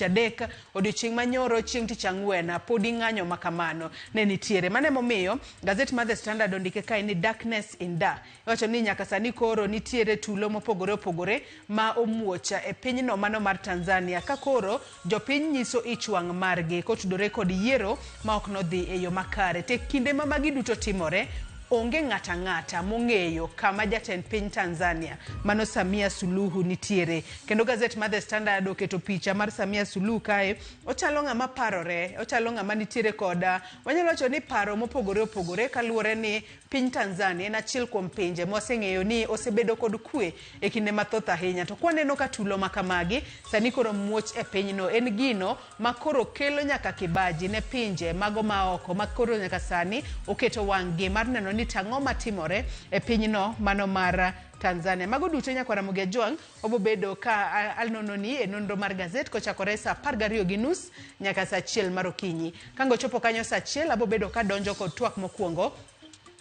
tich adek, odiochieng' manyoro chieng' tich ang'wen podi ng'anyo ma kamano ne nitiere. Mano emomiyo gazet mar The Standard ondike kae ni darkness in Dar. Iwacho ni nyaka sani koro nitiere tulo mopogore opogore ma omuoch e pinyno mano mar Tanzania ka koro jopiny nyiso ich wang' margi kotudore kod yiero ma ok nodhi e yo makare. To e kinde ma magi duto timore, onge ng'ato ang'ata mong'eyo kama jatend piny Tanzania mano Samia Suluhu nitiere. Kendo gazet mar The Standard oketo picha mar Samia Suluhu kae, ochalo ng'ama parore, ochalo ng'ama nitiere kod wanyalo wacho ni paro mopogore opogore kaluwore ni Piny Tanzania en achiel kuom pinje mwaseng'eyo ni osebedo kod kwe e kinde mathoth ahinya. To kwaneno ka tulo ma kamagi sani koro muoch e pinyno, en gino ma koro kelo nyaka kibaji ne pinje mago ma oko ma koro nyaka sani oketo wang'gi mar neno ni tang'o matimore e pinyno mano mar Tanzania. Mago duto nyakwar Ramogi Ajwang' obobedo ka anononi e nonro mar gazet kochakore saa 12:30 nyaka saa 1 mar okinyi. Ka ngochopo kanyo saa 1 abobedo ka donjo kod twak mokwongo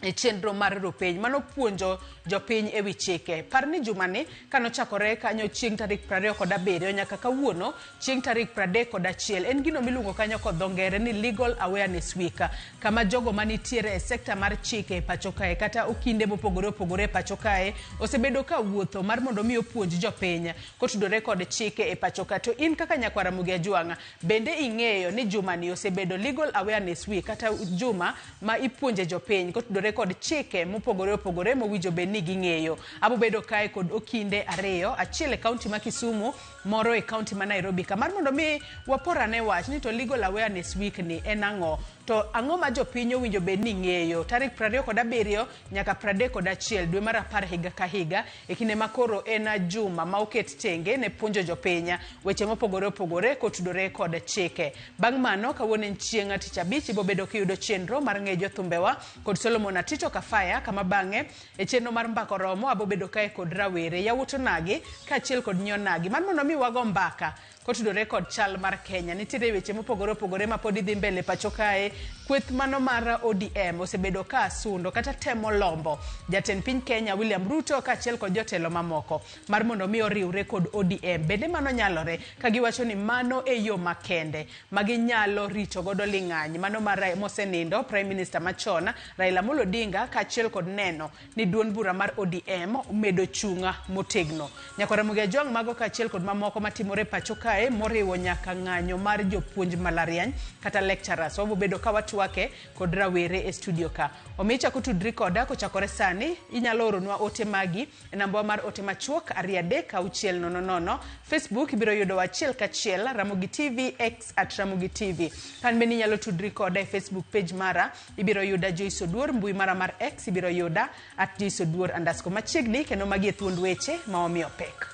e chenro mar ropeny mano puonjo jopiny e wi chike. Par ni jumani kanochakore kanyo chieng' tarik 27 nyaka kawuono chieng' tarik 31 en gino miluongo kanyo kod dho ngere ni Legal Awareness Week, kama jogo manitiere e sekta mar chike e pacho kae kata okinde mopogore opogore e pacho kae osebedo ka wuotho mar mondo mi opuonj jopiny kotudore kod chike e pacho ka. To in kaka nyakwar Ramogi Ajwang' bende ing'eyo ni jumani osebedo Legal Awareness Week kata juma ma ipuonje jopiny kotudore kod chike mopogore opogore mowinjo bed ni ging'eyo. Abo bedo kae kod okinde ariyo, achiel e kaunti ma Kisumu, moro e kaunti ma Nairobi ka, mar mondo mi waporane wach ni to Legal Awareness Week ni en ang'o, to ang'o ma jopiny owinjo bed ni ng'eyo tarik 27 nyaka 31 dwe mar 10 higa ka higa e kinde ma koro en juma ma oket tenge ne puonjo jopiny weche mopogore opogore kotudore kod chike. Bang' mano, kawuono en chieng' tich abich, ibo bedo kiyudo chenro mar ng'e jothumbewa kod Solomon Atito Kafaya, kama bang'e e chenro mar mbaka oromo abo bedo kae kod rawere yawuot onagi kaachiel kod nyi onagi mar mondo mi wago mbaka kotudore kod chal mar Kenya. Nitiere weche mopogore opogore ma pod dhi mbele pacho kae. Kweth mano mar ODM osebedo ka sundo kata temo lombo jatend piny Kenya William Ruto kaachiel kod jotelo mamoko mar mondo mi oriwre kod ODM. Bende mano nyalore ka giwacho ni mano e yo makende ma ginyalo rito godo ling'any mano mar mosenindo Prime Minister machon Raila Amolo Odinga kaachiel kod neno ni duond bura mar ODM omedo chung' motegno. Nyakwar Ramogi Ajwang' mago kaachiel kod mamoko matimore pacho kae moriwo nyaka ng'anyo mar jopuonj mbalariany kata lecturers. Wabo bedo ka watwake kod rawere e studio ka. Omiyo ichako tudri koda kochakore sani, inyalo oronwa ote magi e namba mar ote machuok 23600. Facebook ibiro yudo achiel kachiel Ramogi TV, X at Ramogi TV. Kan bende inyalo tudri koda e Facebook page mara, ibiro yuda Joyce Oduor, mbui mara mar X ibiro yuda at Joyce Oduor underscore. Machiegni kendo magi e thuond weche ma wamiyo pek.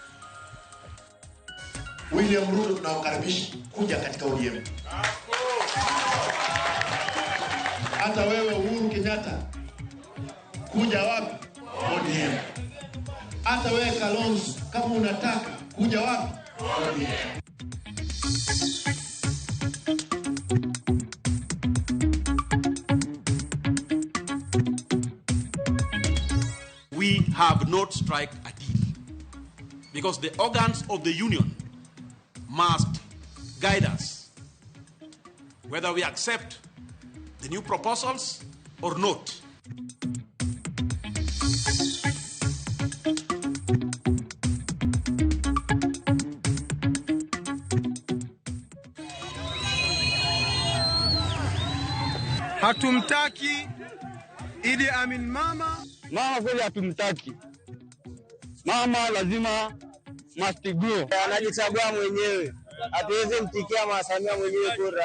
William Ruto tunawakaribisha kuja katika ODM. Hata wewe Uhuru Kenyatta kuja wapi? ODM. Hata wewe Kalonzo kama unataka kuja wapi? ODM. We have not struck a deal because the organs of the union must guide us whether we accept the new proposals or not. Hatumtaki Idi Amin mama. Mama kweli hatumtaki. Mama lazima must go. Anajichagua mwenyewe. Hatuwezi mtikia Mama Samia mwenyewe kura.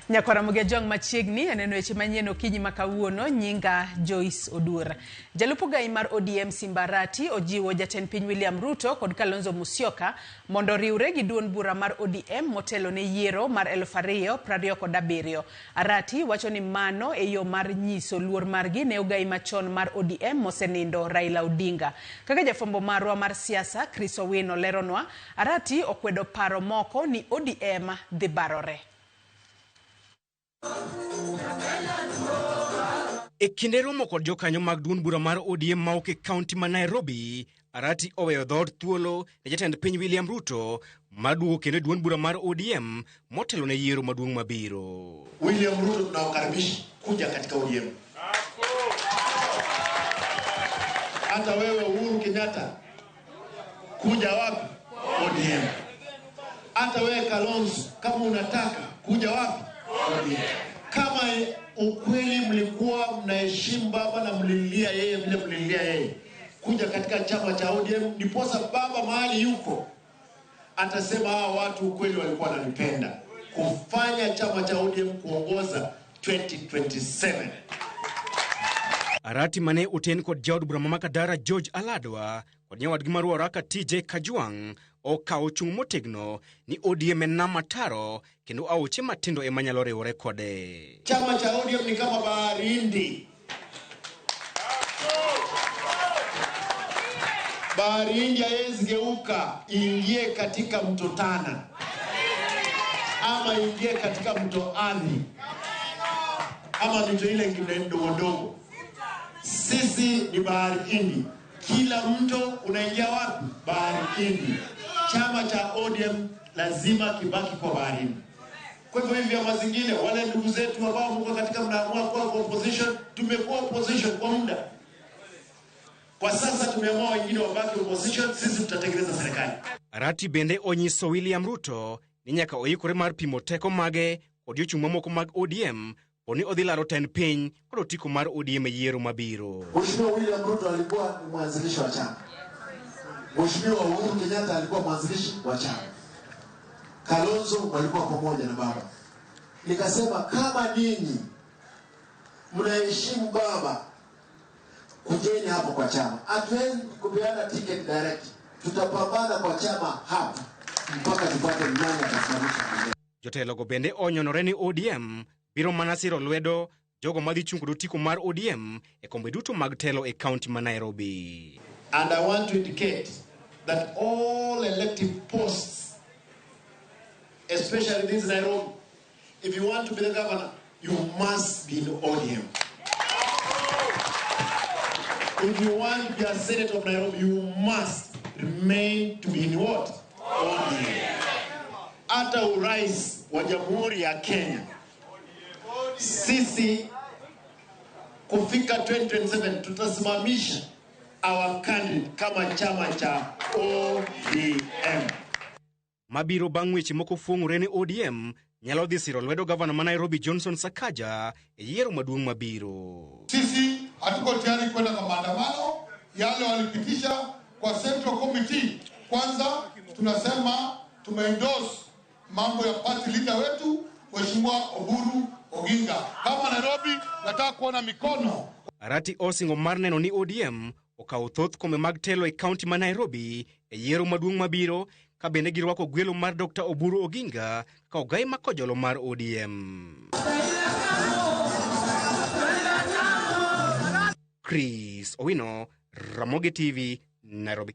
Nyakwar Ramogi Ajwang' machiegni aneno weche manyien okinyi ma kawuono. Nyinga Joyce Oduor. Jalup ogai mar ODM Simba Arati ojiwo jatend piny William Ruto kod Kalonzo Musyoka mondo oriwre gi duond bura mar ODM motelo ne yiero mar 2027. Arati wacho ni mano e yo mar nyiso luor margi ne ogai machon mar ODM mosenindo Raila Odinga. Kaka jafwambo marwa mar siasa Chris Owino leronwa, Arati okwedo paro moko ni ODM dhi barore. E kinde romo kod jokanyo mag duond bura mar ODM ma ok e kaunti ma Nairobi, Arati oweyo dhood thuolo ne jatend piny William Ruto mar duogo kendo e duond bura mar ODM motelo ne yiero maduong' mabiro. William Ruto tunawakaribisha kuja katika ODM. Hata wewe Uhuru Kenyatta kuja wapi? ODM. Hata wewe Kalonzo kama unataka kuja wapi? ODM. Kama ukweli mlikuwa mnaheshimu baba na mlilia yeye vile mlilia yeye, kuja katika chama cha ODM, ndiposa baba mahali yuko atasema hawa watu ukweli walikuwa wananipenda, kufanya chama cha ODM kuongoza 2027. Arati mane oten kod jaod bura ma Makadara George Aladwa kod nyawadgi ma Ruaraka TJ Kajwang' okawo chung' motegno ni ODM en nam ataro kendo aoche matindo ema nyalo riwore kode. Chama cha ODM ni kama bahari Hindi. Bahari Hindi haiwezi geuka iingie katika mto Tana ama iingie katika mto Athi ama mito ile ingine ndogo ndogo. Sisi ni bahari Hindi, kila mto unaingia wapi? Bahari Hindi. Chama cha ODM lazima kibaki kwa bahari Hindi. Kwa hivyo hivi vyama zingine, wale ndugu zetu ambao mko katika mnaamua kuwa kwa opposition, tumekuwa opposition kwa muda. Kwa sasa tumeamua wengine wabaki opposition, sisi tutatengeneza serikali. Arati bende onyiso William Ruto ni nyaka oikore mar pimo teko mage kod jochung' mamoko mag ODM poni odhi laro tend piny kod otiko mar ODM e yiero mabiro. Mheshimiwa William Ruto alikuwa ni mwanzilishi wa chama. Mheshimiwa Uhuru Kenyatta alikuwa mwanzilishi wa chama. Kalonzo walikuwa pamoja na baba. Nikasema kama ninyi mnaheshimu baba, kujeni hapo kwa chama. Hatuwezi kupeana ticket direct, tutapambana kwa chama hapa mpaka tupate nani atasimamisha bendera. Jotelogo bende onyonore ni ODM biro mana siro lwedo jogo madhi chung' kod otiko mar ODM e kombe duto mag telo e kaunti ma Nairobi. And I want to indicate that all elective posts, especially this Nairobi, if you want to be the governor, you must be in ODM. If you want to be a senator of Nairobi, you must remain to be in what? ODM. Hata urais wa Jamhuri ya Kenya, sisi kufika 2027 tutasimamisha our candidate kama chama cha ODM. Mabiro bang' weche moko fuong'ore ni ODM nyalo dhi siro lwedo gavana ma Nairobi Johnson Sakaja e yiero maduong' mabiro. Sisi hatuko tayari kwenda kwa maandamano yale walipitisha kwa Central Committee. Kwanza tunasema tumeendorse mambo ya party leader wetu Mheshimiwa Oburu Oginga. Kama Nairobi, nataka kuona mikono. Arati osingo mar neno ni ODM okawo thoth kombe mag telo e kaunti ma Nairobi e yiero maduong' mabiro ka bende girwako gwelo mar Dr. Oburu Oginga ka ogai makojolo mar ODM. Chris Owino, Ramogi TV, Nairobi.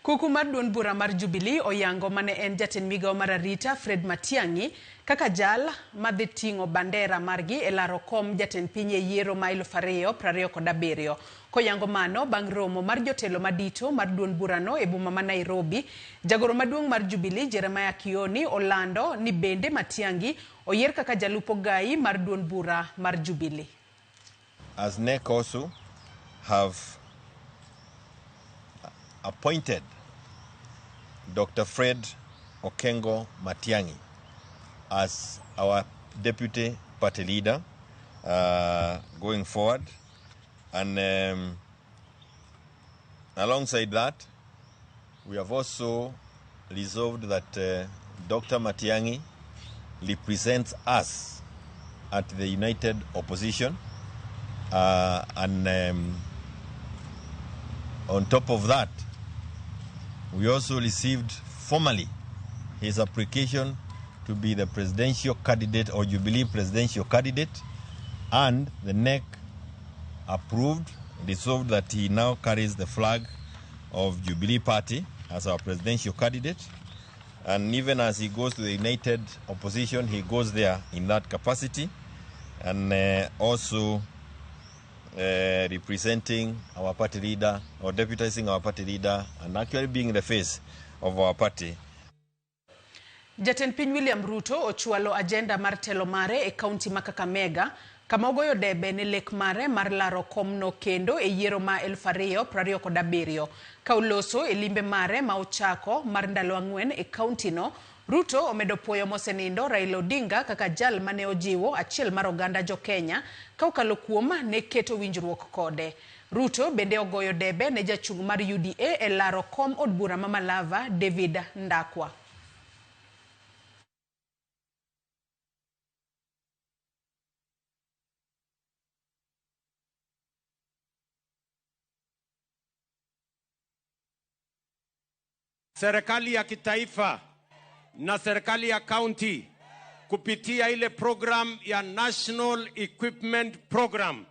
Kuku mar duond bura mar Jubilee oyango mane en jatend migawo mar arita Fred Matiang'i kaka jal madhi ting'o bandera margi e laro kom jatend piny e yiero ma 2027. Koyango mano bang' romo mar jotelo madito mar duond burano e boma ma Nairobi, jagoro maduong' mar Jubilee Jeremiah Kioni olando ni bende Matiang'i oyier kaka jalup ogai mar duond bura mar Jubilee. As NEC also have appointed Dr. Fred Okengo Matiang'i as our deputy party leader going forward. And alongside that, we have also resolved that Dr. Matiang'i represents us at the United Opposition. And on top of that, we also received formally his application to be the presidential candidate or Jubilee presidential candidate, and the NEC approved, resolved that he now carries the flag of Jubilee Party as our presidential candidate. And even as he goes to the United Opposition, he goes there in that capacity, and also representing our party leader or deputizing our party leader and actually being the face of our party. Jatend piny William Ruto ochwalo agenda mar telo mare e kaunti ma Kakamega kama ogoyo debe ne lek mare mar laro komno kendo e yiero ma 2027. Ka oloso e limbe mare ma ochako mar ndalo 4 e kaunti no, Ruto omedo puoyo mosenindo Raila Odinga kaka jal mane ojiwo achiel mar oganda jo Kenya ka okalo kuom ne keto winjruok kode. Ruto bende ogoyo debe ne jachung' mar UDA e laro kom od bura ma Malava, David Ndakwa. Serikali ya kitaifa na serikali ya county kupitia ile program ya National Equipment Program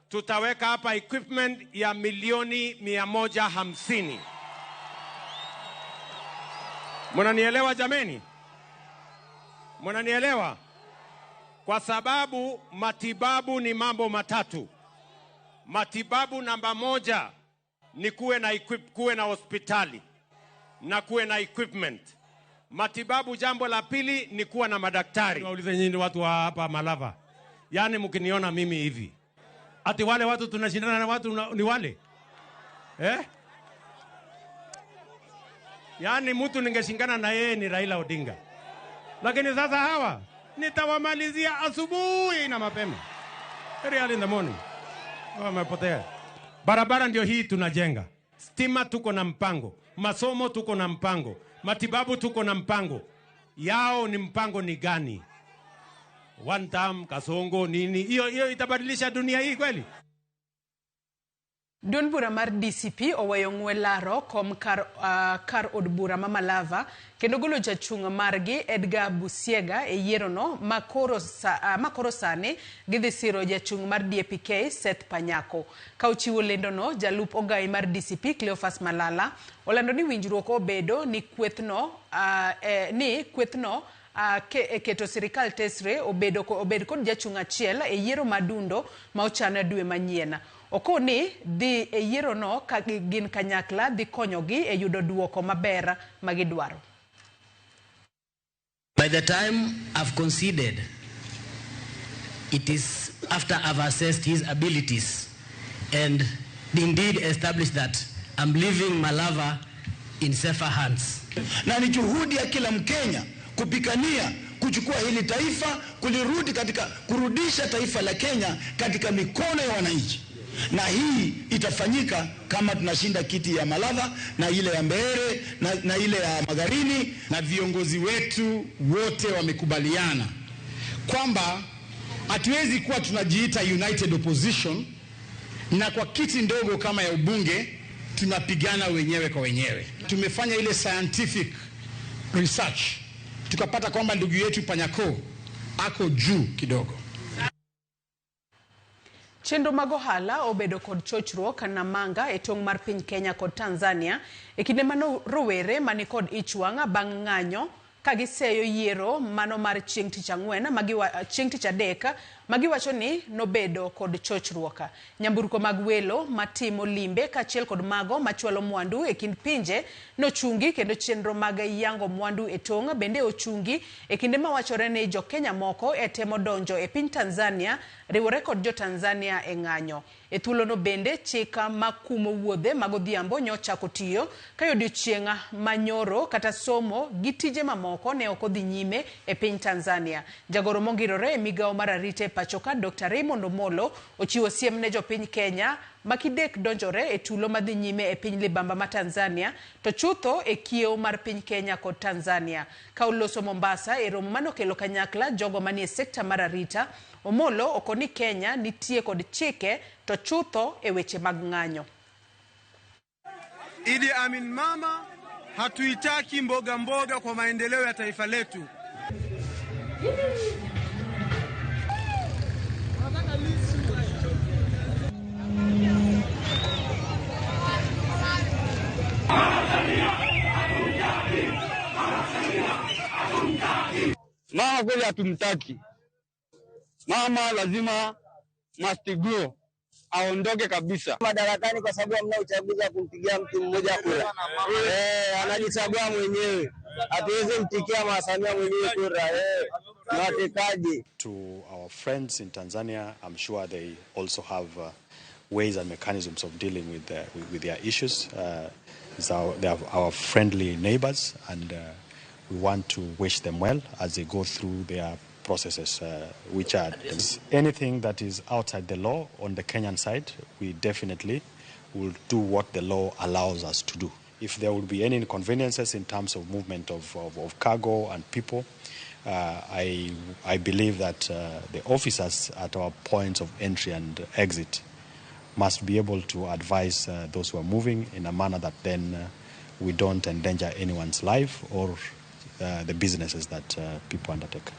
tutaweka hapa equipment ya milioni 150. Mnanielewa jameni? Mnanielewa? Kwa sababu matibabu ni mambo matatu. Matibabu namba 1 ni kuwe na kuwe na hospitali na kuwe na equipment. Matibabu jambo la pili ni kuwa na madaktari. Waulize nyinyi watu wa hapa Malava. Yaani mkiniona mimi hivi, ati wale watu tunashindana na watu ni wale? Eh? Yaani mtu ningeshindana na yeye ni Raila Odinga. Lakini sasa hawa nitawamalizia asubuhi na mapema. Very early in the morning. Wamepotea. Barabara ndio hii tunajenga. Stima tuko na mpango. Masomo tuko na mpango. Matibabu tuko na mpango. Yao ni mpango ni gani? One term, Kasongo, nini? Hiyo itabadilisha dunia hii kweli? Duond bura mar DCP oweyo ng'we laro kom kar od bura ma Malava kendo golo jachung' margi Edgar Busiega e yiero no makoro sani gidhi siro jachung' mar DAP-K Seth Panyako. Ka ochiwo lendo no, jalup ogai mar DCP Cleophas Malala olando ni winjruok obedo ni kwethno keto sirikal tesre obed kod jachung' achiel e yiero madundo ma ochan e dwe manyien. Okoni dhi e yiero no ka gin kanyakla dhi konyogi e yudo duoko maber magidwaro. By the time I've conceded, it is after I've assessed his abilities and indeed established that I'm leaving Malava in safer hands. Na ni juhudi ya kila Mkenya kupigania kuchukua hili taifa, kulirudi katika kurudisha taifa la Kenya katika mikono ya wananchi. Na hii itafanyika kama tunashinda kiti ya Malava na ile ya Mbeere na ile ya Magarini. Na viongozi wetu wote wamekubaliana kwamba hatuwezi kuwa tunajiita United Opposition na kwa kiti ndogo kama ya ubunge tunapigana wenyewe kwa wenyewe. Tumefanya ile scientific research tukapata kwamba ndugu yetu Panyako ako juu kidogo. Chenro mag ohala obedo kod chochruok Namanga e tong' mar piny Kenya kod Tanzania e kinde mano rowere mani kod ich wang' bang' ng'anyo ka giseyo yiero mano mar chieng' tich ang'wen chieng' tich adek magiwacho ni nobedo kod chochruok. Nyamburko mag welo matimo limbe kaachiel kod mago machwalo mwandu e kind pinje nochungi kendo chenro mag yango mwandu e tong' bende ochungi e kinde mawachore ni jo Kenya moko e temo donjo e piny Tanzania riwore kod jo Tanzania e ng'anyo. E thuolono bende chik makumo wuodhe mag odhiambo nyochako tiyo ka odiochieng' manyoro kata somo gi tije mamoko ne ok odhi nyime e piny Tanzania. Jagoro mongirore e migawo mar arita e pachoka Dr. Raymond Omolo ochiwo siem ne jopiny Kenya makidek donjore e tulo madhi nyime e piny libamba ma Tanzania to chutho e kiewo mar piny Kenya kod Tanzania. Ka oloso Mombasa e romo manokelo kanyakla jogo manie sekta mar arita, Omolo okoni Kenya nitie kod chike to chutho e weche mag ng'anyo. Idi Amin mama, hatuitaki mboga mboga kwa maendeleo ya taifa letu. Mama kweli hatumtaki. Mama lazima must go. Aondoke kabisa madarakani kwa sababu hamna uchaguzi wa kumpigia mtu mmoja kura. Anajichagua mwenyewe. Hatuwezi mtikia Mama Samia mwenyewe kura. Ni watekaji. To our friends in Tanzania, I'm sure they also have ways and mechanisms of dealing with their issues. So they are our friendly neighbors, and we want to wish them well as they go through their processes, which are anything that is outside the law on the Kenyan side, we definitely will do what the law allows us to do. If there will be any inconveniences in terms of movement of cargo and people, I believe that the officers at our points of entry and exit must be able to advise those who are moving in a manner that then we don't endanger anyone's life or the businesses that people undertake.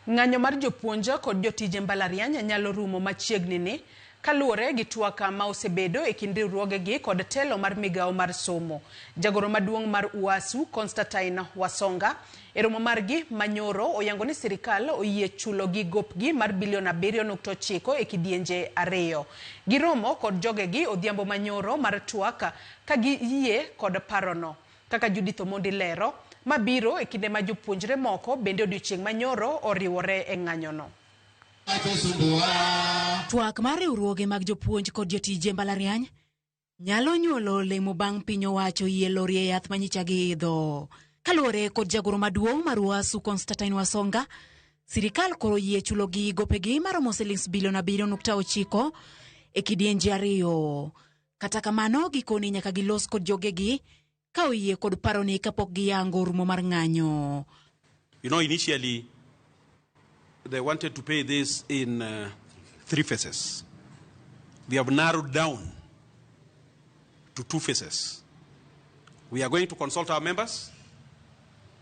Ng'anyo mar jopuonj kod jotije mbalariany nyalo rumo machiegni ni kaluwore gi twak ma osebedo e kind riwruogegi kod telo mar migawo mar somo. Jagoro maduong' mar UASU Constantine Wasonga e romo margi manyoro oyango ni sirikal oyie chulogi gopgi mar bilion 7.9 e kidienje 2. Giromo kod jogegi odhiambo manyoro mar twak ka giyie kod parono. Kaka Judith Omondi lero, mabiro e kinde ma jopuonjre moko bende odiochieng' manyoro oriwore e ng'anyono. Twak mar riwruoge mag jopuonj kod jotije mbalariany nyalo nyuolo olemo bang' piny owacho yie lorie yath manyicha giidho. Kaluwore kod jagoro maduong' mar UASU Constantine Wasonga, sirikal koro yie chulogi gopegi maromo silings bilion 7.9 e kidienje 2. Kata kamano gikoni nyaka gilos kod jogegi ka oyie kod paroni kapok giyango rumo mar ng'anyo. You know, initially they wanted to pay this in 3 phases. We have narrowed down to 2 phases. We are going to consult our members,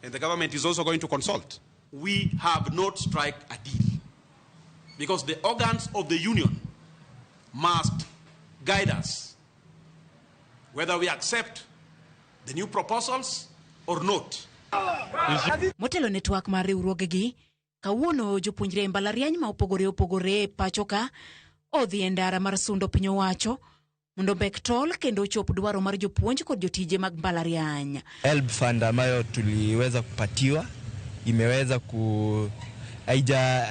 and the government is also going to consult. We have not struck a deal because the organs of the union must guide us whether we accept the new proposals or not. Motelo ne twak mar riwruogegi, kawuono jopuonjre e mbalariany ma opogore opogore e pacho ka odhi e ndara mar sundo piny owacho mondo mbek tol kendo ochop dwaro mar jopuonj kod jotije mag mbalariany. HELB fund ambayo tuliweza kupatiwa imeweza ku haija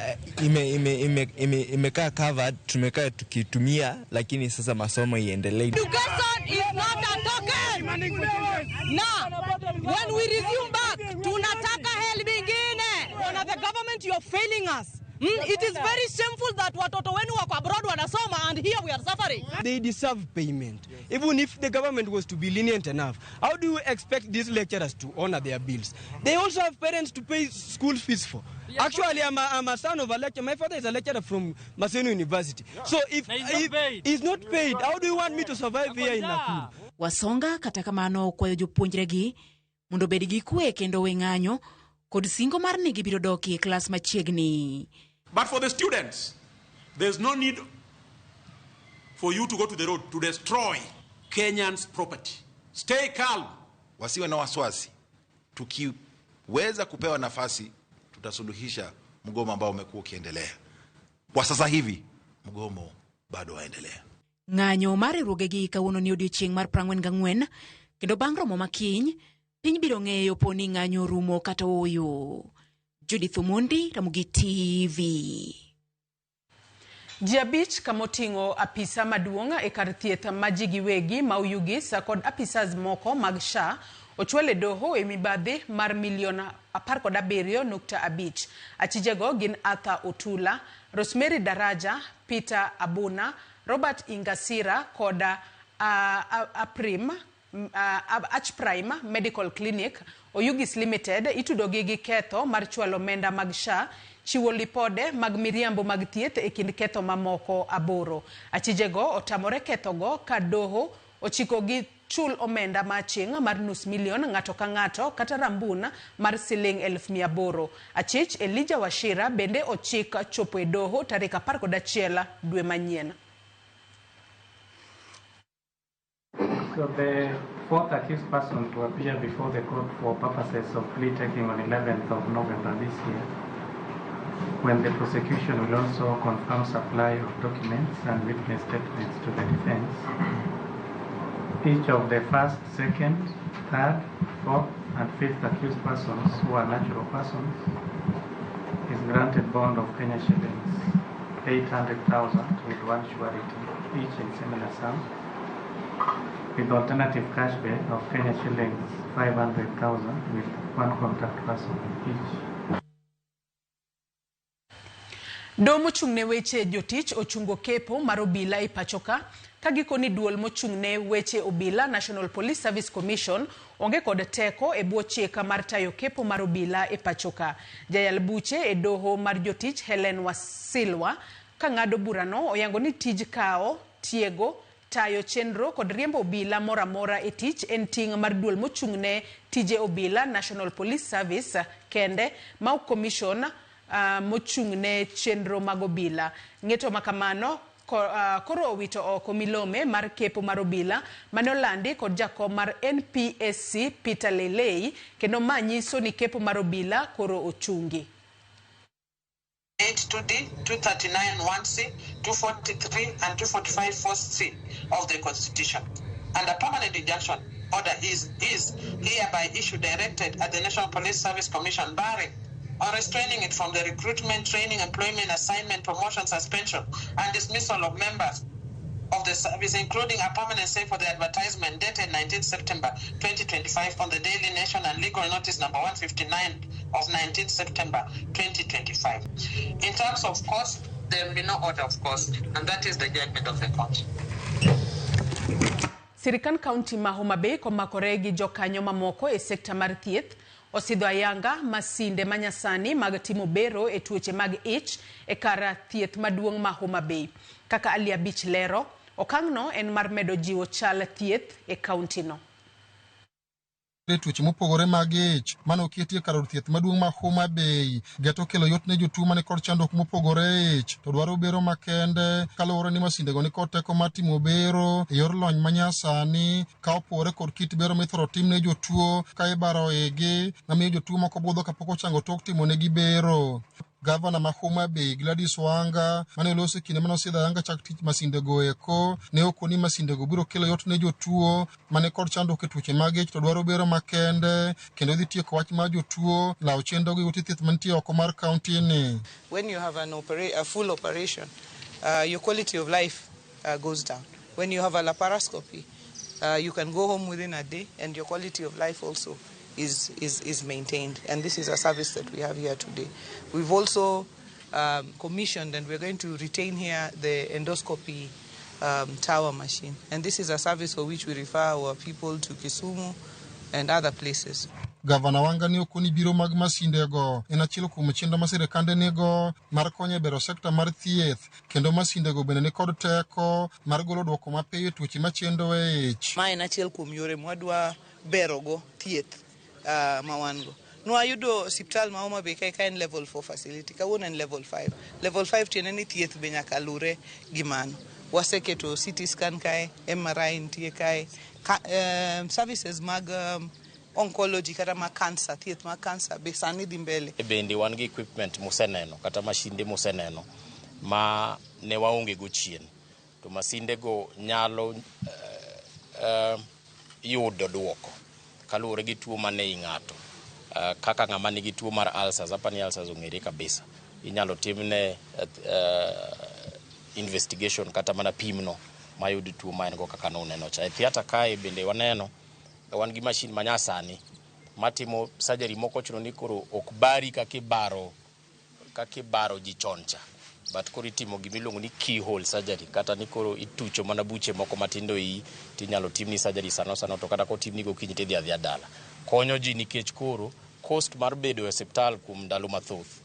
imekaa covered, tumekaa tukitumia, lakini sasa masomo iendelee. Education is not a token. Na when we resume back tunataka HELB ingine. Ona the government, you are failing us. It is very shameful that watoto wenu wako abroad wanasoma and here we are suffering. They deserve payment. Even if the government was to be lenient enough, how do you expect these lecturers to honor their bills? They also have parents to pay school fees for. Actually, I'm a son of a lecturer. My father is a lecturer from Maseno University. So if he's not paid, how do you want me to survive here in Nakuru? Wasonga kata kamano okwayo jopuonjregi mondo obed gi kwe kendo we ng'anyo kod singo mar ni gibiro dok e klas machiegni. But for the students, there's no need for you to go to the road to destroy Kenyans' property. Stay calm. Wasiwe na wasiwasi. Tukiweza kupewa nafasi, tutasuluhisha mgomo ambao umekuwa ukiendelea. Kwa sasa hivi, mgomo bado waendelea. Ng'anyo mar riwruogegi kawuono ni odiochieng' mar 44 kendo bang' romo makiny, piny biro ng'eyo po ni ng'anyo rumo kata ooyo. Judith Omondi, Ramogi TV. Ji 5 kamoting'o apisa maduong' e kar thieth ma ji giwegi ma Oyugis kod apisas moko mag SHA ochwal e doho e mibadhi mar milion 17.5. Achijego gin Arthur Otula, Rosemary Daraja, Peter Abuna, Robert Ingasira kod Archprime Medical Clinic Oyugis Limited itudogi gi ketho mar chwalo omenda mag SHA, chiwo lipode mag miriambo mag thieth e kind ketho mamoko 8. Achijego otamore kethogo ka doho ochikogi chul omenda ma aching' mar 500,000 ng'ato ka ng'ato kata rambun mar siling 800,000. Achich Elijah Wachira bende ochik chopo e doho tarik 11 dwe manyien. So the fourth accused person to appear before the court for purposes of plea taking on 11th of November this year, when the prosecution will also confirm supply of documents and witness statements to the defense. Each of the first, second, third, fourth, and fifth accused persons who are natural persons is granted bond of Kenya shillings 800,000 with one surety, each in similar sum, with alternative cash bail of Kenya shillings 500,000 with one contact person each. Doho mochung' ne weche jotich ochungo kepo mar obila e pachoka ka gikoni duol mochung' ne weche obila National Police Service Commission onge kod teko e bwo chik mar tayo kepo mar obila e pachoka. Jayal buche e doho mar jotich Helen Wasilwa ka ng'ado burano oyango ni tij kawo, tiego, tayo chenro kod riembo obila moro amora e tich en ting' mar duol mochung' ne tije obila National Police Service kende ma ok commission mochung' ne chenro mag obila. Ng'eto makamano koro owito oko milome mar kepo mar obila mane olandi kod jakom mar NPSC Peter Lelei, kendo ma nyiso ni kepo mar obila koro ochungi. 8 2D, 239 1C, 243 and 245 4C of the Constitution. And a permanent injunction order is hereby issued directed at the National Police Service Commission barring or restraining it from the recruitment, training, employment, assignment, promotion, suspension, and dismissal of members of the service, including a permanent stay for the advertisement dated 19 September 2025 on the Daily Nation and Legal Notice number 159 of 19 September 2025. In terms of cost, there will be no order of cost, and that is the judgment of the court. Sirikand kaunti ma Homa Bay komakore gi jokanyo mamoko e sekta mar thieth osidho ayanga masinde manyasani mag timo bero e tuoche mag ich e kar thieth maduong' ma Homa Bay. Kaka Ali Abich lero, okang'no en mar medo jiwo chal thieth e kaunti no. Tuoche mopogore mag ich mane oketi e kar od thieth maduong' ma Homa Bay geto kelo yot ne jotuo mane kod chandruok mopogore e ich to dwaro bero makende kaluwore ni masindego ni kod teko mar timo bero e yor lony manyasani ka opogore kod kit bero mithoro tim ne jotuo ka ibaro igi mamiyo jotuo moko budho kapok ochango tok timo negi bero. Gavana ma Homa Bay Gladys Wanga mane oloso kinde mane osidho ayanga chak tich masindego eko ne okoni masindego biro kelo yot ne jotuo mane kod chandruok e tuoche mag ich to dwaro bero makende kendo dhi tieko wach mar jotuo lawo chenro gi ute thieth mantie oko mar kaunti ni. When you have a full operation, your quality of life goes down. When you have a laparoscopy, you can go home within a day and your quality of life also is maintained, and this is a service that we have here today. We've also commissioned, and we're going to retain here the endoscopy tower machine, and this is a service for which we refer our people to Kisumu and other places. Gavana Wanga ne okoni biro mag masindego en achiel kuom chenro ma sirikande nigo mar konyo e bero sekta mar thieth kendo masindego bende ni kod teko mar golo duoko mapiyo e tuoche machendo e ich. Ma en achiel kuom yore mwadwa berogo thieth ma wan go. Nwayudo osiptal ma Homa Bay kae ka en level 4 facility, kawuono en level 5. Level 5 tiende ni thieth be nyaka lure gi mano. Waseketo CT scan kae, MRI nitie kae, services mag oncology kata mag cancer, thieth mag cancer be sani dhi mbele. Bende wan gi equipment museneno kata mashinde museneno ma ne waonge go chien, to masinde go nyalo yudo duoko kaluwore gi tuo mane i ng'ato. Kaka ng'ama nigi tuo mar ulcers, apani ulcers ong'ere kabisa, inyalo timne investigation kata mana pimno mayud tuo ma en go kaka nuneno cha. E theatre kae bende waneno wan gi machine manyasani matimo surgery moko ochuno ni koro ok bari kaka ibaro ji chon cha, but koro itimo gimiluongo ni keyhole surgery, kata ni koro itucho mana buche moko matindo iyi tinyalo timni surgery sano sano, to kata kotimni gokinyi tidhi adhiya dala. Konyo ji nikech koro cost mar bedo e osiptal kuom ndalo mathoth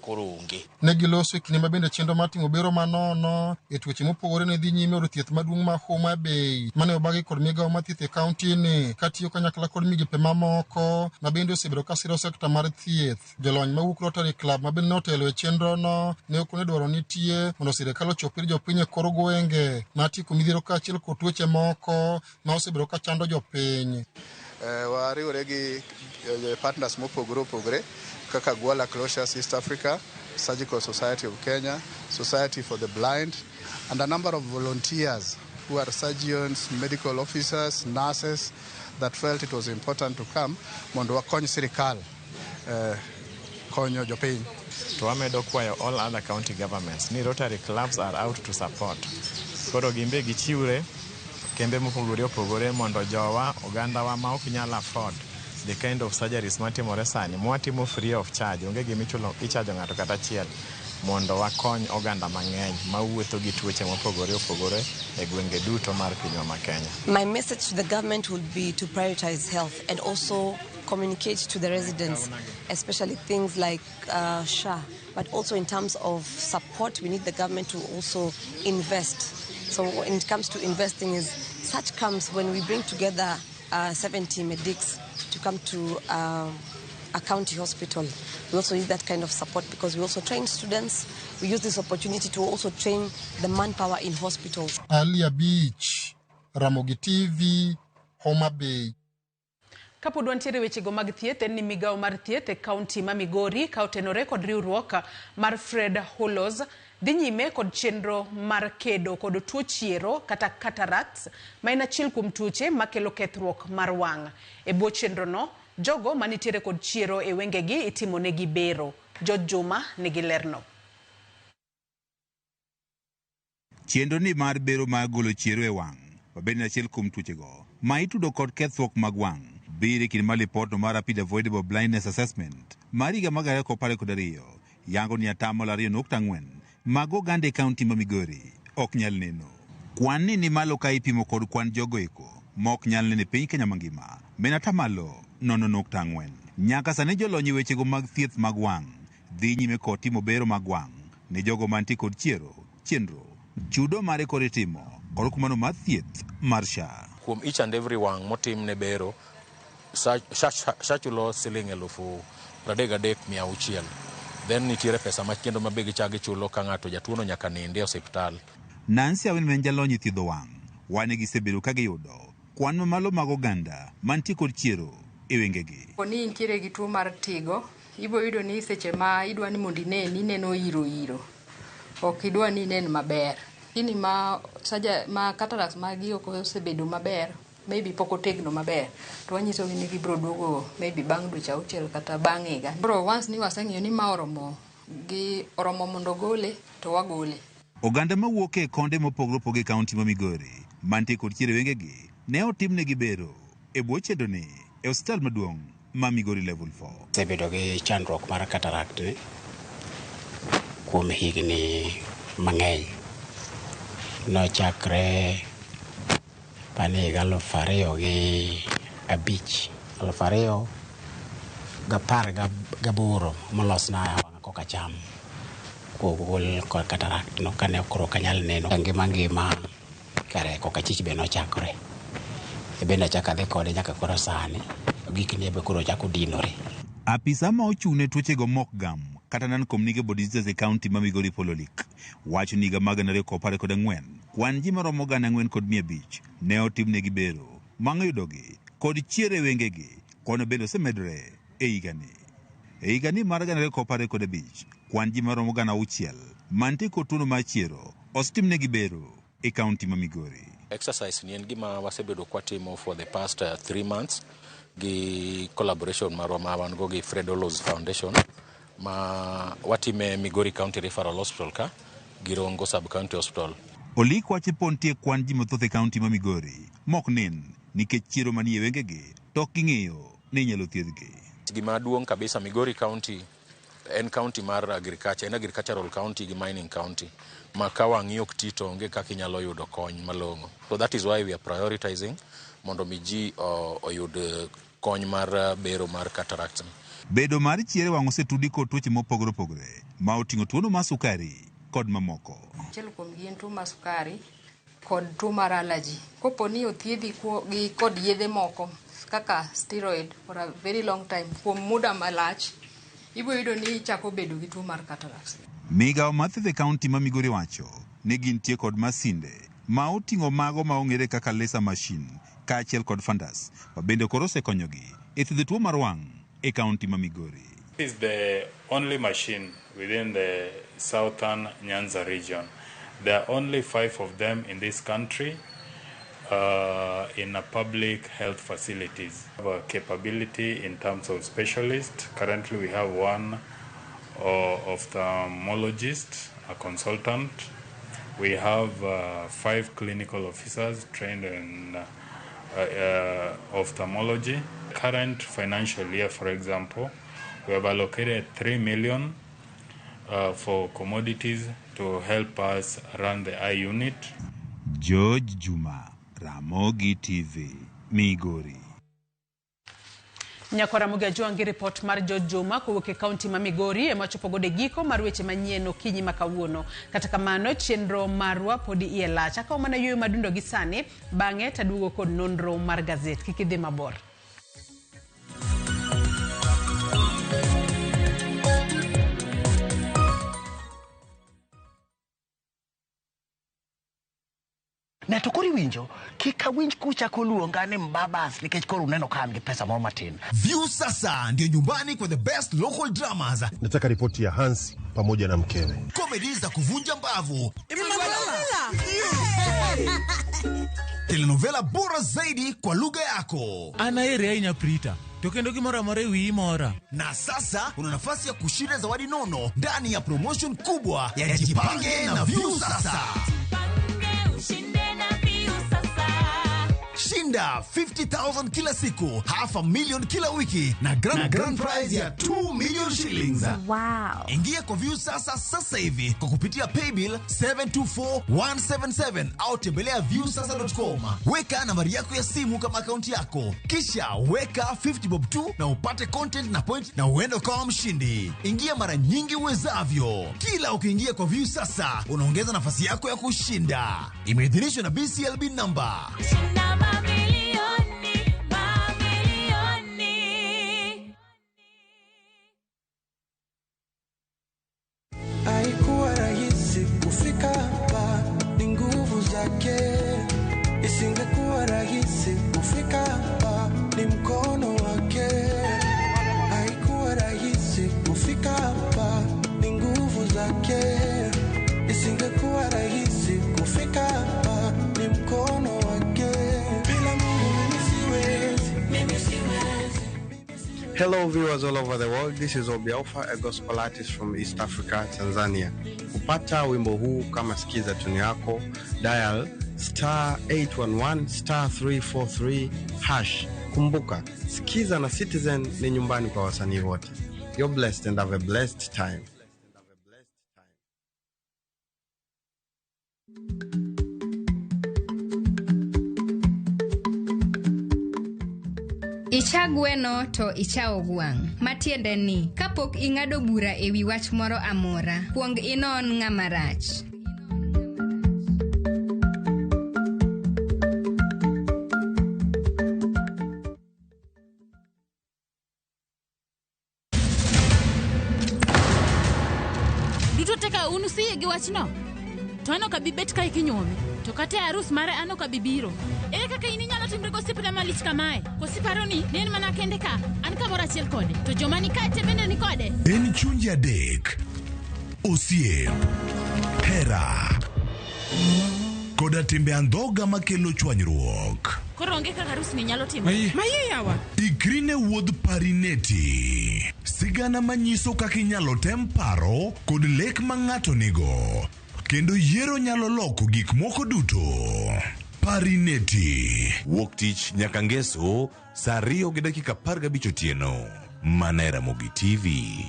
koro onge. Ne giloso e kinde ma bende chenro mar timo bero manono e tuoche mopogore ne dhi nyime od thieth maduong' ma Homa Bay mane obagi kod migawo mar thieth e kaunti ni katiyo kanyakla kod migepe mamoko ma bende osebedo ka siro sekta mar thieth. Jolony mawuok Rotary Club ma bende notelo e chenrono ne okone dwaro nitie mondo sirikal ochop ir jopiny e kor gwenge mar tieko midhiero kaachiel kod tuoche moko ma osebedo ka chando jopiny. Wariwore gi partners mopogore opogore kaka Gwala Closures East Africa, Surgical Society of Kenya, Society for the Blind, and a number of volunteers who are surgeons, medical officers, nurses that felt it was important to come mondo wakony sirikal konyo jopiny. To wamedo kwayo all other county governments ni Rotary clubs are out to support. Koro gimbe gichiwre kembe mopogore opogore mondo jowa ogandawa ma ok nyal afford the kind of surgeries matimore sani mwatimo free of charge, onge gimichulo ichajo ng'ato kata achiel, mondo wakony oganda mang'eny mawuotho gi tuoche mopogore opogore e gwenge duto mar pinywa ma Kenya. My message to the government would be to prioritize health and also communicate to the residents, especially things like SHA, but also in terms of support, we need the government to also invest. So when it comes to investing, is such comes when we bring together 70 medics to come to a county hospital. We also need that kind of support because we also train students. We use this opportunity to also train the manpower in hospitals. Alia Beach, Ramogi TV, Homa Bay. Kapod wantiere wechego mag thieth, en ni migawo mar thieth e kaunti ma Migori ka otenore kod riwruok mar Fred Hollows dhi nyime kod chenro mar kedo kod tuo chiero kata cataracts, ma en achiel kuom tuoche makelo kethruok mar wang'. E bwo chenrono, jogo manitiere kod chiero e wengegi itimonegi bero. George Juma nigi lerno. Chenro ni mar bero mar golo chiero e wang' mabende achiel kuom tuochego ma itudo kod kethruok mag wang' biro e kinde mar lipot no mar Rapid Avoidable Blindness Assessment mar higa mar 2022 yango ni 2.4% mag oganda e kaunti ma Migori ok nyal neno. Kwan ni ni malo ka ipimo kod kwan jogo eko ma ok nyal neno e piny Kenya mangima men 0.4%. Nyaka sani jolony e wechego mag thieth mag wang' dhi nyime kod timo bero mag wang' ne jogo mantie kod chiero chenro chudo mare kod itimo kod kumano mar thieth mar SHA. Kuom each and every wang' motim ne bero, SHA chulo siling 33,600. Then nitiere pesa ma kendo ma be gichako gichulo ka ng'ato jatuono nyaka ninde e osiptal. Nancy Awin ma en jalony e thiedho wang' wane gisebedo ka giyudo kwan mamalo mag oganda mantie kod chiero e wengegi. Ni intiere gi tuo mar tigo, ibo yudo ni seche ma idwa ni mondo inen, ineno iro iro. Ok idwa ni inen maber. Lakini ma ma cataracts magi ok osebedo maber, maybe pok otegno maber, to wanyisogi ni gibiro duogo maybe bang' dweche 6 kata bang' higa. Koro once ni waseng'iyo ni ma oromo gi oromo mondo gole, to wagole. Oganda mawuok e konde mopogore opogore e kaunti ma Migori mantie kod chiero e wengegi ne otimnegi bero e bwo chenroni e osiptal maduong' ma Migori Level 4. Asebedo gi chandruok mar cataract ni kuom higni mang'eny. Nochakre pane higa 2005, 2018 molosna wang'a koka cham kogol kod cataract no kane koro ok anyal neno. Ngima kare koka chich be nochakore. E bende achako adhi kode nyaka koro sani. Gikni be koro ochako dinore. Apisa ma ochung' ne tuochego mok gam kata non-communicable diseases e kaunti ma Migori Pololik wacho ni higa mag 2014 kwan ji maromo 4,500 ne otimnegi bero mang' yudogi kod chiero e wengegi kwano bende osemedore e higani. E higani mar 2015 kwan ji maromo 6,000 mantie kod tuono mar chiero osetimnegi bero e kaunti ma Migori. Exercise ni en gima wasebedo kwatimo for the past 3 months gi collaboration marwa ma wan go gi Fred Hollows Foundation ma watime Migori County Referral Hospital ka gi Rongo Sub County Hospital. Olik wacho po nitie kwan ji mathoth e kaunti ma Migori mok nen nikech chiero manie wengegi to ok ging'eyo ni inyalo thiedhgi. Gima duong' kabisa, Migori County en county mar agriculture, en agricultural county gi mining county ma ka wang'i ok ti to onge kaka inyalo yudo kony malong'o. So that is why we are prioritizing mondo mi ji oyud kony mar bero mar cataract. Bedo mar chiere wang' osetudi kod tuoche mopogore opogore ma oting'o tuono mar sukari kod mamoko. Achiel kuomgi en tuo mar sukari kod tuo mar allergy. Kopo ni othiedhi gi kod yedhe moko kaka steroid for a very long time, kuom muda malach, ibiro yudo ni ichako bedo gi tuo mar cataracts. Migawo mar thieth e kaunti ma Migori wacho ni gintie kod masinde ma oting'o mago ma ong'ere kaka laser machine kaachiel kod fundus ma bende koro osekonyogi e thiedho tuo mar wang' e kaunti ma Migori. This is the only machine within the southern Nyanza region. There are only 5 of them in this country in a public health facilities. We have a capability in terms of specialists. Currently we have one ophthalmologist, a consultant. We have 5 clinical officers trained in ophthalmology. Current financial year, for example, we have allocated 3 million for commodities to help us run the eye unit. George Juma, Ramogi TV, Migori. Nyakwara Ramogi Ajwang' gi ripot mar George Juma kowuok e kaunti ma Migori ema chopo godo e giko mar weche manyien okinyi ma kawuono. Kata kamano, chenro marwa podi iye lach. Akawo mana yueyo madundo gi sani, bang'e taduogo kod nonro mar gazet. Kik idhi mabor. Ne to koro iwinjo, kik awinj kuchako luonga ni mbabas nikech koro uneno ka an gi pesa moro matin. View sasa ndio nyumbani kwa the best local dramas. Nataka ripoti ya Hansi pamoja na mkewe. Comedy za kuvunja mbavu. Telenovela bora zaidi kwa lugha yako. Anaere ahinya Prita. To kendo gimoro amora e wiyi mora. Na sasa una nafasi ya kushinda zawadi nono ndani ya promotion kubwa ya Jipange na View Sasa. Shinda 50,000 kila siku, 500,000 kila wiki na grand prize ya 2 million shillings. Wow. Ingia kwa View Sasa sasa hivi kwa kupitia paybill 724177 au tembelea viewsasa.com. Weka nambari yako ya simu kama akaunti yako, kisha weka 50 bob tu na upate content na point na uende ukawa mshindi. Ingia mara nyingi uwezavyo. Kila ukiingia kwa View Sasa unaongeza nafasi yako ya kushinda. Imeidhinishwa na BCLB number. Shinda mamilioni, mamilioni. Haikuwa rahisi kufika hapa, ni nguvu zake. Isingekuwa rahisi kufika hapa, ni mkono wake. Haikuwa rahisi kufika hapa, ni nguvu zake. Isingekuwa rahisi kufika hapa, ni mkono wake. Bila Mungu mimi siwezi, mimi siwezi. Hello viewers all over the world, this is Obi Alpha, a gospel artist from East Africa, Tanzania. Kupata wimbo huu kama sikiza tune yako, dial star 811 star 343 hash. Kumbuka, Sikiza na Citizen ni nyumbani kwa wasanii wote. You're blessed and have a blessed time. Icha gweno to ichawo gwang'. Matiende ni, kapok ing'ado bura e wi wach moro amora, kuong inon ng'ama rach. Duto te ka un usiyie gi wachno, to an ok abi bet kae kinyuome, to kata e arus mare an ok abi biro. Ere kaka in inyalo timri gosiepna malich kamae? Koso iparo ni ne en mana kende ka, an kamoro achiel kode, to joma ni kae te bende ni kode? En chunje adek, osiep, hera, koda timbe andhoga makelo chwanyruok. Koro onge kaka arus ni nyalo timore. Maye yawa. Ikri ne wuodh Parineti. Sigana manyiso kaka inyalo tem paro kod lek ma ng'ato nigo. Kendo yiero nyalo loko gik moko duto. Parineti. Wuok tich nyaka ngeso saa 2:15 otieno. Mana e Ramogi TV.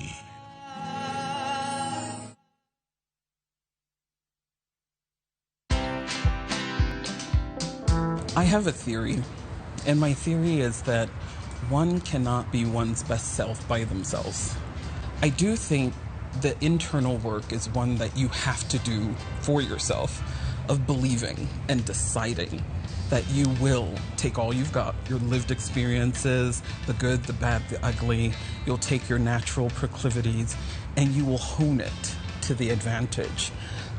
I have a theory, and my theory is that One cannot be one's best self by themselves. I do think the internal work is one that you have to do for yourself, of believing and deciding that you will take all you've got, your lived experiences, the good, the bad, the ugly. You'll take your natural proclivities and you will hone it to the advantage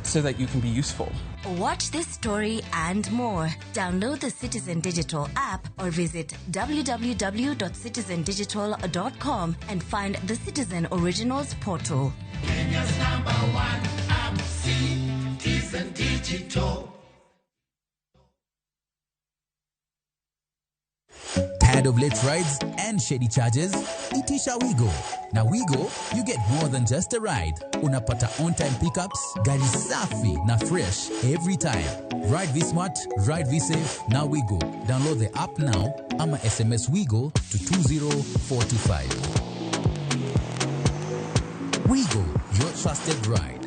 so that you can be useful. Watch this story and more. Download the Citizen Digital app or visit www.citizendigital.com and find the Citizen Originals portal. Kenya's number one app, Citizen Digital. Tired of late rides and shady charges? Itisha Wigo. Na Wigo, you get more than just a ride. Unapata on-time pickups, gari safi na fresh every time. Ride V-Smart, ride V-Safe, na Wigo. Download the app now ama SMS Wigo to 20425. Wigo, your trusted ride.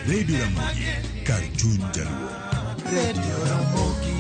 Radio Ramogi, kar chuny Jaluo. Radio Ramogi.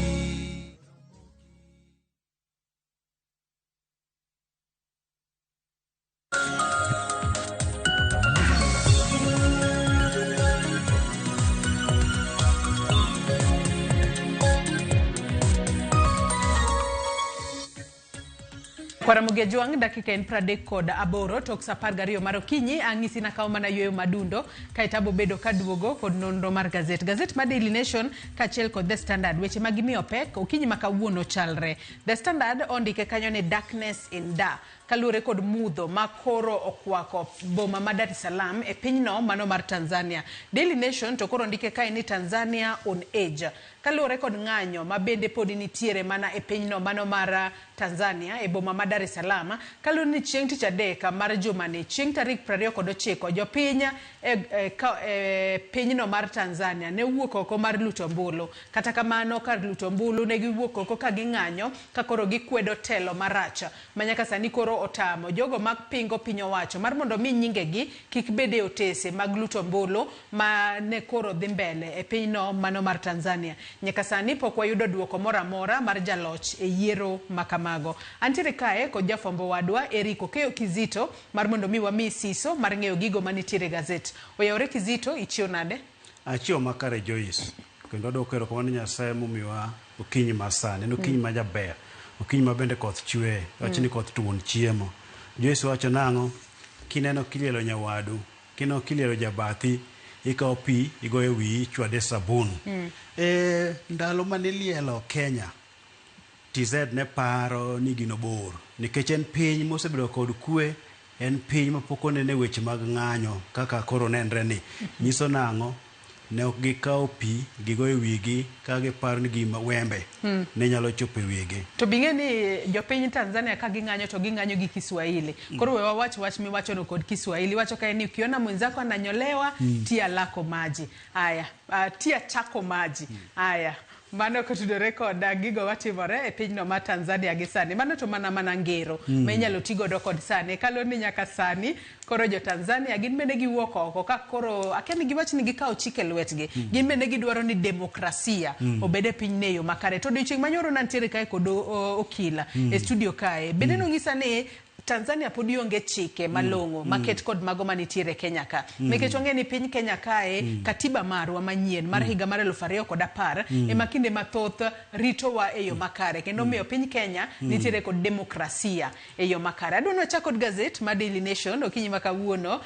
Kwaramogi Ajwang' dakika en 38 tok sa 12 mar okinyi ang'isi nakawo mana yueyo madundo kaeto abo bedo kaduogo kod nonro mar gazet. Gazet mar Daily Nation kaachiel kod The Standard weche ma gimiyo pek okinyi ma kawuono chalre. The Standard ondike kanyo ni darkness in Dar kaluwore kod mudho ma koro okwako boma ma Dar es Salaam e pinyno mano mar Tanzania. Daily Nation to koro ondike kae ni Tanzania on edge kaluwore kod ng'anyo ma bende podi nitiere mana e pinyno mano mar Tanzania e boma ma Dar es Salaam kaluwore ni chieng' tich adek mar jumani chieng' tarik 29 jopiny e pinyno mar Tanzania ne owuok oko mar luto ombulu. Kata kamano kar luto ombulu ne giwuok oko ka ging'anyo ka koro gikwedo telo marach ma nyaka sani koro otamo jogo mag pingo piny owacho mar mondo mi nyingegi kik bed e otese mag luto ombulu ma ne koro dhi mbele e pinyno mano mar Tanzania. Nyaka sani pok wayudo duoko moro amora mar jaloch e yiero makamago. Antiere kae kod jafwambo wadwa Eric Okeyo Kizito mar mondo mi wami siso mar ng'eyo gigo manitiere e gazet. Oyawore Kizito, ichiew nade? Achiewo makare Joyce, kendo adwoko erokamano ne Nyasaye momiyowa okinyi ma sani. En okinyi ma jaber, okinyi ma bende koth chwe, wach ni koth tuon chiemo. Joyce wacho nang'o? Kineno kilielo nyawadu, kineno kilielo jabathi, ikawo pi igoyo wiyi ichwade sabun. E ndalo mane ilielo Kenya, TZ ne paro ni gino bor nikech en piny mosebedo kod kwe, en piny mapok onene weche mag ng'anyo kaka koro nenre ni. Nyiso nang'o? Ne ok gikawo pi gigoyo wigi ka giparo ni gima wembe ne nyalo chopo e wigi. To bing'e ni jopiny Tanzania ka ging'anyo to ging'anyo gi Kiswahili. Koro we wawach wach miwachono kod Kiswahili. Iwacho kae ni ukiona mwenzako ananyolewa, tia lako maji. Aya, tia chako maji. Aya. Mano kotudore kod gigo matimore e pinyno mar Tanzania gi sani. Mano to mana ngero ma inyalo ti godo kod sani. Kaluwore ni nyaka sani koro jo Tanzania gin bende giwuok oko ka koro akia ni giwach ni gikawo chik e lwetgi. Gin bende gidwaro ni demokrasia obed e piny e yo makare. To odiochieng' manyoro nantiere kae kod Okila e studio kae. Bende nong'isa ni Tanzania pod onge chike malong'o maket kod mago manitiere Kenya ka. Nikech wang'e ni piny Kenya kae katiba marwa manyien mar higa mar 2010 ema kinde mathoth ritowa e yo makare kendo miyo piny Kenya nitiere kod demokrasia e yo makare. Adwa ni wachak kod gazet mar Daily Nation okinyi ma kawuono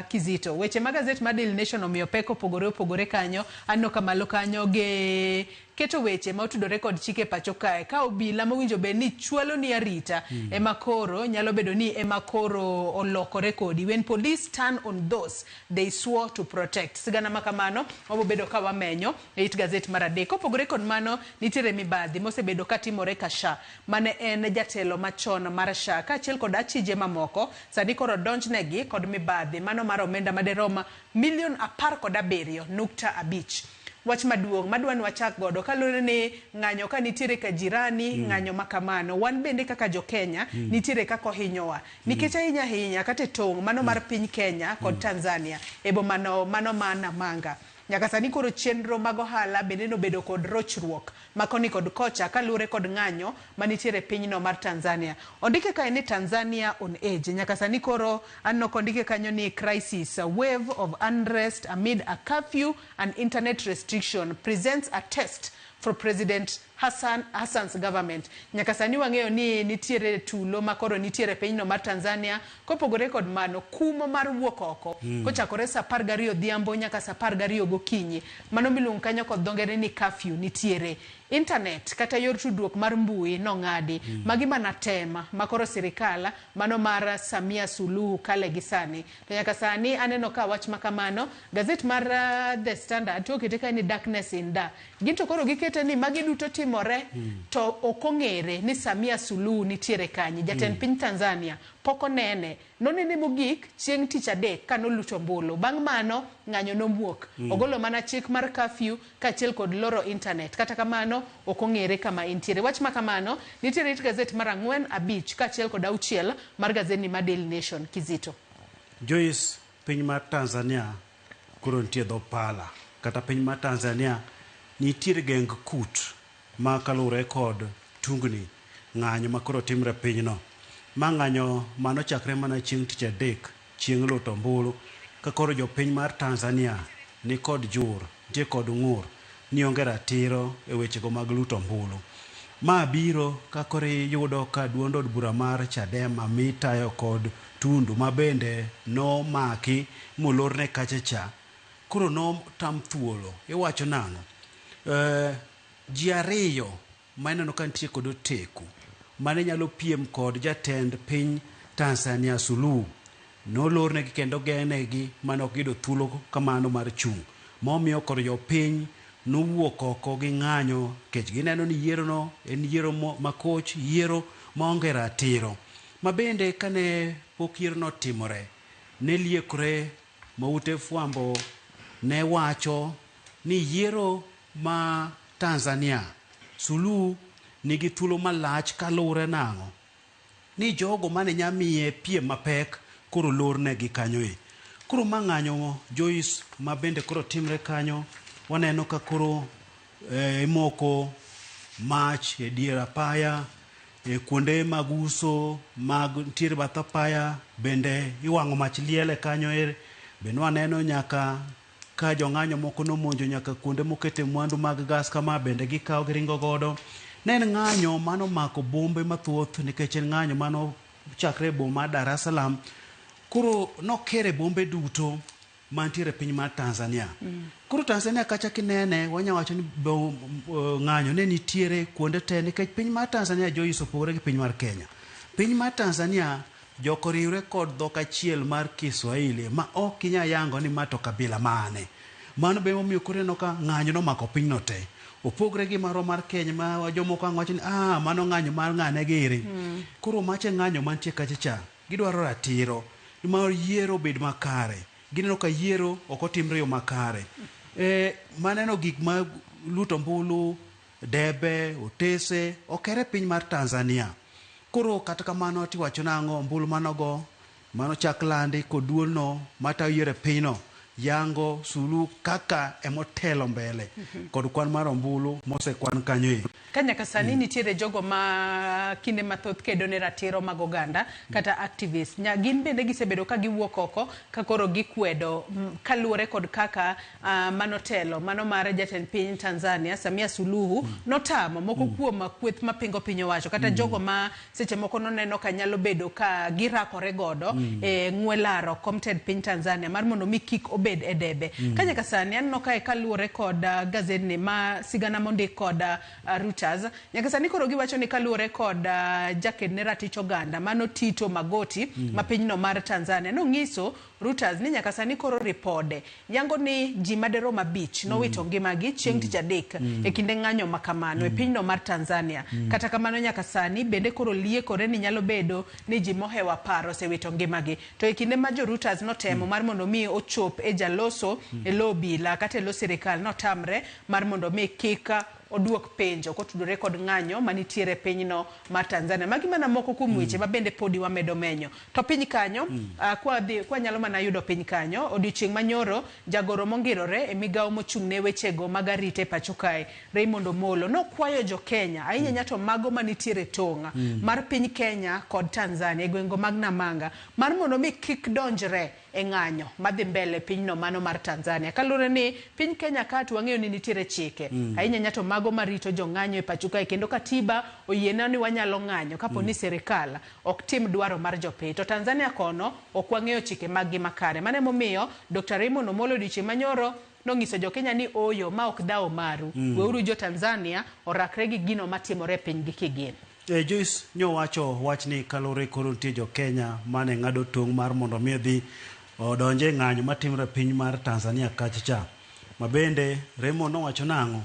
Kizito. Weche ma gazet mar Daily Nation omiyo pek opogore opogore kanyo. Aneno ka malo kanyo ge keto weche ma otudore kod chike pacho kae ka obila mowinjo bed ni chwalo ni arita ema koro nyalo bedo ni ema koro olokore kodi. When police turn on those they swore to protect. Sigana ma kamano wabo bedo ka wamenyo e it gazet mar adek. Kopogore kod mano nitiere mibadhi mosebedo katimore ka SHA mane en jatelo machon mar SHA kaachiel kod achije mamoko sani koro donjnegi kod mibadhi mano mar omenda maderom milion 17.5. Wach maduong' madwa ni wachak godo kaluwore ni ng'anyo ka nitiere ka jirani ng'anyo ma kamano wan bende kaka jo Kenya nitiere kaka ohinyowa nikech ahinya ahinya kata e tong' mano mar piny Kenya kod Tanzania e boma no mano ma Namanga. Nyaka sani koro chenro mag ohala bende nobedo kod rochruok ma koni kod kocha kaluwore kod ng'anyo manitiere e pinyno mar Tanzania. Ondike kae ni Tanzania on edge. Nyaka sani koro aneno kondike kanyo ni crisis, a wave of unrest amid a curfew and internet restriction presents a test for President Hassan's government. Nyaka sani wang'eyo ni nitiere tulo makoro nitiere pinyno mar Tanzania. Kopogore kod mano, kumo mar wuok oko kochakore saa 12 odhiambo nyaka saa 12 gokinyi. Mano miluongo kanyo kod dho ngere ni curfew nitiere. Internet kata yor tudruok mar mbui nong'adi. Magi mana tema makoro sirikal mano mar Samia Suluhu kale gi sani. To nyaka sani aneno ka wach makamano gazet mar The Standard to okete ka ni darkness in da. Gin to koro gikete ni magi duto timore to ok ong'ere ni Samia Suluhu nitiere kanye. Jatend piny Tanzania pok onene. Nonene mogik chieng' tich adek kanoluto ombulu. Bang' mano ng'anyo nomuok. Ogolo mana chik mar curfew kaachiel kod loro internet. Kata kamano ok ong'ere kama entiere. Wach ma kamano nitiere it gazet mar 4, 5 kaachiel kod 6 mar gazetni mar Daily Nation. Kizito. Joyce, piny mar Tanzania koro nitie dho pala. Kata piny mar Tanzania nitiere geng kut ma kaluwore kod tungni ng'anyo ma koro timre pinyno. Ma ng'anyo mano chakre mana chieng' tich adek chieng' luto ombulu ka koro jopiny mar Tanzania ni kod jur, nitie kod ng'ur ni onge ratiro e wechego mag luto ombulu. Ma biro ka koro iyudo ka duond od bura mar Chadema mitayo kod Tundu ma bende nomaki molorne kacha cha koro notam thuolo. Iwacho nang'o? Ji ariyo ma ineno ka nitie kod oteku mane nyalo piem kod jatend piny Tanzania Suluhu nolornegi kendo geng'negi mane ok giyudo thuolo kamano mar chung'. Momiyo koro jopiny nowuok oko gi ng'anyo nikech gineno ni yiero no en yiero makoch, yiero maonge ratiro. Ma bende kane pok yiero no otimore, ne liekore ma ute fwambo ne wacho ni yiero ma Tanzania Suluhu nigi thuolo malach kaluwore nang'o ni jogo mane nya miye piem mapek koro lornegi kanyo e. Koro ma ng'anyo Joyce ma bende koro timre kanyo, waneno ka koro imoko mach e dier apaya, e kuonde mag uso mag nitiere bath apaya bende iwang'o mach liele kanyo ere. Bende waneno nyaka ka jong'anyo moko nomonjo nyaka kuonde mokete mwandu mag gas kama bende gikawo giringo godo. Ne en ng'anyo manomako bombe mathoth nikech en ng'anyo mano chakre e boma mar Dar es Salaam. Koro nokere bombe duto mantiere e piny mar Tanzania. Koro Tanzania kacha kinene wanya wacho ni ng'anyo ne nitiere kuonde te nikech piny mar Tanzania Joyce opogore gi piny mar Kenya. Piny mar Tanzania jok oriwre kod dhok achiel mar Kiswahili ma ok inya yango ni ma to kabila mane. Mano be emomiyo koro ineno ka ng'anyo nomako pinyno te. Opogre gi marwa mar Kenya ma jomoko ang' wacho ni ah mano ng'anyo mar ng'ane giri. Koro macha e ng'anyo mantie kacha cha. Gidwaro ratiro mar yiero obed makare. Gineno ka yiero ok otimre yo makare. Maneno gik ma luto ombulu, debe, otese okere piny mar Tanzania. Koro kata kamano tiwacho nang'o ombulu manogo mano chak landi kod duolno matayo yiero e pinyno yango Suluhu kaka emotelo mbele kod kwan mar ombulu mosekwan kanyo e. Ka nyaka sani nitiere jogo ma kinde mathoth kedo ne ratiro mag oganda kata activists. Nya, gin bende gisebedo ka giwuok oko ka koro gikwedo kaluwore kod kaka manotelo mano mar jatend piny Tanzania Samia Suluhu notamo moko kuom kweth mapingo piny owacho kata jogo ma seche moko noneno ka nyalo bedo ka girakore godo e ng'we laro kom tend piny Tanzania mar mondo mi kik obed e debe. Ka nyaka sani aneno kae kaluwore kod gazedni ma sigana mondik kod Reuters, nyaka sani koro giwacho ni kaluwore kod jaked ne ratich oganda mano Tito Magoti ma pinyno mar Tanzania nong'iso Reuters ni nyaka sani koro ripode yango ni ji maderom 5 nowito ngimagi chieng' tich adek e kinde ng'anyo ma kamano e pinyno mar Tanzania. Kata kamano nyaka sani bende koro liekore ni nyalo bedo ni ji mohewo 10 osewito ngimagi. To e kinde ma jo Reuters notemo mar mondo mi ochop e jaloso e lo obila kata e lo sirikal notamre mar mondo mi kik oduok penjo kotudore kod ng'anyo manitiere pinyno mar Tanzania. Magi mana moko kuom weche ma bende podi wamedo menyo. To piny kanyo, kwa nyalo mana yudo piny kanyo, odiochieng' manyoro jagoro mongirore e migawo mochung' ne wechego mag arita e pacho kae, Raymond Omolo, nokwayo jo Kenya, ahinya ahinya to mago manitiere tong' mar piny Kenya kod Tanzania e gwenge mag Namanga, mar mondo mi kik donjre e ng'anyo madhi mbele pinyno mano mar Tanzania. Kaluwore ni piny Kenya ka to wang'eyo ni nitiere chike, ahinya ahinya to mago marito jong'anyo e pacho kae, kendo katiba oyiena ni wanyalo ng'anyo kapo ni sirikal ok tim dwaro mar jopiny. To Tanzania kono ok wang'eyo chike mag gi makare. Mano emomiyo Dr. Raymond Omolo odiochieng' manyoro nong'iso jo Kenya ni oyo ma ok dhawo maru. Weuru jo Tanzania orakre gi gino matimore e pinygi kigin. Joyce nyowacho wachni kaluwore koro nitie jo Kenya mane ng'ado tong' mar mondo mi odhi odonje ng'anyo matimore e piny mar Tanzania kacha cha. Ma bende Raymond nowacho nang'o?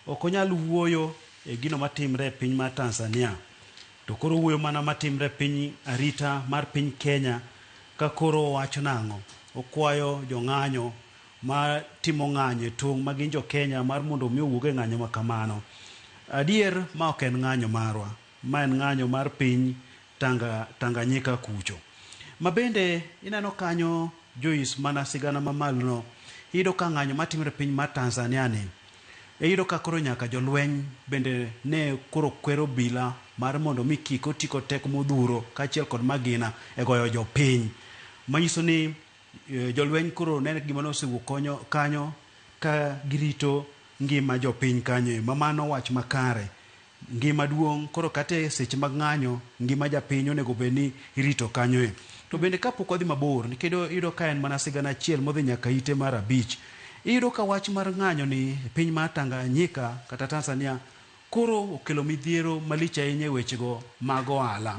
Ok onyal wuoyo e gino matimre e piny mar Tanzania. To koro wuoyo mana matimre e piny arita mar piny Kenya ka koro owacho nang'o? Okwayo jong'anyo ma timo ng'anyo e tong' ma gin jo Kenya mar mondo mi owuog e ng'anyo ma kamano. Adier ma ok en ng'anyo marwa, ma en ng'anyo mar piny Tanganyika kucho. Ma bende ineno kanyo Joyce mana sigana mamalo no, iyudo ka ng'anyo matimore piny mar Tanzania ni, iyudo ka koro nyaka jolweny bende ne koro kwero obila mar mondo mi kik oti kod teko modhuro kaachiel kod magina e goyo jopiny. Manyiso ni jolweny koro ne gima nosewuok kanyo ka girito ngima jopiny kanyo ma mano wach makare. Ngima duong' koro kata e seche mag ng'anyo ngima japiny onego bed ni irito kanyo e. To bende kapok wadhi mabor nikech iyudo ka en mana sigana achiel modhi nyaka ite mar 5. Iyudo ka wach mar ng'anyo ni e piny mar Tanganyika kata Tanzania koro okelo midhiero malich ahinya e wechego mag ohala.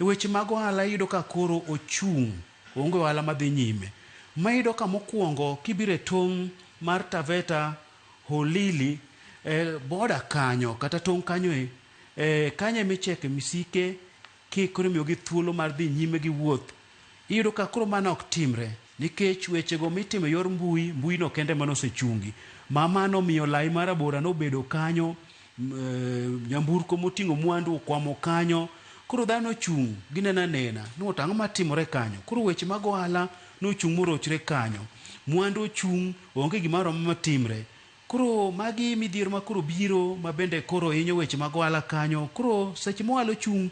E weche mag ohala iyudo ka koro ochung', onge ohala madhi nyime. Ma iyudo ka mokwongo kibiro e tong' mar Taveta Holili boda kanyo kata tong' kanyo kanyo emicheke misike kikoro imiyogi thuolo mar dhi nyime gi wuoth. Iyudo ka koro mano ok timre nikech wechego mitimo e yor mbui, mbui no kende mano osechungi. Ma mano omiyo lai mar abora nobedo kanyo, nyamburko moting'o mwandu okwamo kanyo. Koro dhano ochung' gineno anena ni to ang'o matimore kanyo. Koro weche mag ohala nochung' morochre kanyo. Mwandu ochung', onge gimoro matimre. Koro magi midhiero ma koro biro ma bende koro hinyo weche mag ohala kanyo. Koro seche ma ohala ochung',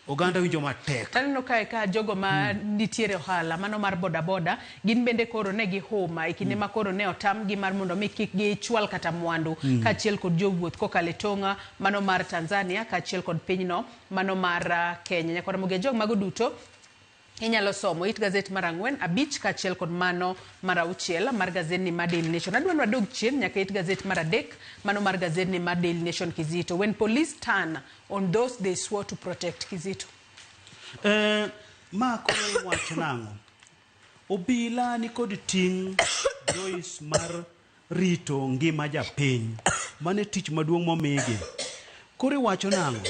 oganda winjo matek. Taneno kae ka jogo ma nitiere ohala mano mar boda boda gin bende koro ne gihuma e kinde ma koro ne otamgi mar mondo mi kik gichwal kata mwandu kaachiel kod jowuoth kokalo e tong' mano mar Tanzania kaachiel kod pinyno mano mar Kenya. Nyaka Ramogi Ajwang' mago duto inyalo somo it gazet mar 4, 5 kaachiel kod mano mar 6 mar gazetni mar Daily Nation. Adwa ni wadog chien nyaka it gazet mar 3 mano mar gazetni mar Daily Nation Kizito. When police turn on those they swore to protect Kizito. Ma koro iwacho nang'o? Obila nikod ting' Joyce mar rito ngima japiny. Mano e tich maduong' momigi. Koro iwacho nang'o?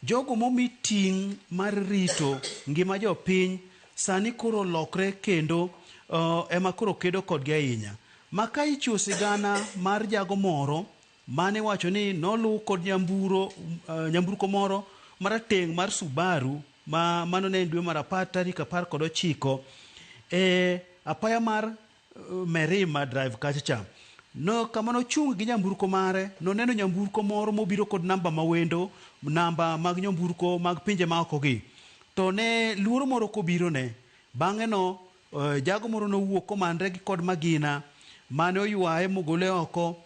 Jogo momi ting' mar rito ngima jopiny sani koro olokre kendo ema koro kedo kodgi ahinya. Ma ka ichiwo sigana mar jago moro mane wacho ni noluw kod nyamburko moro marateng' mar Subaru ma mano ne en dwe mar 10 tarik 19 e apaya mar Merima Drive kacha cha. No kama nochung' gi nyamburko mare, noneno nyamburko moro mobiro kod namba mawendo, namba mag nyamburko mag pinje maoko gi. To ne luoro moro kobiro ne. Bang'e no, jago moro nowuok komanre gi kod magina mane oywaye mogole oko.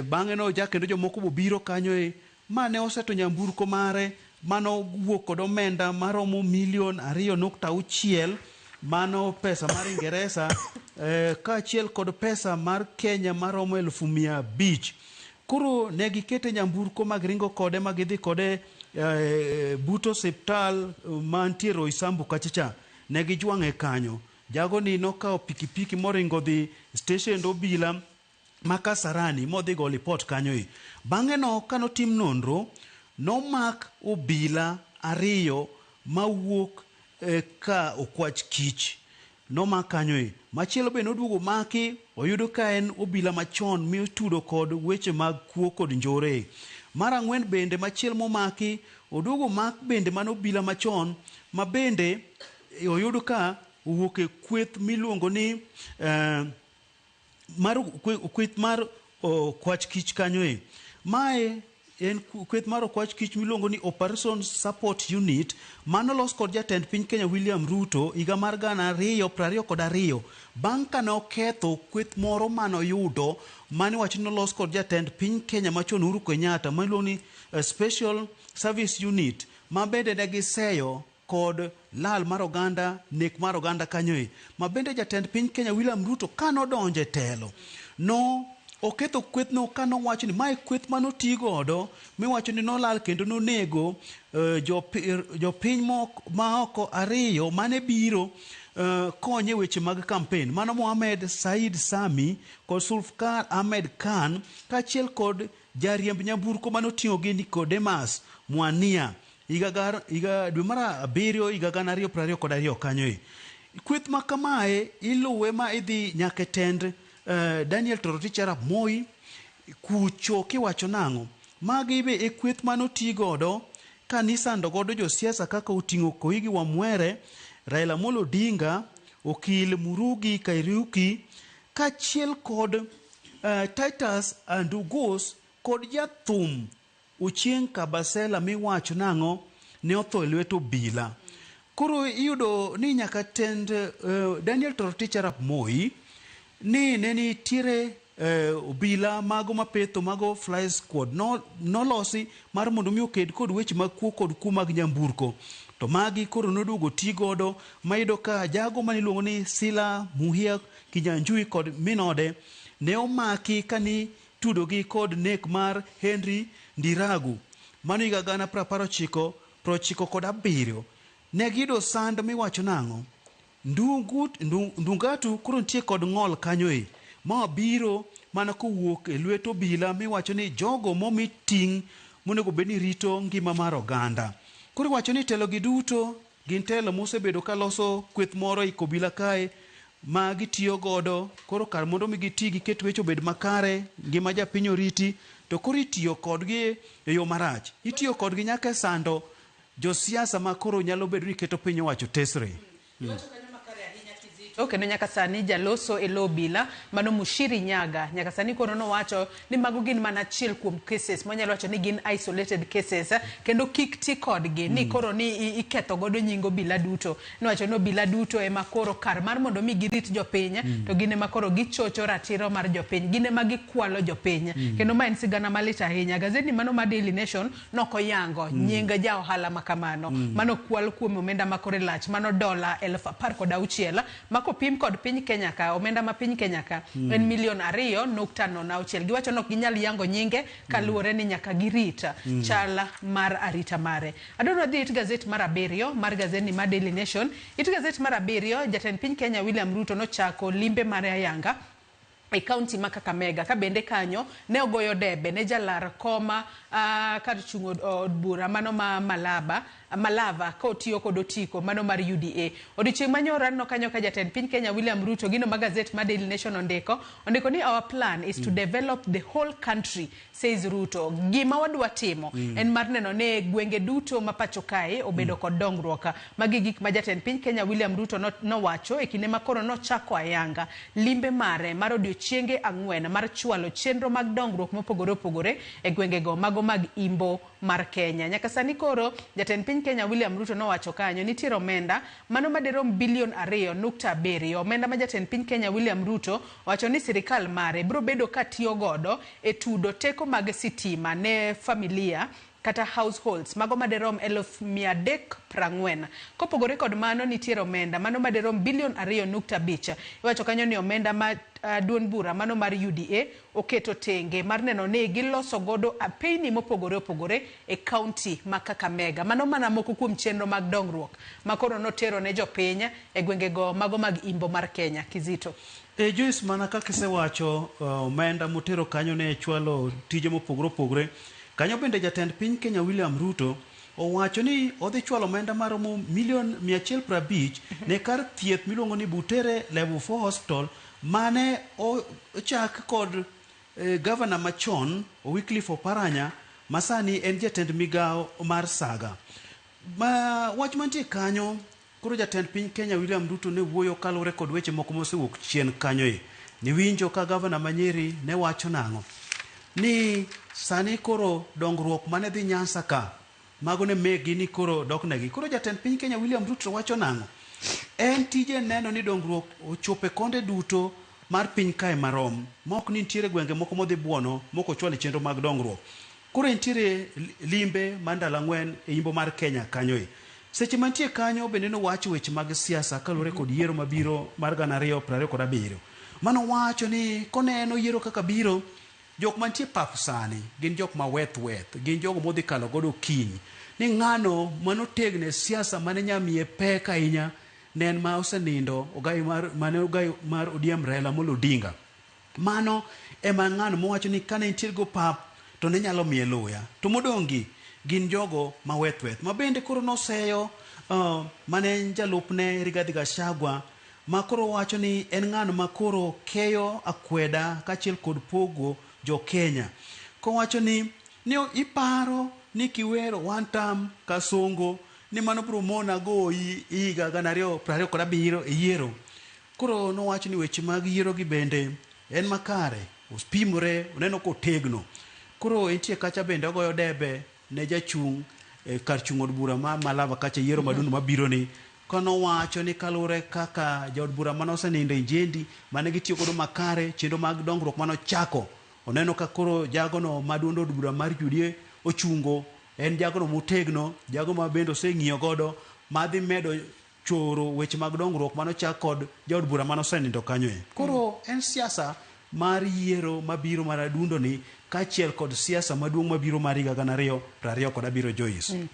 Bang'e no ja kendo jomoko bobiro kanyo e mane oseto nyamburko mare manowuok kod omenda maromo milion 2.6, mano pesa mar Ingeresa, kaachiel kod pesa mar Kenya maromo 500,000. Koro ne gikete nyamburko mag ringo kode ma gidhi kode but osiptal mantie Roysambu kacha cha. Ne gijwang'e kanyo. Jagoni nokawo pikipiki moringo dhi steshend obila ma Kasarani modhi go lipot kanyo e. Bang'e no kanotim nonro, nomak obila 2 mawuok ka okwach kich. Nomak kanyo e. Machielo be noduogo maki, oyudo ka en obila machon mitudo kod weche mag kuo kod njore. Mar ang'wen bende machielo momaki, oduogo mak bende mano obila machon ma bende oyudo ka owuok e kweth miluongo ni mar kweth mar okwach kich kanyo e. Mae en kweth mar okwach kich miluongo ni Operation Support Unit manolos kod jatend piny Kenya William Ruto higa mar 2022 bang' kane oketho kweth moro manoyudo mane wacho ni nolos kod jatend piny Kenya machon Uhuru Kenyatta miluongo ni Special Service Unit ma bende ne giseyo kod lal mar oganda, nek mar oganda kanyo e. Ma bende jatend piny Kenya William Ruto kanodonjo e telo, no oketho kwethno kanowacho ni mae kweth manoti godo miwacho ni nolal kendo nonego jopiny maoko 2 mane biro konye weche mag kampen. Mano Mohamed Said Sami kod Sulfikar Ahmed Khan kaachiel kod jariemb nyamburko manoting'o gi Nicodemus Mwania higa dwe mar 7 higa 2022 kanyo e. Kweth ma kamae iluwe ma idhi nyaka e tend Daniel Toroitich arap Moi kucho kiwacho nang'o. Magi be e kweth manoti godo kanisando godo josiasa kaka oting'o Koigi Wamwere, Raila Amolo Odinga, Okil Murugi Kariuki kaachiel kod Titus Andugos kod jathum Ochieng' Kabasela miwacho nang'o ne otho e lwet obila. Koro iyudo ni nyaka tend Daniel Toroitich arap Moi ni ne nitiere obila mago mapetho mago fly squad nolosi mar mondo mi oked kod weche mag kuo kod kuo mag nyamburko. To magi koro noduogo ti godo mayudo ka jago maniluongo ni Sila Muhia Kinyanjui kod minode ne omaki kani tudogi kod nek mar Henry Ndiragu mano higa 1997. Ne giyudo sand miwacho nang'o. Ndungatu koro nitie kod ng'ol kanyo e ma biro mana kowuok e lwet obila miwacho ni jogo momi ting' monego bed ni rito ngima mar oganda. Koro iwacho ni telo gi duto gin telo mosebedo ka loso kweth moro e obila kae ma gitiyo godo. Koro kar mondo mi giti giket weche obed makare, ngima japiny oriti, to koro itiyo kodgi e yo marach. Itiyo kodgi nyaka e sando josiasa ma koro nyalo bedo ni keto piny owacho tesre. Kendo nyaka sani jaloso e lo obila mano Mushiri Nyaga nyaka sani koro nowacho ni mago gin mana achiel kuom cases monyalo wacho ni gin isolated cases kendo kik ti kodgi ni koro ni iketho godo nying obila duto. Nowacho ni obila duto ema koro kar mar mondo mi girit jopiny to gin ema koro gichocho ratiro mar jopiny, gin ema gikwalo jopiny. Kendo ma en sigana malit ahinya. Gazeti mano mar Daily Nation nokoyango nying ja ohala makamano mano kwal kuom omenda makore lach mano dola 16,000 mako pim kod piny Kenya ka omenda ma piny Kenya ka en milion 2.06. Giwacho ni ok ginyal yango nyinge kaluwore ni nyaka girit chal mar arita mare. Adwaro dhi it gazet mar 7 mar gazeti mar Daily Nation. It gazet mar 7 jatend piny Kenya William Ruto nochako limbe mare ayanga E kaunti ma Kakamega ka bende kanyo ne ogoyo debe ne jalar koma kar chung' od bura mano ma Malaba Malava ka otiyo kod otiko mano mar UDA. Odiochieng' manyoro aneno kanyo ka jatend piny Kenya William Ruto gino ma gazet ma Daily Nation ondiko ondiko ni our plan is to develop the whole country says Ruto. Gima wadwa timo en mar neno ni gwenge duto ma pacho kae obedo kod dongruok. Magi gik ma jatend piny Kenya William Ruto nowacho e kinde ma koro nochako ayanga limbe mare mar odiochienge 4 mar chwalo chenro mag dongruok mopogore opogore e gwengego mago mag imbo mar Kenya. Nyaka sani koro jatend piny Kenya William Ruto nowacho kanyo nitiere omenda mano madirom bilion 2.7, omenda ma jatend piny Kenya William Ruto owacho ni sirikal mare biro bedo ka tiyo godo e tudo teko mag sitima ne familia kata households mago madirom 340,000. Kopogore kod mano nitiere omenda mano madirom bilion 2.5. Iwacho kanyo ni omenda ma duond bura mano mar UDA oketo tenge mar neno ni giloso godo apeyni mopogore opogore e kaunti ma Kakamega. Mano mana moko kuom chenro mag dongruok ma koro notero ne jopiny e gwengego mago mag imbo mar Kenya. Kizito. E Joyce, mana kaka isewacho, omenda motero kanyo ne chwalo tije mopogore opogore. Kanyo bende jatend piny Kenya William Ruto owacho ni odhi chwalo omenda maromo milion 150 ne kar thieth miluongo ni Butere Level 4 Hospital mane ochak kod gavana machon Wycliffe Oparanya masani en jatend migawo mar Saga. Ma wach mantie kanyo koro jatend piny Kenya William Ruto ne wuoyo kaluwore kod weche moko mosewuok chien kanyo e. Niwinjo ka gavana ma Nyeri ne wacho nang'o? Ni sani koro dongruok mane dhi Nyanza ka mago ne megi ni koro doknegi. Koro jatend piny Kenya William Ruto wacho nang'o? En tije neno ni dongruok ochopo e konde duto mar piny kae marom, ma ok ni nitiere gwenge moko modhi buono mok ochwal e chenro mag dongruok. Koro nitiere limbe mar ndalo 4 e imbo mar Kenya kanyo e. Seche mantie kanyo bende nowacho weche mag siasa kaluwore kod yiero mabiro mar 2027. Mano wacho ni koneno yiero kaka biro, jok mantie pap sani gin jok ma weth weth, gin jogo modhi kalo godo kiny. Ni ng'ano manotegno e siasa mane nyamiye pek ahinya ne en ma osenindo ogai mar, mane ogai mar ODM Raila Amolo Odinga. Mano ema ng'ano mowacho ni kane nitiere go pap to ne nyalo miye luya. To modong' gi gin jogo ma weth weth. Ma bende koro noseyo mane en jalupne Rigathi Gachagua ma koro wacho ni en ng'ano ma koro keyo akweda kaachiel kod pogo jo Kenya. Kowacho ni iparo ni kiwero one term Kasongo ni mano biro mona goyi higa 2027 e yiero. Koro nowacho ni weche mag yiero gi bende en makare, opimore, oneno kotegno. Koro entie kacha bende ogoyo debe ne jachung' kar chung' od bura ma Malava kacha yiero maduong' mabiro ni. Konowacho ni kaluwore kaka jaod bura mane osenindo e Injendi mane gitiyo godo makare chenro mag dongruok mane ochako, oneno ka koro jagono ma duond od bura mar UDA ochungo en jagono motegno, jago ma bende oseng'iyo godo madhi medo choro weche mag dongruok mane ochak kod jaod bura mane osenindo kanyo e. Koro en siasa mar yiero mabiro mar adundo ni kaachiel kod siasa maduong' mabiro mar higa 2027 Joyce.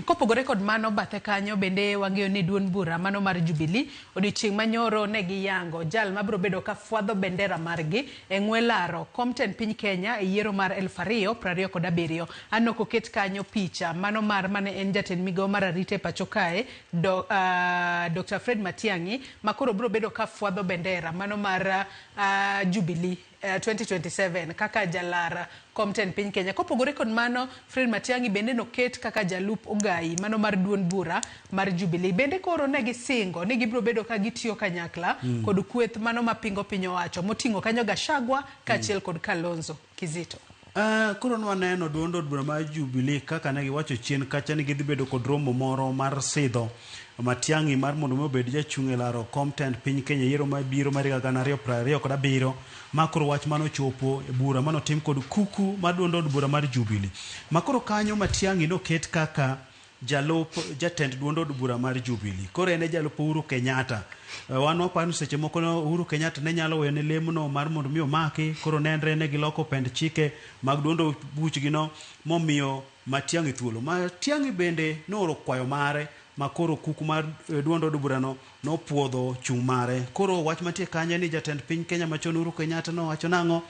Kopogore kod mano bathe kanyo bende wang'eyo ni duond bura mano mar Jubilee odiochieng' manyoro ne giyango jal mabiro bedo ka fwadho bendera margi e ng'we laro kom tend piny Kenya e yiero mar 2027. Aneno koket kanyo picha mano mar mane en jatend migawo mar arita e pacho kae Dr. Fred Matiang'i ma koro biro bedo ka fwadho bendera mano mar Jubilee 2027 kaka jalar kom tend piny Kenya. Kopogore kod mano, Fred Matiang'i bende noket kaka jalup ogai mano mar duond bura mar Jubilee. Bende koro ne gisingo ni gibiro bedo ka gitiyo kanyakla kod kweth mano mapingo piny owacho moting'o kanyo Gachagua kaachiel kod Kalonzo. Kizito. Koro nwaneno duond od bura mar Jubilee kaka ne giwacho chien kacha ni gidhi bedo kod romo moro mar sidho Matiang'i mar mondo mi obed jachung' e laro kom tend piny Kenya yiero mabiro mar higa 2027 ma koro wach mano ochopo e bura manotim kod kuku mar duond od bura mar Jubilee. Ma koro kanyo Matiang'i noket kaka jalup jatend duond od bura mar Jubilee. Koro en e jalup Uhuru Kenyatta. Wan waparo ni seche moko Uhuru Kenyatta ne nyalo wene lemno mar mondo mi omaki, koro nenre ne giloko pend chike mag duond buchgi no momiyo Matiang'i thuolo. Matiang'i bende nooro kwayo mare ma koro kuku mar duond od burano nopuodho chung' mare. Koro wach mantie kanyo ni jatend piny Kenya machon Uhuru Kenyatta nowacho nang'o?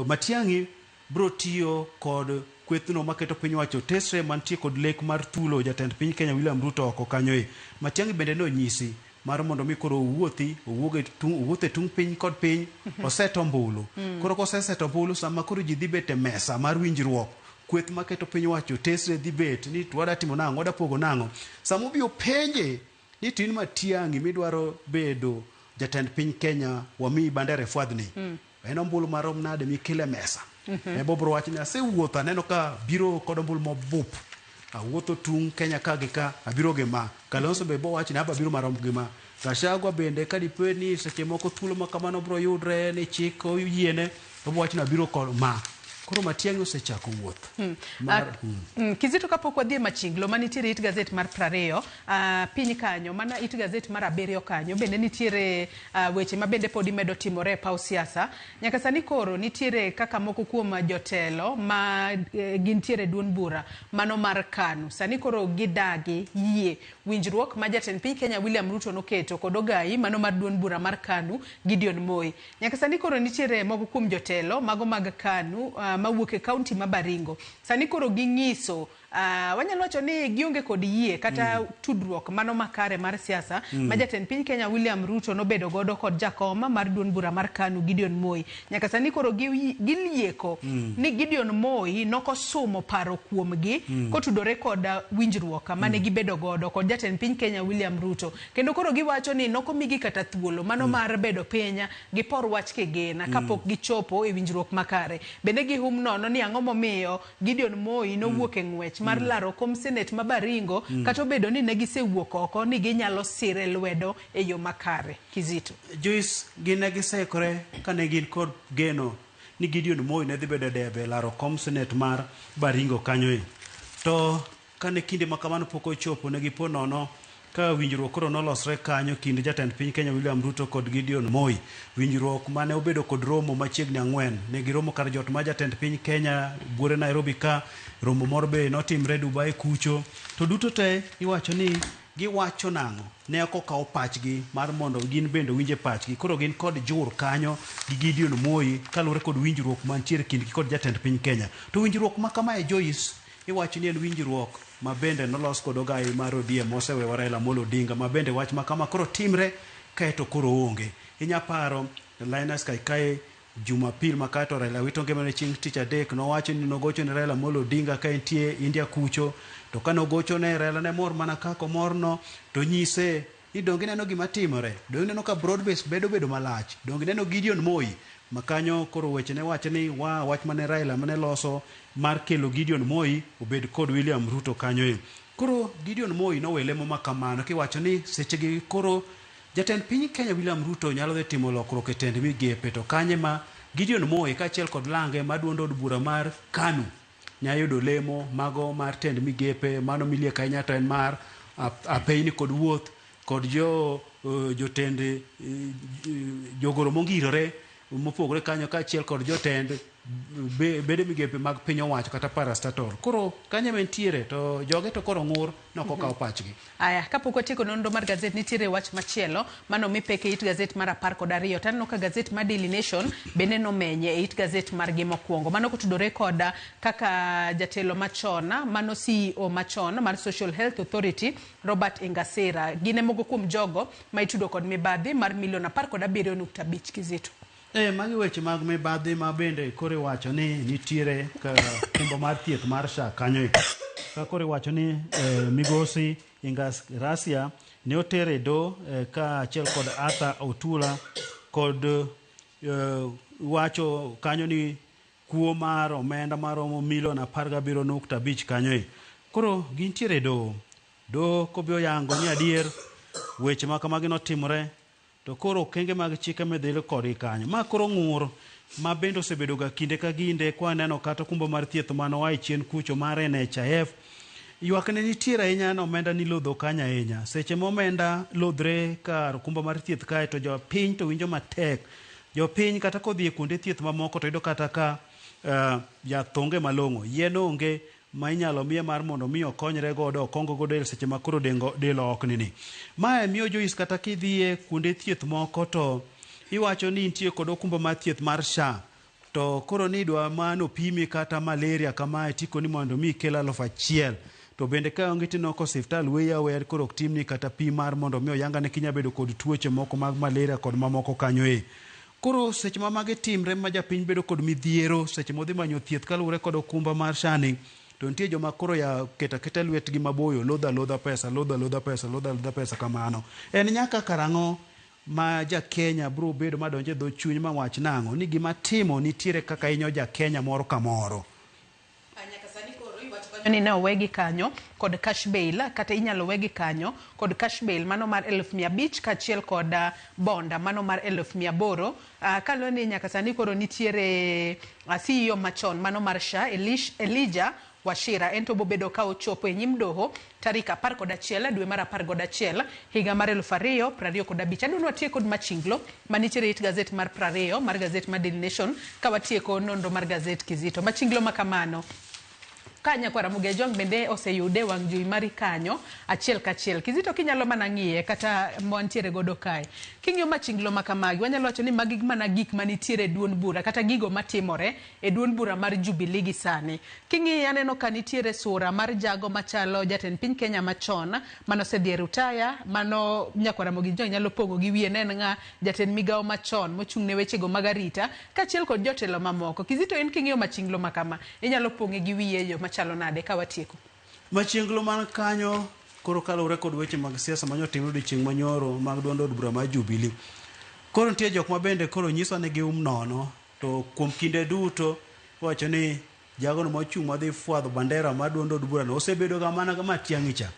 Matiang'i bro tiyo kod kwethno maketo piny owacho tesre mantie kod lek mar thulo jatend piny Kenya William Ruto oko kanyo e. Matiang'i bende nonyisi mar mondo mi koro owuothi, owuog e tung, owuoth e tung' piny kod piny, oset ombulu. Koro koseseto ombulu, sama koro ji dhi bet e mesa mar winjruok, kweth maketo piny owacho tesre dhi bet ni to wada timo nang'o, wada pogo nang'o. Sama obi openje ni to in Matiang'i midwaro bedo jatend piny Kenya, wamiyi bandera e fwadhni. En ombulu marom nade mikelo e mesa? Ebo bro wacho ni asewuotho aneno ka biro kod ombulu mobup. Awuotho tung' Kenya ka gi ka, abiro gi ma. Kalonzo be bo wacho ni aba biro marom gi ma. Gachagua bende ka dipo ni seche moko thuolo ma kamano bro yudre ni chik oyiene, obo wacho ni abiro kod ma. Koro Matiang'i osechako wuoth. Mar, Kizito, kapok wadhi e machinglo manitiere it gazet mar 20 piny kanyo, mana it gazet mar 7 kanyo bende nitiere weche ma bende podi medo timore e paw siasa. Nyaka sani koro nitiere kaka moko kuom jotelo ma gintiere duond bura mano mar KANU. Sani koro gidagi yie winjruok ma jatend piny Kenya William Ruto noketo kod ogai mano mar duond bura mar KANU Gideon Moi. Nyaka sani koro nitiere moko kuom jotelo mago mag KANU mawuok e kaunti ma Baringo. Sani koro ging'iso wanyalo wacho ni gionge kod yie kata tudruok mano makare mar siasa ma jatend piny Kenya William Ruto nobedo godo kod jakom mar duond bura mar KANU Gideon Moi. Nyaka sani koro gilieko ni Gideon Moi nokosumo paro kuomgi kotudore kod winjruok mane gibedo godo kod jatend piny Kenya William Ruto. Kendo koro giwacho ni nokomigi kata thuolo mano mar bedo piny gipor wach kigina kapok gichopo e winjruok makare. Bende gihum nono ni ang'o momiyo Gideon Moi nowuok e ng'wech mar laro kom senet ma Baringo kata obedo ni ne gisewuok oko ni ginyalo sire lwedo e yo makare. Kizito. Joyce, gin ne gisekore kane gin kod geno ni Gideon Moi ne dhi bedo e debe laro kom senet mar Baringo kanyo e. To kane kinde ma kamano pok ochopo, ne gipo nono ka winjruok koro nolosre kanyo kind jatend piny Kenya William Ruto kod Gideon Moi. Winjruok mane obedo kod romo machiegni 4. Ne giromo kar jot mar jatend piny Kenya buore Nairobi ka, romo moro be notimre Dubai kucho. To duto te iwacho ni giwacho nang'o? Ne ok okaw pachgi mar mondo gin bende owinje pachgi. Koro gin kod jur kanyo gi Gideon Moi kaluwore kod winjruok mantiere kindgi kod jatend piny Kenya. To winjruok ma kamae Joyce, iwacho ni en winjruok ma bende nolos kod ogai mar ODM mosewewa Raila Amolo Odinga, ma bende wach ma kama koro timre kaeto koro onge. Inya paro Linus Kaikai Jumapil ma kaeto Raila wito ngimane chieng' tich adek, nowacho ni nogocho ne Raila Amolo Odinga ka entie India kucho, to kane ogocho ne Raila ne mor mana kaka omorno, to nyise ni donge ineno gima timore, donge ineno ka broad base bedo bedo malach, donge ineno Gideon Moi ma kanyo koro weche ne wacho ni wa wach mane Raila mane loso mar kelo Gideon Moi obed kod William Ruto kanyo e. Koro Gideon Moi nowe lemo ma kamano kiwacho ni sechegi koro jatend piny Kenya William Ruto nyalo dhi timo lokruok e tend migepe, to kanye ma Gideon Moi kaachiel kod lange mar duond od bura mar KANU nyalo yudo lemo mago mar tend migepe, mano miliek ahinya to en mar apeyni kod wuoth kod jotend jogoro mongirore mopogore kanyo kaachiel kod jotend bede migepe mag piny owacho kata parastatal. Koro kanyo ema entiere to joge to koro ng'ur nok okawo pachgi. Aya, kapok watieko nonro mar gazet, nitiere wach machielo mano mi pek e it gazet mar 12. Taneno ka gazet mar Daily Nation bende nomenye e it gazet margi mokwongo. Mano kotudore kod kaka jatelo machon, mano CEO machon mar Social Health Authority Robert Ingasira. Gin e moko kuom jogo ma itudo kod mibadhi mar milion 17.5 Kizito. Magi weche mag mibadhi ma bende koro iwacho ni nitiere ka kumba mar thieth mar SHA kanyo. Ka koro iwacho ni migosi Ingasira ne otere e doho kaachiel kod Arthur Otula kod wacho kanyo ni kuo mar omenda maromo milion 17.5 kanyo. Koro gintiere e doho. Doho kobiro yango ni adier weche ma kamagi notimore, to koro okenge mag chike midhil kodgi kanyo. Ma koro ng'ur ma bende osebedo ga kinde ka kinde kwa neno kata okumba mar thieth mane oa e chien kucho mar NHIF. Ywak ne nitiere ahinya ni omenda nilodho kanyo ahinya. Seche ma omenda lodhre kar okumba mar thieth kae to jopiny to winjo matek. Jopiny kata kodhi e kuonde thieth mamoko to yudo kata ka yath onge malong'o, yien onge, ma inyalo miye mar mondo mi okonyre godo okong godo del seche ma koro dengo, del okni ni. Mae miyo Joyce kata kidhiye kuonde thieth moko to iwacho ni intie kod okumba mar thieth mar SHA to koro ni idwa mano pimi kata malaria kamae tikoni mondo mi ikel 1000 to bende ka onge tineno ka osiptal weyi aweya koro ok timni kata pim mar mondo mi oyangane kinya bedo kod tuoche moko mag malaria kod mamoko kanyo e. Koro seche ma magi timre ma japiny bedo kod midhiero seche modhi manyo thieth kaluwore kod okumba mar SHA ni to nitie joma koro ya keto aketa lwetgi maboyo lodho alodha pesa lodho alodha pesa lodho alodha pesa kamano. En nyaka karang'o ma ja Kenya bro bedo ma donjo e dho chuny ma wach nang'o ni gima timo nitiere kaka hinyo ja Kenya moro kamoro. Ni ne owegi kanyo kod cash bail kata inyalo wegi kanyo kod cash bail mano mar 500,000 kaachiel kod bonda mano mar 800,000. Kaluwore ni nyaka sani koro nitiere CEO machon mano mar SHA Elijah Wachira en to bobedo ka ochopo e nyim doho tarik 11 dwe mar 11 higa mar 2025. Adwa ni watiek kod machinglo manitiere it gazet mar 20 mar gazet mar Daily Nation ka watieko nonro mar gazet Kizito. Machinglo makamano ka nyakwar Ramogi Ajwang' bende oseyude wang' jowi mari kanyo achiel kachiel. Kizito kinyalo mana ng'iye kata mwantiere godo kae. King'iyo machinglo makamagi wanyalo wacho ni magi mana gik manitiere e duond bura kata gigo matimore e duond bura mar Jubilee gi sani. King'iye aneno ka nitiere sura mar jago machalo jatend piny Kenya machon manosedhi e rutaya mano nyakwar Ramogi Ajwang' nyalo pong'o gi wiye ne en ng'a jatend migawo machon mochung' ne wechego mag arita kaachiel kod jotelo mamoko. Kizito in king'iyo machinglo makama inyalo pong'e gi wiye yo machalo nade ka watieko? Machinglo man kanyo koro kaluwore kod weche mag siasa manyo timre odiochieng' manyoro mag duond od bura mar Jubilee. Koro nitie jok ma bende koro nyiso ni gium nono to kuom kinde duto iwacho ni jagono mochung' madhi fwadho bandera mar duond od bura no osebedo ga mana Matiang'i cha.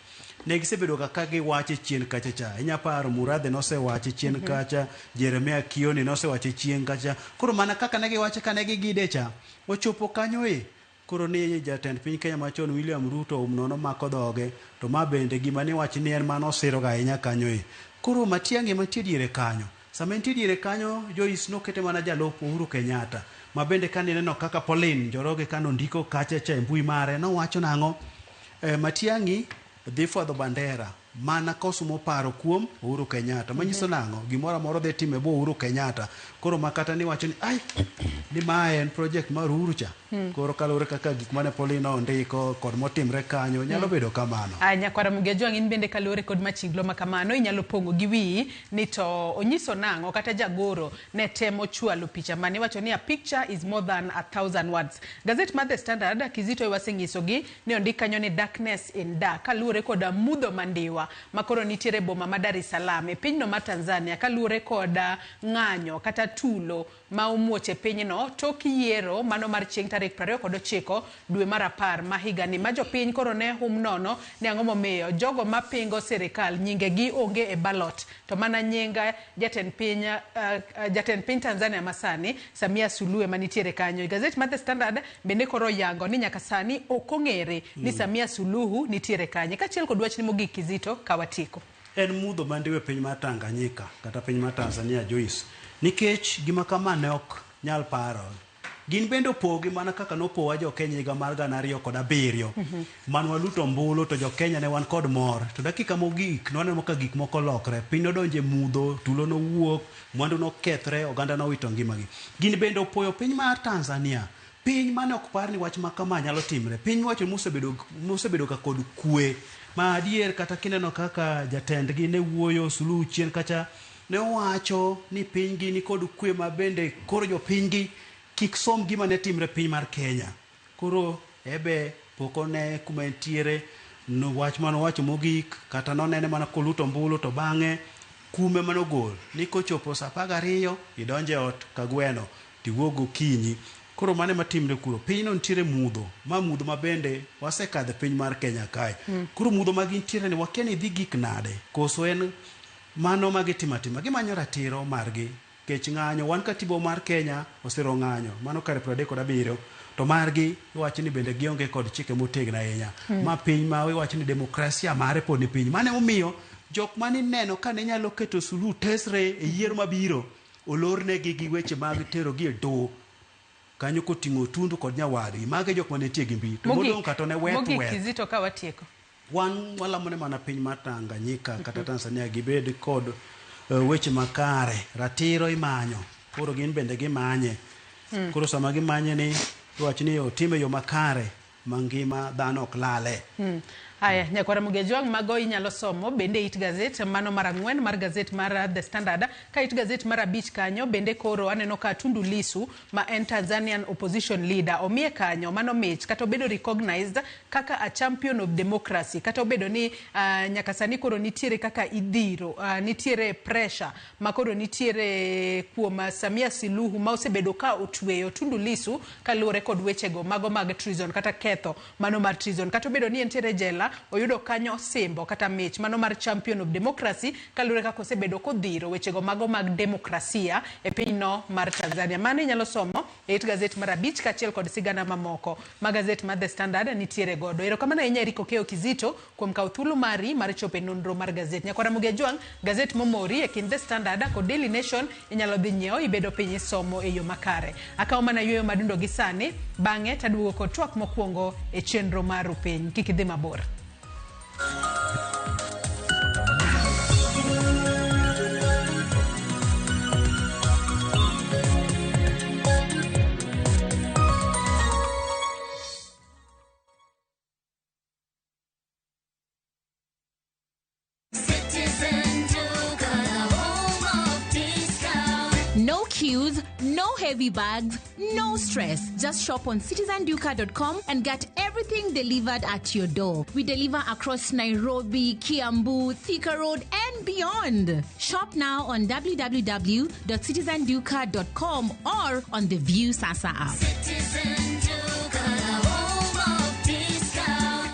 Ne gisebedo ga ka giwache chien kacha cha. Inya paro Murathe nosewache chien kacha, Jeremia Kioni nosewache chien kacha. Koro mana kaka ne giwache kane gigide cha, ochopo kanyo e koro ni jatend piny Kenya machon William Ruto um nono mako dhoge to ma bende gima ni wach ni en mano osiro ga ahinya kanyo e. Koro Matiang'i mantie diere kanyo. Sama entie diere kanyo Joyce nokete mana jalup Uhuru Kenyatta ma bende kane ineno kaka Pauline Njoroge kane ondiko kacha cha e mbui mare nowacho nang'o? Matiang'i dhi fwadho bandera mana kosumo paro kuom Uhuru Kenyatta. Manyiso nang'o? Gimoro amora dhi timo e bwo Uhuru Kenyatta. Koro ma kata niwacho ni ai ni mae en project mar Uhuru cha. Koro kaluwore kaka gik mane Pauline ondiko kod motimre kanyo nyalo bedo kamano. Aya nyakwar Ramogi Ajwang' in bende kaluwore kod machinglo ma kamano inyalo pong'o gi wiyi ni to onyiso nang'o kata jagoro ne temo chwalo picha mane iwacho ni a picture is more than 1,000 words. Gazet mar The Standard Kizito e wasenyisogi ni ondik kanyo ni darkness in dark kaluwore kod mudho mandiwa makoro nitiere boma ma Dar es Salaam e pinyno mar Tanzania kaluwore kod ng'anyo kata tulo ma omuoch e pinyno tok yiero mano mar chieng' tarik 29 dwe mar 10 ma higani ma jopiny koro ne hum nono ni ang'o momiyo jogo mapingo sirikal nyingegi onge e ballot to mana nying jatend piny Tanzania masani Samia Suluhu ema nitiere kanyo. Gazet mar The Standard bende koro oyango ni nyaka sani ok ong'ere ni Samia Suluhu nitiere kanye. Kaachiel kod wachni mogik Kizito ka watieko. En mudho mandiwa e piny mar Tanganyika kata piny mar Tanzania Joyce nikech gima kama ne ok nyal paro. Gin bende opogi mana kaka nopowa jo Kenya higa mar 2007 man waluto ombulu to jo Kenya ne wan kod mor to dakika mogik nwaneno ka gik moko lokre piny nodonje mudho tulo nowuok mwandu nokethre oganda nowito ngimagi. Gin bende opoyo piny mar Tanzania piny mane ok par ni wach ma kama nyalo timre piny miwacho mosebedo ka kod kwe ma adier kata kineno kaka jatendgi ne wuoyo Suluhu chien kacha ne owacho ni pinygi ni kod kwe ma bende koro jopinygi kik som gima ne timre piny mar Kenya. Koro ebe pok one kuma entiere no wach mane owacho mogik kata nonene mana koluto ombulu to bang'e kume manogol ni kochopo saa 12 idonje ot kagweno tiwuog gokinyi. Koro mano ema timre kuro. Pinyno nitiere mudho, ma mudho ma bende wasekadho e piny mar Kenya kae. Koro mudho ma gintiere ni wakia ni dhi gik nade koso en mano ma gitimo atima. Gimanyo ratiro margi kech ng'anyo. Wan katiba mar Kenya osiro ng'anyo mano kare 37 to margi iwacho ni bende gionge kod chike motegno ahinya. Ma piny ma iwacho ni demokrasia mare pod ni piny. Mano emomiyo jok mane ineno ka ne nyalo keto Suluhu tesre e yiero mabiro olornegi gi weche mag terogi e doho. Kanyo koting'o Tundu kod nyawadgi. Mago e jok mane nitie gi mbi. To modong' ka to ne weth Mogik weth. Kizito ka watieko. Wan walamo ne mana piny mar Tanganyika kata Tanzania gibed kod weche makare. Ratiro imanyo. Koro gin bende gimanye. Koro sama gimanye ni iwacho ni otime e yo makare ma ngima dhano ok lale. Haya, nyakwara Mugejwang' mago inyalo somo bende it gazet mano mar ang'wen mar gazet mar The Standard. Ka it gazet mar abich kanyo bende koro aneno ka Tundu Lissu ma en Tanzanian opposition leader omiye kanyo mano mich kata obedo recognized kaka a champion of democracy kata obedo ni nyaka sani koro nitiere kaka idhiro nitiere pressure ma koro nitiere kuom Samia Suluhu ma osebedo ka otweyo Tundu Lissu kaluwore kod wechego mago mag treason kata ketho mano mar treason kata obedo ni entiere jela oyudo kanyo simbo kata mich mano mar champion of democracy kaluwore kaka osebedo kodhiro wechego mago mag demokrasia e pinyno mar Tanzania. Mano inyalo somo e it gazet mar abich kaachiel kod sigana mamoko ma gazet mar The Standard nitiere godo. Erokamano ahinya Eric Okeyo Kizito kuom kawo thuolo mari mar chopo e nonro mar gazet. Nyakwara Mugejwang', gazet momori e kind The Standard kod Daily Nation inyalo dhi nyiewo ibedo piny isomo e yo makare. Akawo mana yueyo madundo gi sani, bang'e taduogo kod twak mokwongo e chenro mar Rupiny. Kik idhi mabor. No queues, no heavy bags, no stress. Just shop on citizenduka.com and get everything delivered at your door. We deliver across Nairobi, Kiambu, Thika Road, and beyond. Shop now on www.citizenduka.com or on the View Sasa app. Citizen Duka, the home of discount.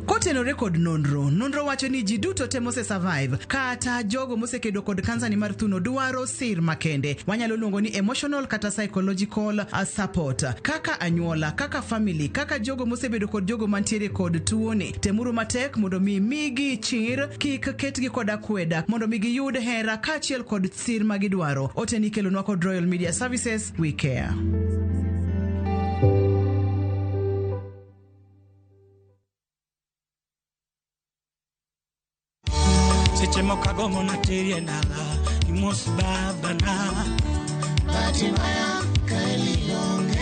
Kotenore kod nonro, nonro wacho ni ji duto te mose survive kata jogo mosekedo kod kansa ni mar thuno dwaro sir makende. Wanyalo luongo ni emotional kata psychological support. Kaka anyuola, kaka family, kaka jogo mosebedo kod jogo mantiere kod tuoni. Temuru matek mondo mi migi chir, kik ketgi kod akweda, mondo mi giyud hera kaachiel kod sir magidwaro. Ote ni ikelonwa kod Royal Media Services, we care. Seche moko agombo nateri e dala imos babana. Bahati mbaya kaeli onge.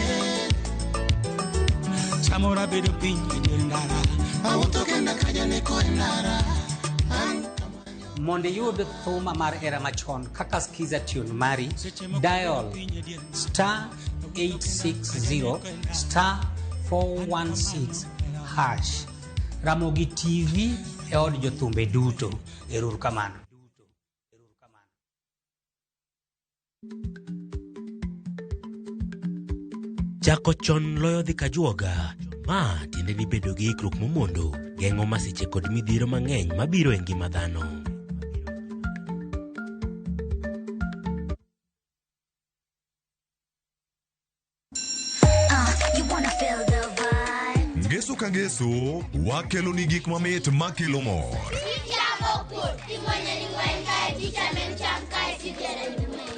Samoro abedo piny e dier ndara. Awuotho kenda ka janeko e ndara. Mondo iyud thuma mar era machon kaka skiza tune mari, dial star 860 star 416 hash. Ramogi TV e od jothumbe duto. Ero kamano. Chako chon loyo dhi kajuoga. Ma tiende ni bedo gi ikruok momondo geng'o masiche kod midhiero mang'eny mabiro e ngima dhano. You wanna feel the vibe. Ngeso ka ngeso, wakelo ni gik mamit makelo mor.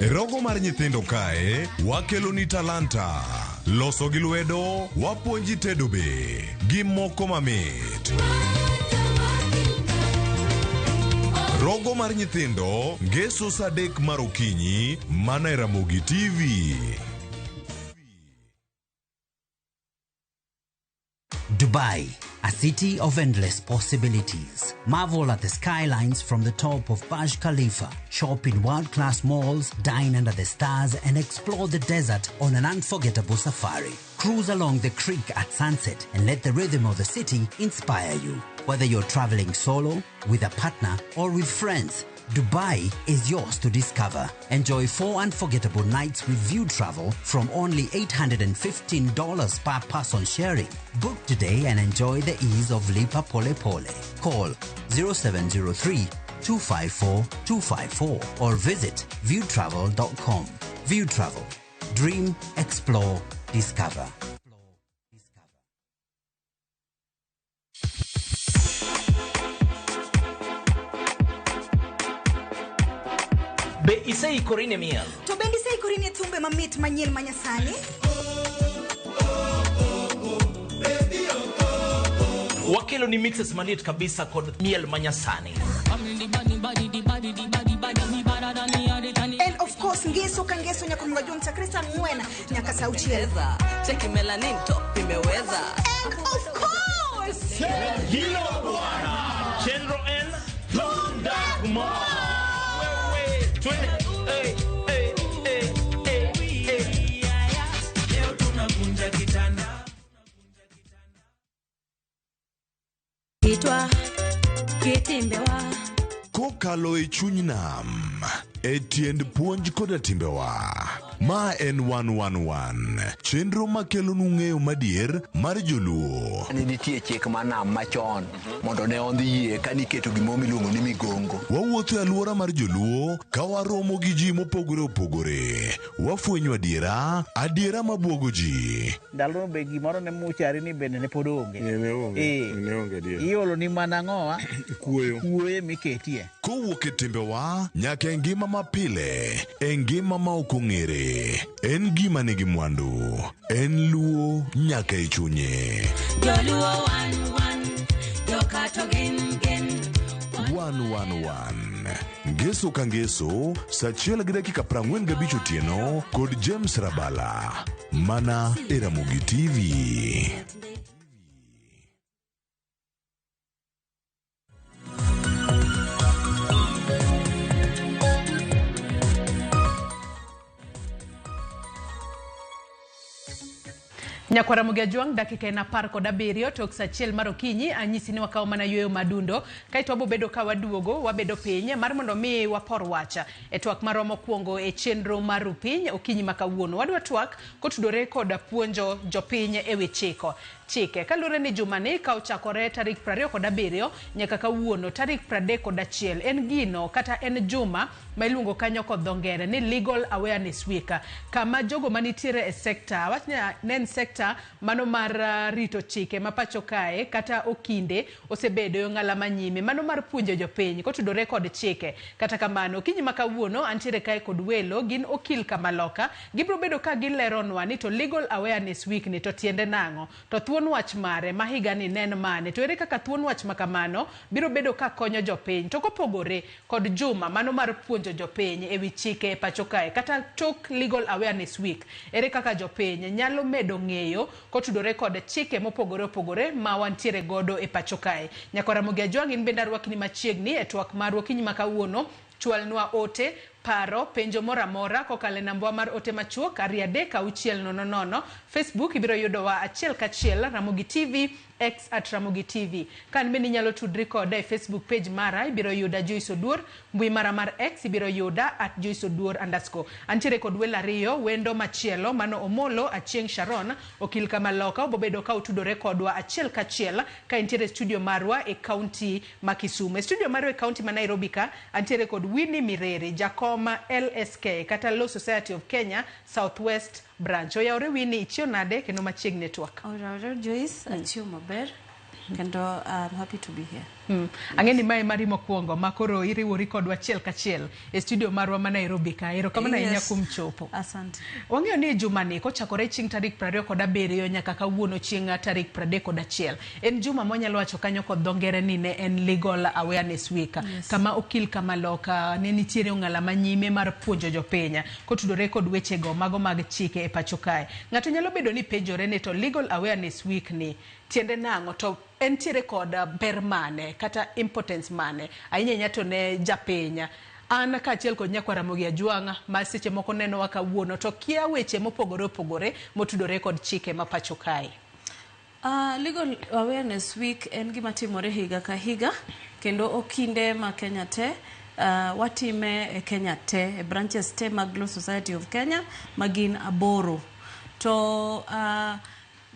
E rogo mar nyithindo kae, wakelo ni talanta. Loso gi lwedo, wapuonji tedo be, gi moko mamit. Rogo mar nyithindo, ngeso saa adek mar okinyi, mana e Ramogi TV. Dubai, a city of endless possibilities. Marvel at the skylines from the top of Burj Khalifa, shop in world-class malls, dine under the stars, and explore the desert on an unforgettable safari. Cruise along the creek at sunset and let the rhythm of the city inspire you. Whether you're traveling solo, with a partner, or with friends, Dubai is yours to discover. Enjoy 4 unforgettable nights with View Travel from only $815 per person sharing. Book today and enjoy the ease of Lipa Pole Pole. Call 0703 254 254 or visit viewtravel.com. View Travel. Dream, explore, discover. Be iseikori ne miel? To bende iseikori ne thumbe mamit manyien manyasani? Wakelo ni mixes maliet kabisa kod miel manyasani. And of course, ngeso ka ngeso nyaka mga chakre saa 4 nyaka saa 6. Cheki melanin top imeweza. And of course, Hilo bwana. Chenro N Tunda Kumar. Wewe twende. Hey, hey, hey, hey, hey. Leo tunavunja kitanda. Itwa kitimbewa. Kokalo e chuny nam, e tiend puonj koda timbewa. Ma en 111, chenro makelonu ng'eyo madier mar joluo. Ne nitie chik mar nam machon mondo ne ondhi yie ka niketo gimoro miluongo ni migongo. Wawuotho e alwora mar joluo ka waromo gi ji mopogore opogore. Wafwenyo adiera, adiera mabuogo ji. Ndalono be gimoro ne muchari ni bende ne pod onge. Ne onge adier. Iolo ni mana ang'owa? Kuoyo. Kuoyo miketie. Kowuok e timbewa nyaka e ngima mapile, e ngima ma ok ong'ere. En gima nigi mwandu, en luo nyaka e chunye. Joluo wan wan, jokato gin gin. 111 Ngeso ka ngeso, saa 1:45 otieno kod James Rabala, mana e Ramogi TV. Nyakwar Ramogi Ajwang', dakika en 17 tok saa 1 mar okinyi. Anyisi ni wakawo mana yueyo madundo kaeto wabobedo ka waduogo wabedo piny mar mondo mi wapor wacha e twak marwa mokwongo e chenro mar Rupiny okinyi ma kawuono. Wadwa twak kotudore kod puonjo jopiny e wi chike kaluwore ni jumani ka ochakore tarik 27 nyaka kawuono tarik 31 en gino kata en juma ma iluongo kanyo kod dho ngere ni Legal Awareness Week, kama jogo manitiere e sekta wach ne en sekta mano mar rito chike ma pacho kae kata okinde osebedo e ong'ala manyime mano mar puonjo jopiny kotudore kod chike. Kata kamano okinyi ma kawuono antiere kae kod welo gin okil kamaloka gibiro bedo ka gileronwa ni to Legal Awareness Week ni to tiende nang'o, to thuon wach mare ma higani ne en mane, to ere kaka thuon wach ma kamano biro bedo ka konyo jopiny. To kopogore kod juma mano mar puonjo jopiny ewi chike e pacho kae kata tok Legal Awareness Week, ere kaka jopiny nyalo medo ng'eyo kotudore kod chike mopogore opogore ma wantiere godo e pacho kae. Nyakwar Ramogi Ajwang', in bende arwakni machiegni e twak marwa okinyi ma kawuono. Chwalnwa ote, paro, penjo moro amora kokalo e nambwa mar ote machuok 23600. Facebook ibiro yudowa achiel kachiel Ramogi TV, X at Ramogi TV. Ka an bende inyalo tudri koda e Facebook page mara, ibiro yuda Joyce Oduor, mbui mara mar X ibiro yuda at Joyce Oduor _. Antiere kod welo ariyo, wendo machielo mano Omolo Achieng' Sharon, okil kamaloka, obobedo ka otudore kodwa achiel kachiel ka entiere studio marwa e kaunti ma Kisumu. E studio marwa e kaunti ma Nairobi ka, antiere kod Winnie Mireri, jakom LSK kata Law Society of Kenya Southwest Branch. Oyawore Winnie, ichiew nade kendo machiegni e twak? Oyawore Joyce, achiew maber kendo I'm happy to be here. Ang'e ni mae mari mokwongo ma koro iriwori kodwa achiel kachiel e studio marwa ma Nairobi ka. Erokamano ahinya kuom chopo. Asante. Wang'eyo ni jumani kochakore chieng' tarik 27 nyaka kawuono chieng' tarik 31 en juma mwanyalo wacho kanyo kod dho ngere ni ne en Legal Awareness Week. Yes. Kama okil kamaloka ne nitiere ong'ala manyime mar puonjo jopiny kotudore kod wechego mago mag chike e pacho kae. Ng'ato nyalo bedo ni penjore ni to Legal Awareness Week ni tiende nang'o, to entiere kod ber mane kata importance mane ahinya ahinya to ne japiny. An kaachiel kod nyakwar Ramogi Ajwang' ma seche moko nenowa kawuono to kia weche mopogore opogore motudore kod chike ma pacho kae. Legal Awareness Week en gima timore higa ka higa kendo okinde ma Kenya te watime e Kenya te e branches te mag Law Society of Kenya ma gin 8. To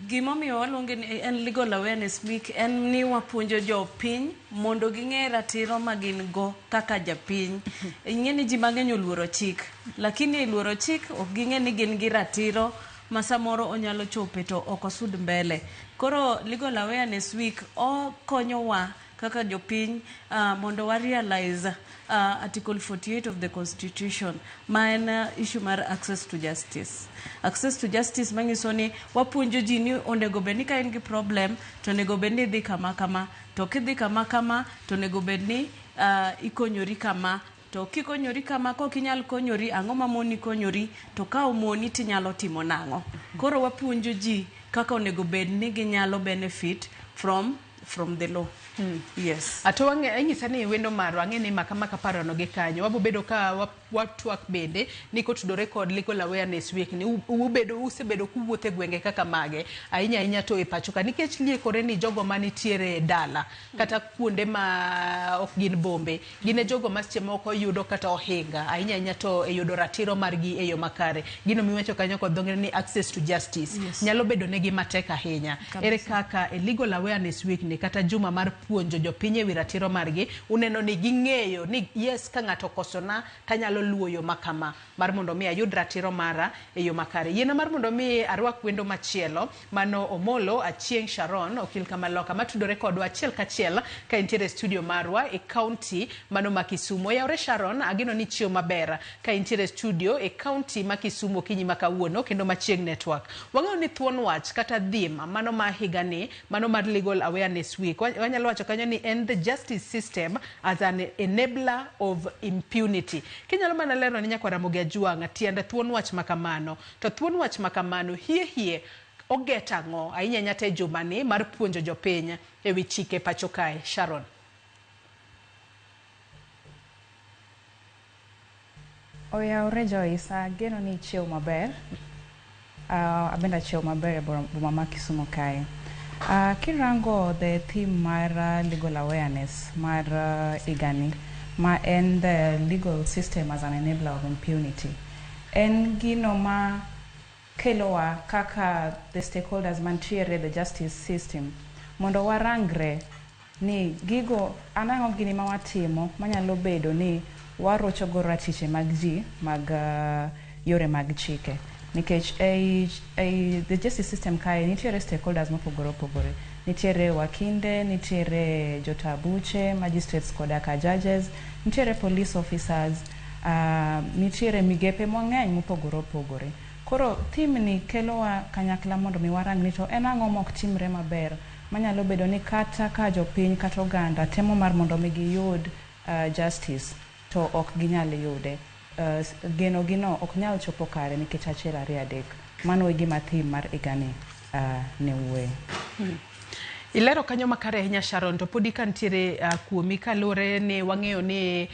gimomiyo waluonge ni en Legal Awareness Week en ni wapuonjo jopiny mondo ging'e ratiro ma gin go kaka japiny. Ing'e ni ji mang'eny oluoro chik, lakini e luoro chik ok ging'e ni gin gi ratiro ma samoro onyalo chope to ok osud mbele. Koro Legal Awareness Week okonyowa kaka jopiny mondo wa realize Article 48 of the Constitution, ma en issue mar access to justice. Access to justice manyiso ni wapuonjo ji ni onego bed ni ka in gi problem to onego bed ni idhi kama kama, to kidhi kama kama to onego bed ni ikonyori kama, to kikonyori kama, kok inyal konyori, ang'o mamoni konyori, to ka omoni tinyalo timo nang'o. Koro wapuonjo ji kaka onego bed ni ginyalo benefit from the law. Yes. Ato wang'e inyisa ni wendo marwa ang'e ni maka maka parono gi kanyo wabo bedo ka watwak bende ni kotudore kod Legal Awareness Week ni ubedo usebedo kuwuotho e gwenge kaka mage ahinya ahinya to e pacho ka, nikech liekore ni jogo manitiere dala kata kuonde ma ok gin bombe gin e jogo ma seche moko yudo kata ohinga ahinya ahinya to e yudo ratiro margi e yo makare. Gino miwacho kanyo kod dho ngere ni access to justice nyalo bedo negi matek ahinya. Ere kaka e Legal Awareness Week ni kata juma mar puonjo jopiny ewi ratiro margi uneno ni ging'eyo ni yes, ka ng'ato okosona tanyalo luwo yo makama mar mondo mi ayud ratiro mara e yo makare. Yiena mar mondo mi arwak wendo machielo, mano Omolo Achieng' Sharon okil Kamaloka matudore kodwa achiel kachiel ka entiere e studio marwa e county mano ma Kisumu. Oyawre Sharon, ageno ni chiew maber ka intiere e studio e county ma Kisumu okinyi ma kawuono kendo machieng network. Wang'eyo ni thuon wach kata theme mano ma higani mano mar Legal Awareness Week wanyalo wacho kanyo ni en the justice system as an enabler of impunity. Kinyalo mana lero ni nyakwar Ramogi Ajwang' tiend thuon wach makamano, to thuon wach makamano hie hie oget ang'o ahinya ahinya to e jumani mar puonjo jopiny ewi chike pacho kae? Sharon. Oyawre Joyce, ageno ni ichiew maber. Abende achiew maber e boma ma Kisumu kae. Kirango the theme mar legal awareness mar higani, ma en the legal system as an enabler of impunity, en gino ma kelowa kaka the stakeholders mantiere the justice system mondo warangre ni gigo anang'o gini ma watimo manyalo bedo ni warocho go ratiche mag ji mag yore mag chike, nikech ei the justice system kae nitiere stakeholders mopogore opogore. Nitiere wakinde, nitiere jota buche, magistrates koda ka judges, nitiere police officers, nitiere migepe mang'eny mopogore opogore. Koro theme ni kelowa kanyakla mondo mi warang ni to en ang'o mok timre maber manyalo bedo ni kata ka jopiny kata oganda temo mar mondo mi giyud justice to ok ginyal yude. Geno gino ok nyal chopo kare nikech achiel ariyo adek. Mano e gima theme mar higani ne wuoye. Ilero kanyo makare ahinya Sharon, to podi ka nitiere kuomi kaluwore ni wang'eyo ni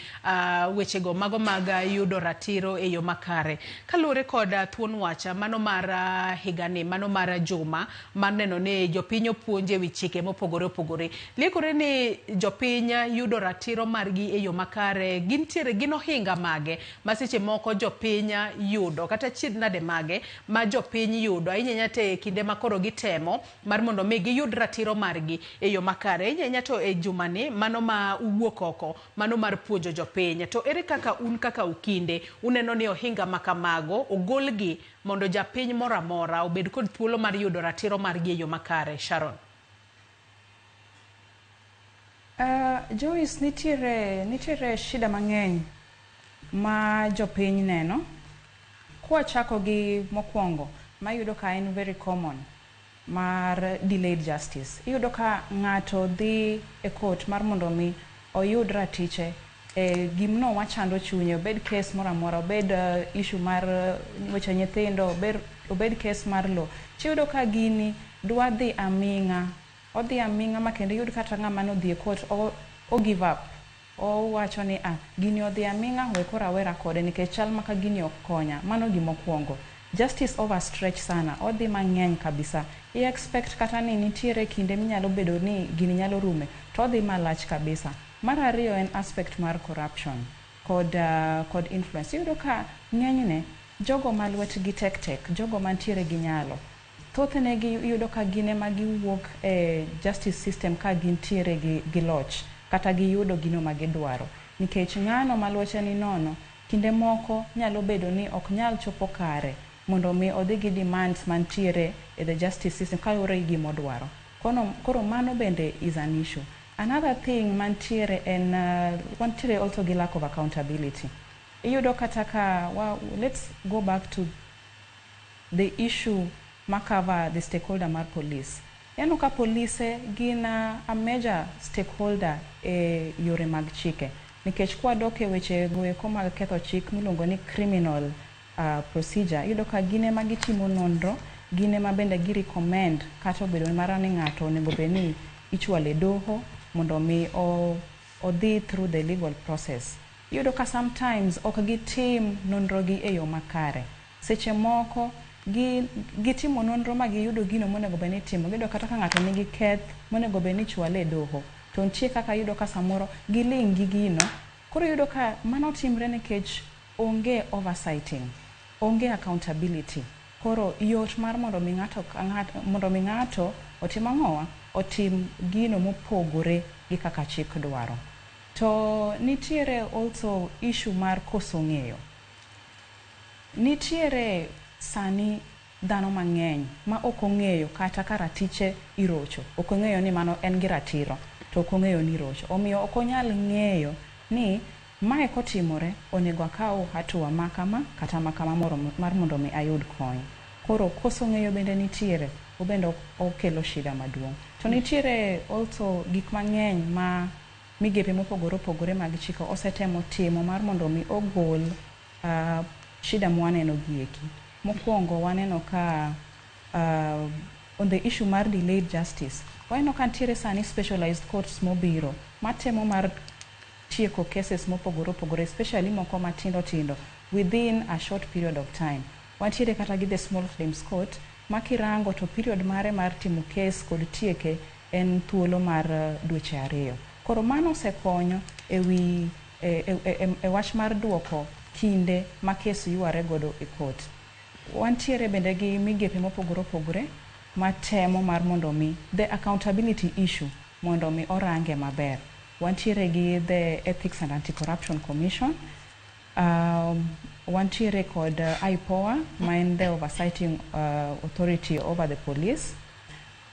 wechego mago mag yudo ratiro e yo makare. Kaluwore kod thuon wach mano mar higani, mano mar juma mar neno ni jopiny opuonj ewi chike mopogore opogore. Liekore ni jopiny yudo ratiro margi e yo makare, gintiere gin ohinga mage ma seche moko jopiny yudo kata chiedh nade mage ma jopiny yudo ahinya ahinya to e kinde ma koro gitemo mar mondo mi giyud ratiro margi e yo makare. Ahinya ahinya to e jumani mano ma uwuok oko mano mar puonjo jopiny. To ere kaka un kaka okinde uneno ni ohinga makamago ogolgi mondo japiny moro amora obed kod thuolo mar yudo ratiro margi e yo makare? Sharon. Joyce, nitiere shida mang'eny ma jopiny neno. Kwachako gi mokwongo mayudo ka en very common mar delayed justice. Iyudo ka ng'ato dhi e court mar mondo mi oyud ratiche e gimno machando chunye, obed case moro amora, obed issue mar weche nyithindo, obed case mar lowo. Tiyudo ka gini dwa dhi aming'a, odhi aming'a ma kendo iyud kata ng'ama nodhi e court o give up. Owacho ni gini odhi aming'a, we koro awera kode nikech chal ma ka gini ok konya. Mano gimokwongo. Justice overstretch sana, odhi mang'eny kabisa. I expect kata ni nitiere kinde minyalo bedo ni gini nyalo rume, to odhi malach kabisa. Mar ariyo en aspect mar corruption kod influence. Iyudo ka ng'enyne jogo ma lwetgi tek tek, jogo mantiere gi nyalo, thothne iyudo ka gin ema giwuok e justice system ka gintiere gi loch kata giyudo gino ma gidwaro. Nikech ng'ano ma lwete ni nono, kinde moko nyalo bedo ni ok nyal chopo kare mondo mi odhi gi demands mantiere e the justice system kaluwore gi gima odwaro. Koro mano bende is an issue. Another thing mantiere en wantiere also gi lack of accountability. Iyudo kata ka let's go back to the issue ma cover the stakeholder mar police. Ineno ka polise gin a major stakeholder e yore mag chike. Nikech kwadok e weche goeko mag ketho chik miluongo ni criminal procedure, iyudo ka gin ema gitimo nonro, gin ema bende gi recommend kata obedo mana ni ng'ato onego bed ni ichwalo e doho mondo mi odhi through the legal process. Iyudo ka sometimes ok gitim nonro gi e yo makare. Seche moko gitimo nonro ma giyudo gino monego bed ni itimo. Giyudo kata ka ng'ato nigi keth monego bed ni ichwale e doho. To nitie kaka iyudo ka samoro giling' gi gino. Koro iyudo ka mano timre nikech onge oversighting, onge accountability. Koro yot mar mondo mi ng'ato mondo mi ng'ato otim ang'owa? Otim gino mopogore gi kaka chik dwaro. To nitiere also issue mar koso ng'eyo. Nitiere sani dhano mang'eny ma ok ong'eyo kata ka ratiche irocho. Ok ong'eyo ni mano en gi ratiro to ok ong'eyo ni irocho. Omiyo ok onyal ng'eyo ni mae kotimore onego akaw hatua ma kama kata ma kama mar mondo mi ayud kony. Koro koso ng'eyo bende nitiere, obende okelo shida maduong'. To nitiere also gik mang'eny ma migepe mopogore opogore mag chike osetemo timo mar mondo mi ogol shida mwaneno gi eki. Mokwongo waneno ka on the issue mar delayed justice, waneno ka nitiere sani specialized courts mobiro matemo mar tieko cases mopogore opogore, especially moko matindo tindo within a short period of time. Wantiere kata gi the small claims court ma kirango to period mare mar timo case kod tieke en thuolo mar dweche 2. Koro mano osekonyo ewi e wach mar duoko kinde ma case yware godo e court. Wantiere bende gi migepe mopogore opogore matemo mar mondo mi the accountability issue mondo mi orange maber. Wantiere gi the Ethics and Anti-Corruption Commission, wantiere kod IPOA ma en the oversighting authority over the police.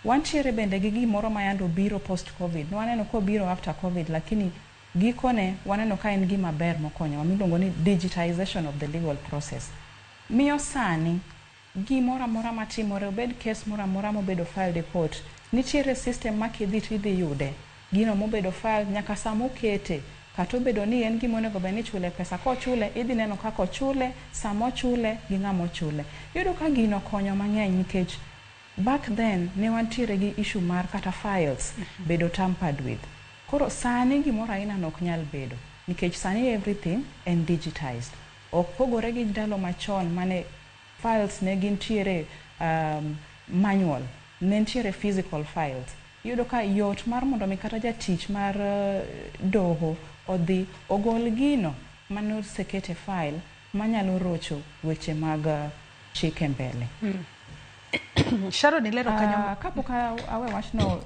Wantiere bende gi gimoro ma yande obiro post COVID. Nwaneno kobiro after COVID, lakini gikone waneno ka en gima ber mokonyowa miluongo ni digitization of the legal process. Miyo sani gimoro amora matimore, obed case moro amora mobedo filed e court, nitiere system ma kidhi to idhi yude. Gino mobedo filed nyaka sama okete, kata obedo ni en gima onego bed ni ichule pesa, kochule idhi neno kaka ochule, sama ochule gi ng'ama ochule. Iyudo ka gino okonyo mang'eny nikech back then ne wantiere gi issue mar kata files bedo tampered with. Koro sani gimoro aina no ok nyal bedo nikech sani everything en digitized. Ok pogore gi ndalo machon mane files ne gintiere manual, ne nitiere physical files. Iyudo ka yot mar mondo mi kata jatich mar doho odhi ogol gino mane osekete file manyalo rocho weche mag chike mbele. Sharon, ilero kanyo. Kapok awe wachno,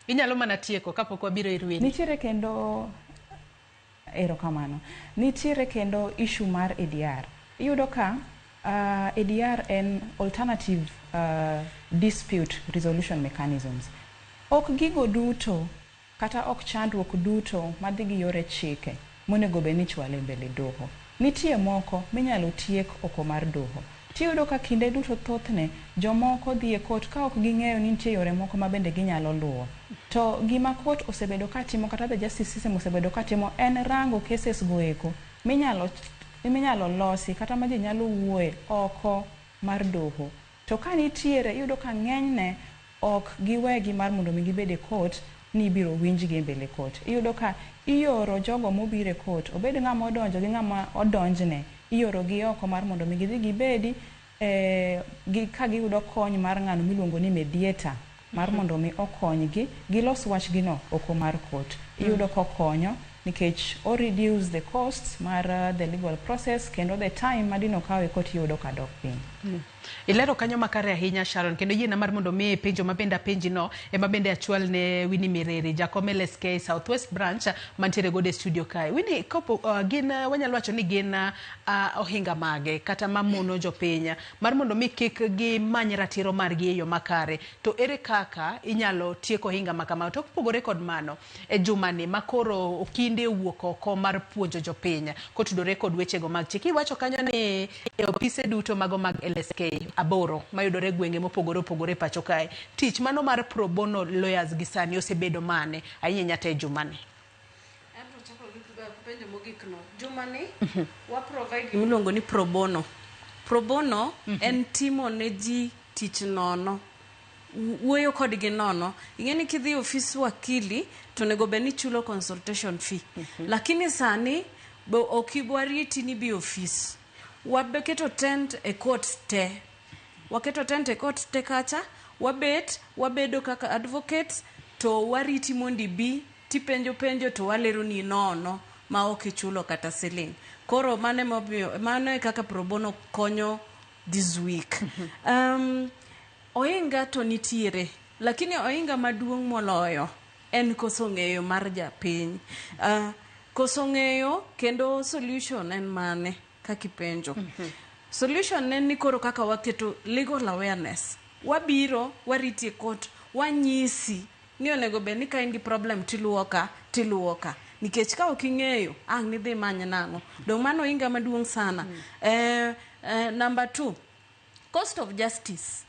Inyalo mana tieko kapok wabiro ir Winnie. Nitiere kendo, erokamano, nitiere kendo issue mar ADR. Iyudo ka ADR en alternative dispute resolution mechanisms. Ok gigo duto kata ok chandruok duto madhi gi yore chike monego bed ni ichwalo e mbele doho. Nitie moko minyalo tiek oko mar doho. Tiyudo ka kinde duto thothne jomoko dhi e court ka ok ging'eyo ni nitie yore moko ma bende ginyalo luwo. To gima court osebedo ka timo kata the justice system osebedo ka timo en rango cases go eko minyalo losi kata ma ji nyalo wuoye oko mar doho. To ka nitiere, iyudo ka ng'enyne ok giwegi mar mondo mi gibed e court ni ibiro winjgi e mbele court. Iyudo ka ioro jogo mobiro e court, obed ng'ama odonjo gi ng'ama odonjne, ioro gi oko mar mondo mi gidhi gibedi ka giyudo kony mar ng'ano miluongo ni mediator mar mondo mi okonygi gilos wachgino oko mar court. Iyudo kokonyo Nikech o reduce the cost mar the legal process kendo the time madino kawe kotiyudo ka dok piny. Ilero kanyo makare ahinya, Sharon, kendo yiena mar mondo mi penjo mabende apenji no ema bende achwal ne Winnie Mireri, jakom LSK Southwest Branch mantiere godo e studio kae. Winnie, kopo gin wanyalo wacho ni gin ohinga mage kata mamono jopiny mar mondo mi kik gimany ratiro margi e yo makare, to ere kaka inyalo tieko ohinga makamago? To kopogore kod mano, e jumani makoro okinde owuok oko mar puonjo jopiny kotudore kod wechego mag chik, iwacho kanyo ni e ofise duto mago mag LSK 8 mayudore gwenge mopogore opogore pacho kae, tich mano mar pro bono lawyers gi sani osebedo mane ahinya nyata e jumani? Abiro chako gi penjo mogik no. Jumani wa provide gimiluongo ni pro bono. Pro bono en timo ne ji tich nono, wuoyo kodgi nono. Ing'e ni kidhi e ofis wakili to onego bed ni ichulo consultation fee. Lakini sani bo ok wariti ni bi e ofis. Waketo tent e court te. Waketo tent e court te kacha, wabet, wabedo kaka advocates to wariti mondo ibi tipenjo penjo to waleroni nono ma ok ichulo kata siling. Koro mano emomiyo, mano e kaka pro bono konyo this week. Ohinga to nitiere, lakini ohinga maduong' moloyo en koso ng'eyo mar japiny. Koso ng'eyo kendo solution en mane kaka ipenjo. Solution en ni koro kaka waketo legal awareness. Wabiro, wariti e court, wanyisi ni onego bed ni ka in gi problem tiluwo ka, tiluwo ka. Nikech ka ok ing'eyo, ang' nidhi many nang'o. Dong' mano ohinga maduong' sana. Number 2, cost of justice.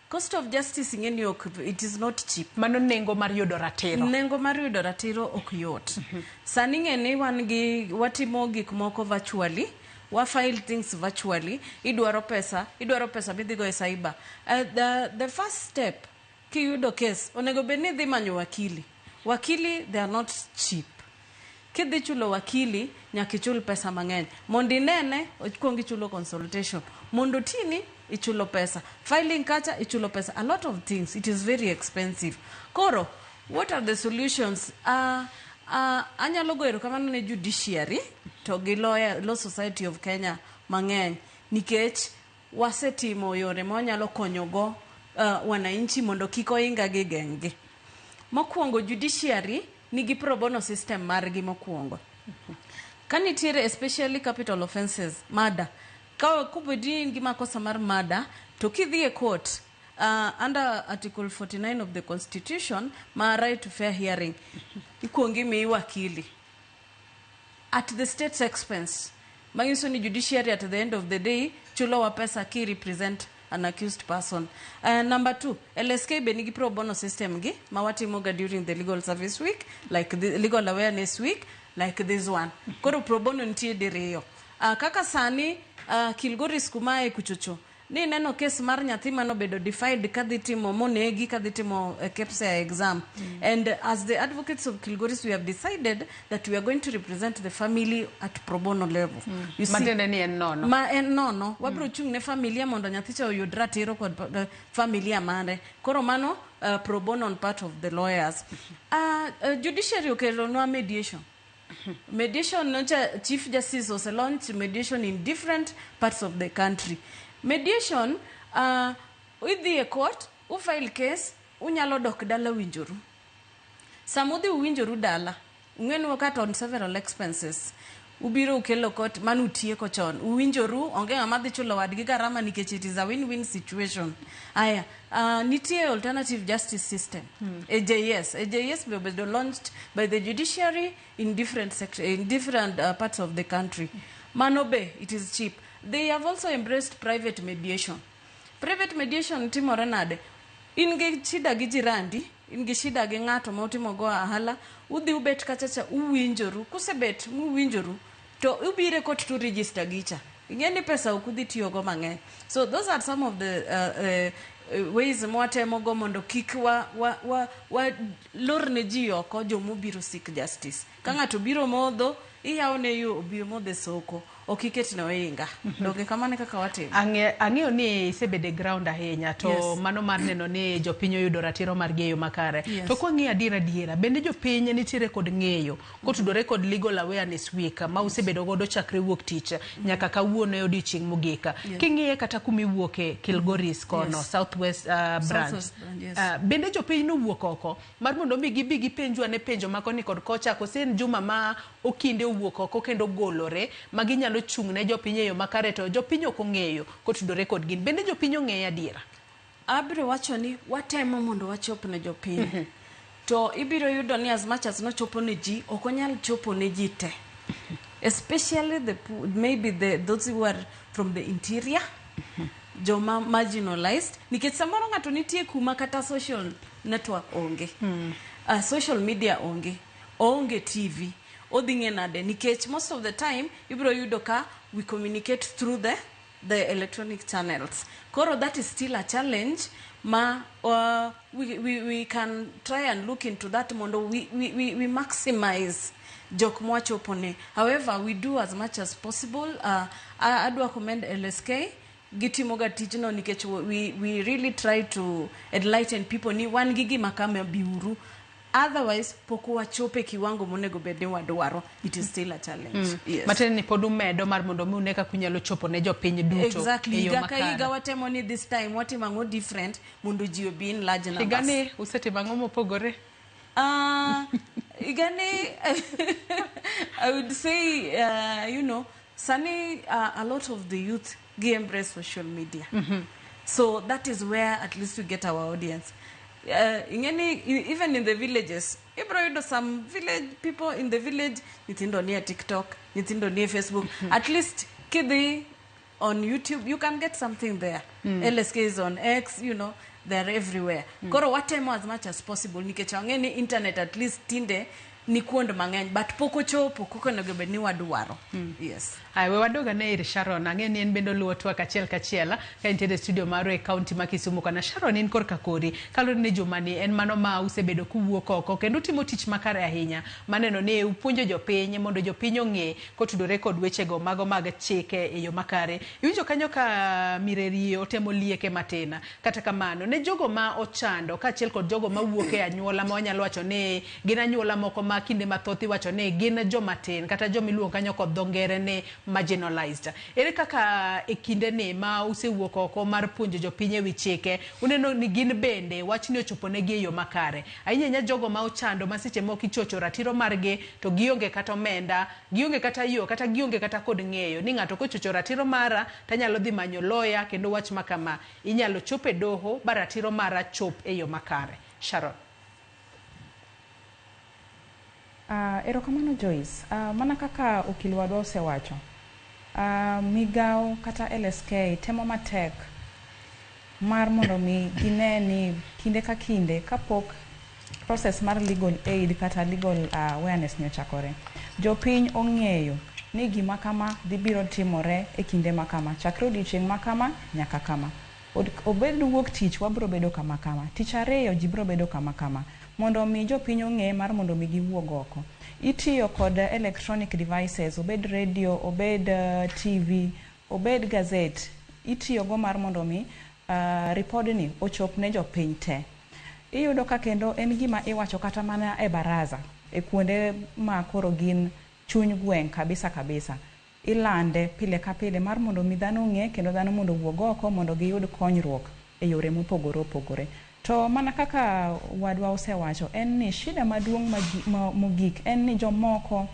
Cost of justice ing'e ni ok, it is not cheap. Mano nengo mar yudo ratiro. Nengo mar yudo ratiro ok yot. Sani ing'e ni wan gi, watimo gik moko virtually, wa file things virtually, idwaro pesa, idwaro pesa midhi go e cyber. The first step kiyudo case, onego bed ni idhi manyo wakili. Wakili, they are not cheap. Kidhi chulo wakili, nyaka ichul pesa mang'eny. Mondo inene, ikuong ichulo consultation. Mondo otini, ichulo pesa. Filing kacha, ichulo pesa. A lot of things. It is very expensive. Koro, what are the solutions? Anyalo go erokamano ne judiciary to gi Law Society of Kenya mang'eny, nikech wasetimo yore ma wanyalo konyogo wananchi mondo kik ohinga gi geng'gi. Mokwongo, judiciary nigi pro bono system margi mokwongo. Ka nitiere especially capital offences, murder, ka kobedi in gi makosa mar murder, to kidhi e court, under Article 49 of the Constitution, ma right to fair hearing, ikuongo imiyi wakili at the state's expense. Manyiso ni judiciary at the end of the day chulowa pesa ki represent an accused person. Number 2, LSK be nigi pro bono system gi ma watimoga during the legal service week, like the legal awareness week, like this one. Koro pro bono nitie diriyo. Kaka sani Kilgoris kumae kuchocho, ni neno case mar nyathi manobedo defied kadhi timo monegi kadhi timo KPSEA exam. And as the advocates of Kilgoris, we have decided that we are going to represent the family at pro bono level. You see, Matiende ni en nono. Ma en nono. Wabiro chung' ne familia mondo nyathi cha oyud ratiro kod familia mare. Koro mano pro bono on part of the lawyers. Judiciary okelonwa mediation. Mediation, nocha Chief Justice ose launch mediation in different parts of the country. Mediation, idhi e court, u file case, unyalo dok dala winjoru. Sama udhi uwinjoru dala, ung'e ni cut on several expenses. Ubiro ukelo court, mano utieko chon. Uwinjoru, onge ng'ama dhi chulo wadgi garama nikech it is a win-win situation. Aya, nitie alternative justice system. AJS. AJS be obedo launched by the judiciary in different in different parts of the country. Mano be, it is cheap. They have also embraced private mediation. Private mediation timore nade? In gi shida gi jirandi, in gi shida gi ng'ato ma utimo go ohala, udhi ubet kacha cha uwinjoru, kusebet muwinjoru, to ubiro e court to register gicha. Ing'e ni pesa ok udhi tiyogo mang'eny. So those are some of the ways mwatemo go mondo kik wa lor ne ji oko jomobiro seek justice. Ka ng'ato biro modho, iyawo ne yo obi omodh e soko. Ok iket ne ohinga. Donge kamano e kaka watimo? Ang'eyo ni isebedo e ground ahinya to mano mar neno ni jopiny oyudo ratiro margi e yo makare. To kwang'iyo adiera, bende jopiny nitiere kod ng'eyo kotudore kod Legal Awareness Week ma usebedo godo chakre wuok tich nyaka kawuono e odiochieng' mogik. King'iye kata kumiwuoke Kilgoris kono, South West branch. Southwest branch, yes. Bende jopiny nowuok oko mar mondo mi gibi gipenjwa ne penjo ma koni kod kocha, kose en juma ma okinde owuok oko kendo golore ma ginyalo chung' ne jopiny e yo makare to jopiny ok ong'eyo kotudore kod gin. Bende jopiny ong'eyo adiera? Abiro wacho ni watemo mondo wachop ne jopiny. To ibiro yudo ni as much as nochopo ne ji, ok onyal chopo ne ji te. Especially maybe those who are from the interior, joma marginalized, nikech samoro ng'ato nitie kuma kata social network onge. Social media onge, oonge TV, odhi ng'e nade? Nikech most of the time ibiro yudo ka we communicate through the electronic channels. Koro that is still a challenge ma we can try and look into that mondo we maximize jok mwachopone. However, we do as much as possible. Adwa commend LSK, gitimoga tijno nikech we really try to enlighten people ni wan gi gima kama, biuru. Otherwise pok wachope kiwango monego bed ni wadwaro. It is still a challenge. Yes. Matiende ni pod umedo mar mondo mi une kaka unyalo chopo ne jopiny duto e yo Higa ka makare. higa watemo ni this time watimo ang'o different mondo ji obi in large numbers. Higani usetimo ang'o mopogore? Higani I would say, sani a lot of the youth gi embrace social media. So that is where at least we get our audience. Ing'eni even in the villages, ibro yudo some village people in the village, nyithindo nie TikTok, nyithindo nie Facebook. At least kidhi on YouTube, you can get something there. LSK is on X, they're everywhere. Koro watemo as much as possible nikech wang'e ni internet at least tinde ni kuond mang'eny, but pok ochopo kaka onego bed ni wadwaro. Yes. Aya, we wadog ane ir Sharon. Ang'e ni en bende oluwo twak achiel kachiel ka entiere e studio marwa e kaunti ma Kisumu. Kana Sharon, in korka kori. Kaluwore ni jumani en mano ma usebedo kuwuok oko kendo utimo tich makare ahinya. Maneno ni upuonjo jopiny mondo jopiny ong'e kotudore kod wechego mago mag chike e yo makare. Iwinjo kanyo ka Mireri otemo lieke matin. Kata kamano, ne jogo ma ochando kaachiel kod jogo mawuok e anyuola ma wanyalo wacho ni gin anyuola moko ma kinde mathoth iwacho ni gin joma tin kata joma iluongo kanyo kod dho ngere ni marginalized. Ere kaka e kinde ni ma usewuok oko mar puonjo jopiny ewi chike, uneno ni gin bende wachni ochopo negi e yo makare? Ahinya ahinya jogo ma ochando ma seche moko ichocho ratiro margi to gionge kata omenda, gionge kata yo, kata gionge kata kod ng'eyo ni ng'ato kochocho ratiro mara tanyalo dhi manyo lawyer kendo wach ma kama inyalo chop e doho ba ratiro mara chop e yo makare. Sharon. Erokamano Joyce. Mana kaka okil wadwa osewacho, migao kata LSK temo matek mar mondo mi gine ni kinde ka kinde kapok process mar legal aid kata legal awareness ni ochakore, jopiny ong'eyo ni gima kama dhi biro timore e kinde ma kama, chakre odiochieng' ma kama nyaka kama. Obed wuok tich wabro bedo kama kama, tich ariyo ji biro bedo kama kama, mondo mi jopiny ong'e mar mondo mi giwuog oko. Itiyo kod electronic devices, obed radio, obed TV, obed gazette, itiyogo mar mondo mi ripodni ochop ne jopiny te. Iyudo ka kendo en gima iwacho kata mana e baraza, e kuonde ma koro gin chuny gweng' kabisa kabisa. Ilande pile ka pile mar mondo mi dhano ong'e kendo dhano mondo owuog oko mondo giyud konyruok e yore mopogore opogore. To mana kaka wadwa osewacho en ni shida maduong' mogik en ni jomoko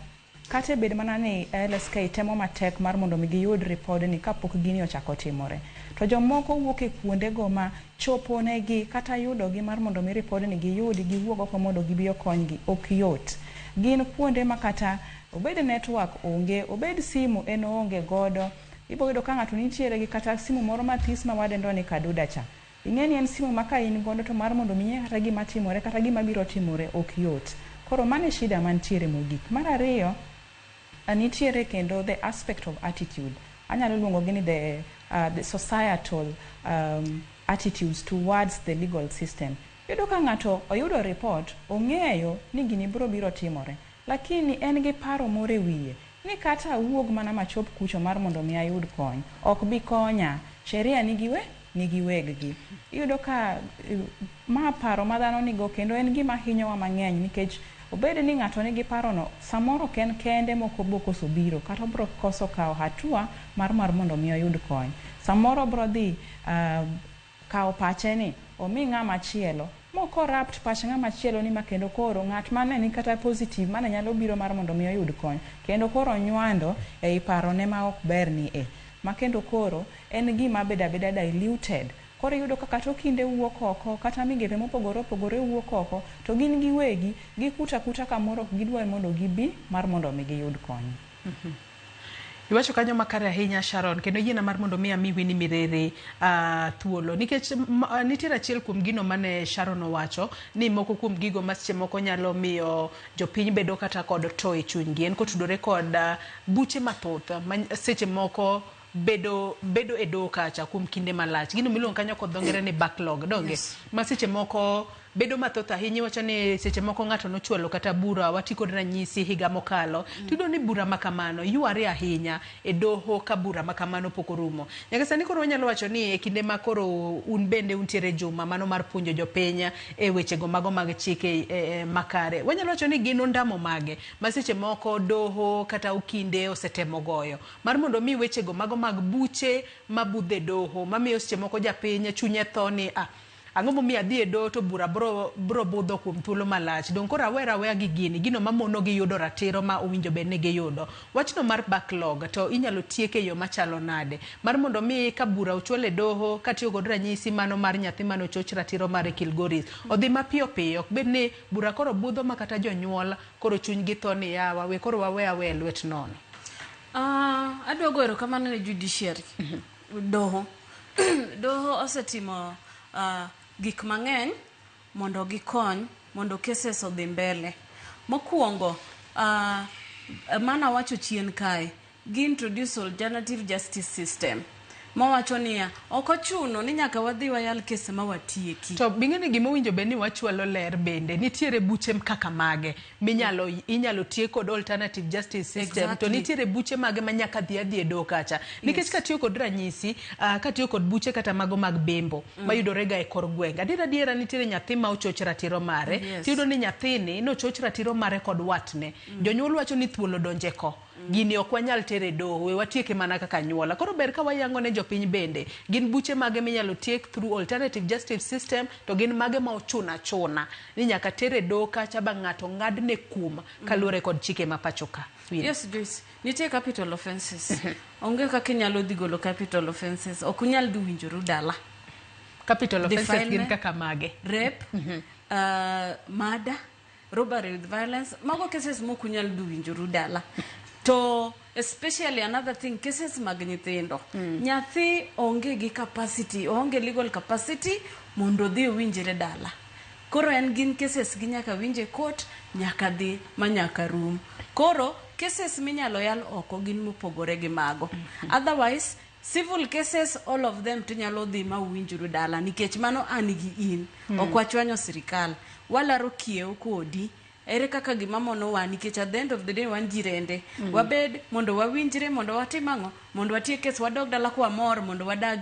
kata bed mana ni LSK temo matek mar mondo mi giyud ripodni kapok gini ochako timore. To jomoko wuok e kuondego ma chopo negi kata yudogi mar mondo mi ripodni giyudi giwuog oko mondo gibi okonygi ok yot. Gin kuonde ma kata obed network onge, obed simu en oonge godo. Ibo yudo ka ng'ato nitiere gi kata simu moro matis ma wadendo ni kaduda cha. Ing'e ni en simu ma ka in godo to mar mondo mi ing'e kata gima timore kata gima biro timore ok yot. Koro mano e shida mantiere mogik. Mar ariyo, nitiere kendo the aspect of attitude. Anyalo luongo gi ni the societal attitudes towards the legal system. Iyudo ka ng'ato oyudo report, ong'eyo ni gini biro biro timore, lakini en gi paro moro e wiye Ni kata awuog mana machop kucho mar mondo mi ayud kony, ok bi konya. Sheria nigi we, nigi weg gi. Iyudo ka ma paro ma dhano nigo kendo en gima hinyowa mang'eny nikech obed ni ng'ato nigi parono, samoro ok en kende mok obo koso biro kata obro koso kawo hatua mar mondo mi oyud kony. Samoro obro dhi kawo pache ni omi ng'ama chielo mo corrupt pach ng'ama chielo ni ma kendo koro ng'at mane ni kata positive mane nyalo biro mar mondo mi oyud kony kendo koro nywando ei parone ma ok ber ni e ma kendo koro en gima bedo abeda diluted. Koro iyudo ka kata okinde wuok oko kata migepe mopogore opogore wuok oko to gin giwegi gikuta kuta kamoro ok gidwar mondo gibi mar mondo mi giyud kony. Iwacho kanyo makare ahinya, Sharon, kendo yiena mar mondo mi ami Winnie Mireri thuolo nikech nitiere achiel kuom gino mane Sharon owacho ni moko kuom gigo ma seche moko nyalo miyo jopiny bedo kata kod to e chunygi en kotudore kod buche mathoth ma seche moko bedo e doho kacha kuom kinde malach, gino miluongo kanyo kod dho ngere ni backlog, donge? Yes. Ma seche moko bedo mathoth ahinya. Iwacho ni seche moko ng'ato nochwalo kata bura, wati kod ranyisi higa mokalo, tiyudo ni bura ma kamano yware ahinya e doho ka bura ma kamano pok orumo nyaka sani. Koro wanyalo wacho ni e kinde ma koro un bende untiere juma mano mar puonjo jopiny e wechego mago mag chike makare, wanyalo wacho ni gin ondamo mage ma seche moko doho kata okinde osetemo goyo mar mondo mi wechego mago mag buche mabudho e doho mamiyo seche moko japiny chunye tho ni ah, ang'o momiyo adhi e doho to bura bro budho kuom thuolo malach, dong koro awera aweya gi gini gino mamono gi yudo ratiro ma owinjo bed ni giyudo. Wachno mar backlog to inyalo tiek e yo machalo nade mar mondo mi ka bura ochwal e doho, katiyo kod ranyisi mano mar nyathi mane ochoch ratiro mare Kilgoris, odhi mapiyo piyo, ok bed ni bura koro budho ma kata jonyuol koro chunygi tho ni yawa, we koro wawe aweya e lwet nono. Adwa go erokamano ne judiciary. Doho. Doho osetimo gik mang'eny mondo gikony mondo cases odhi mbele. Mokwongo, mana wacho chien kae, gi introduce alternative justice system. Mawacho niya, ok ochuno ni nyaka wadhi wayal kese ma watieki. To bing'e ni gima owinjo bed ni wachwalo ler bende nitiere buche kaka mage minyalo inyalo tiek kod alternative justice system, to nitiere buche mage ma nyaka dhi adhi e doho kacha nikech katiyo kod ranyisi, katiyo kod buche kata mago mag bembo mayudore ga e kor gwenge, adiera adiera nitiere nyathi ma ochoch ratiro mare. Tiyudo ni nyathini nochoch ratiro mare kod watne. Jonyuol wacho ni thuolo donje ko gini ok wanyal tere e doho, we watieke mana kaka anyuola. Koro ber ka wayango ne jopiny bende gin buche mage minyalo tiek through alternative justice system, to gin mage ma ochuno achuna ni nyaka tere e doho kacha ba ng'ato ng'adne kum kaluwore kod chike ma pacho ka. Winnie. Yes, Joyce. Nitie capital offenses. Onge kaka inyalo dhi golo capital offenses. Ok unyal dhi winjoru dala. Capital offenses gin Defilement, kaka mage? Rape, murder, robbery with violence. Mago cases mok unyal dhi winjoru dala. To especially another thing, cases mag nyithindo. Nyathi onge gi capacity, oonge legal capacity mondo odhi owinjre dala. Koro en gin cases gi nyaka winje court, nyaka dhi ma nyaka rum. Koro cases minyalo yal oko gin mopogore gi mago. Otherwise, civil cases, all of them tinyalo dhi ma uwinjru dala nikech mano an gi in. Ok wachwanyo sirikal. Walaro kiewo kodi. Ere kaka gima monowa nikech at the end of the day wan jirende. Wabed mondo wawinjre, mondo watim ang'o? Mondo watiek kes, wadog dala kwamor mondo wadag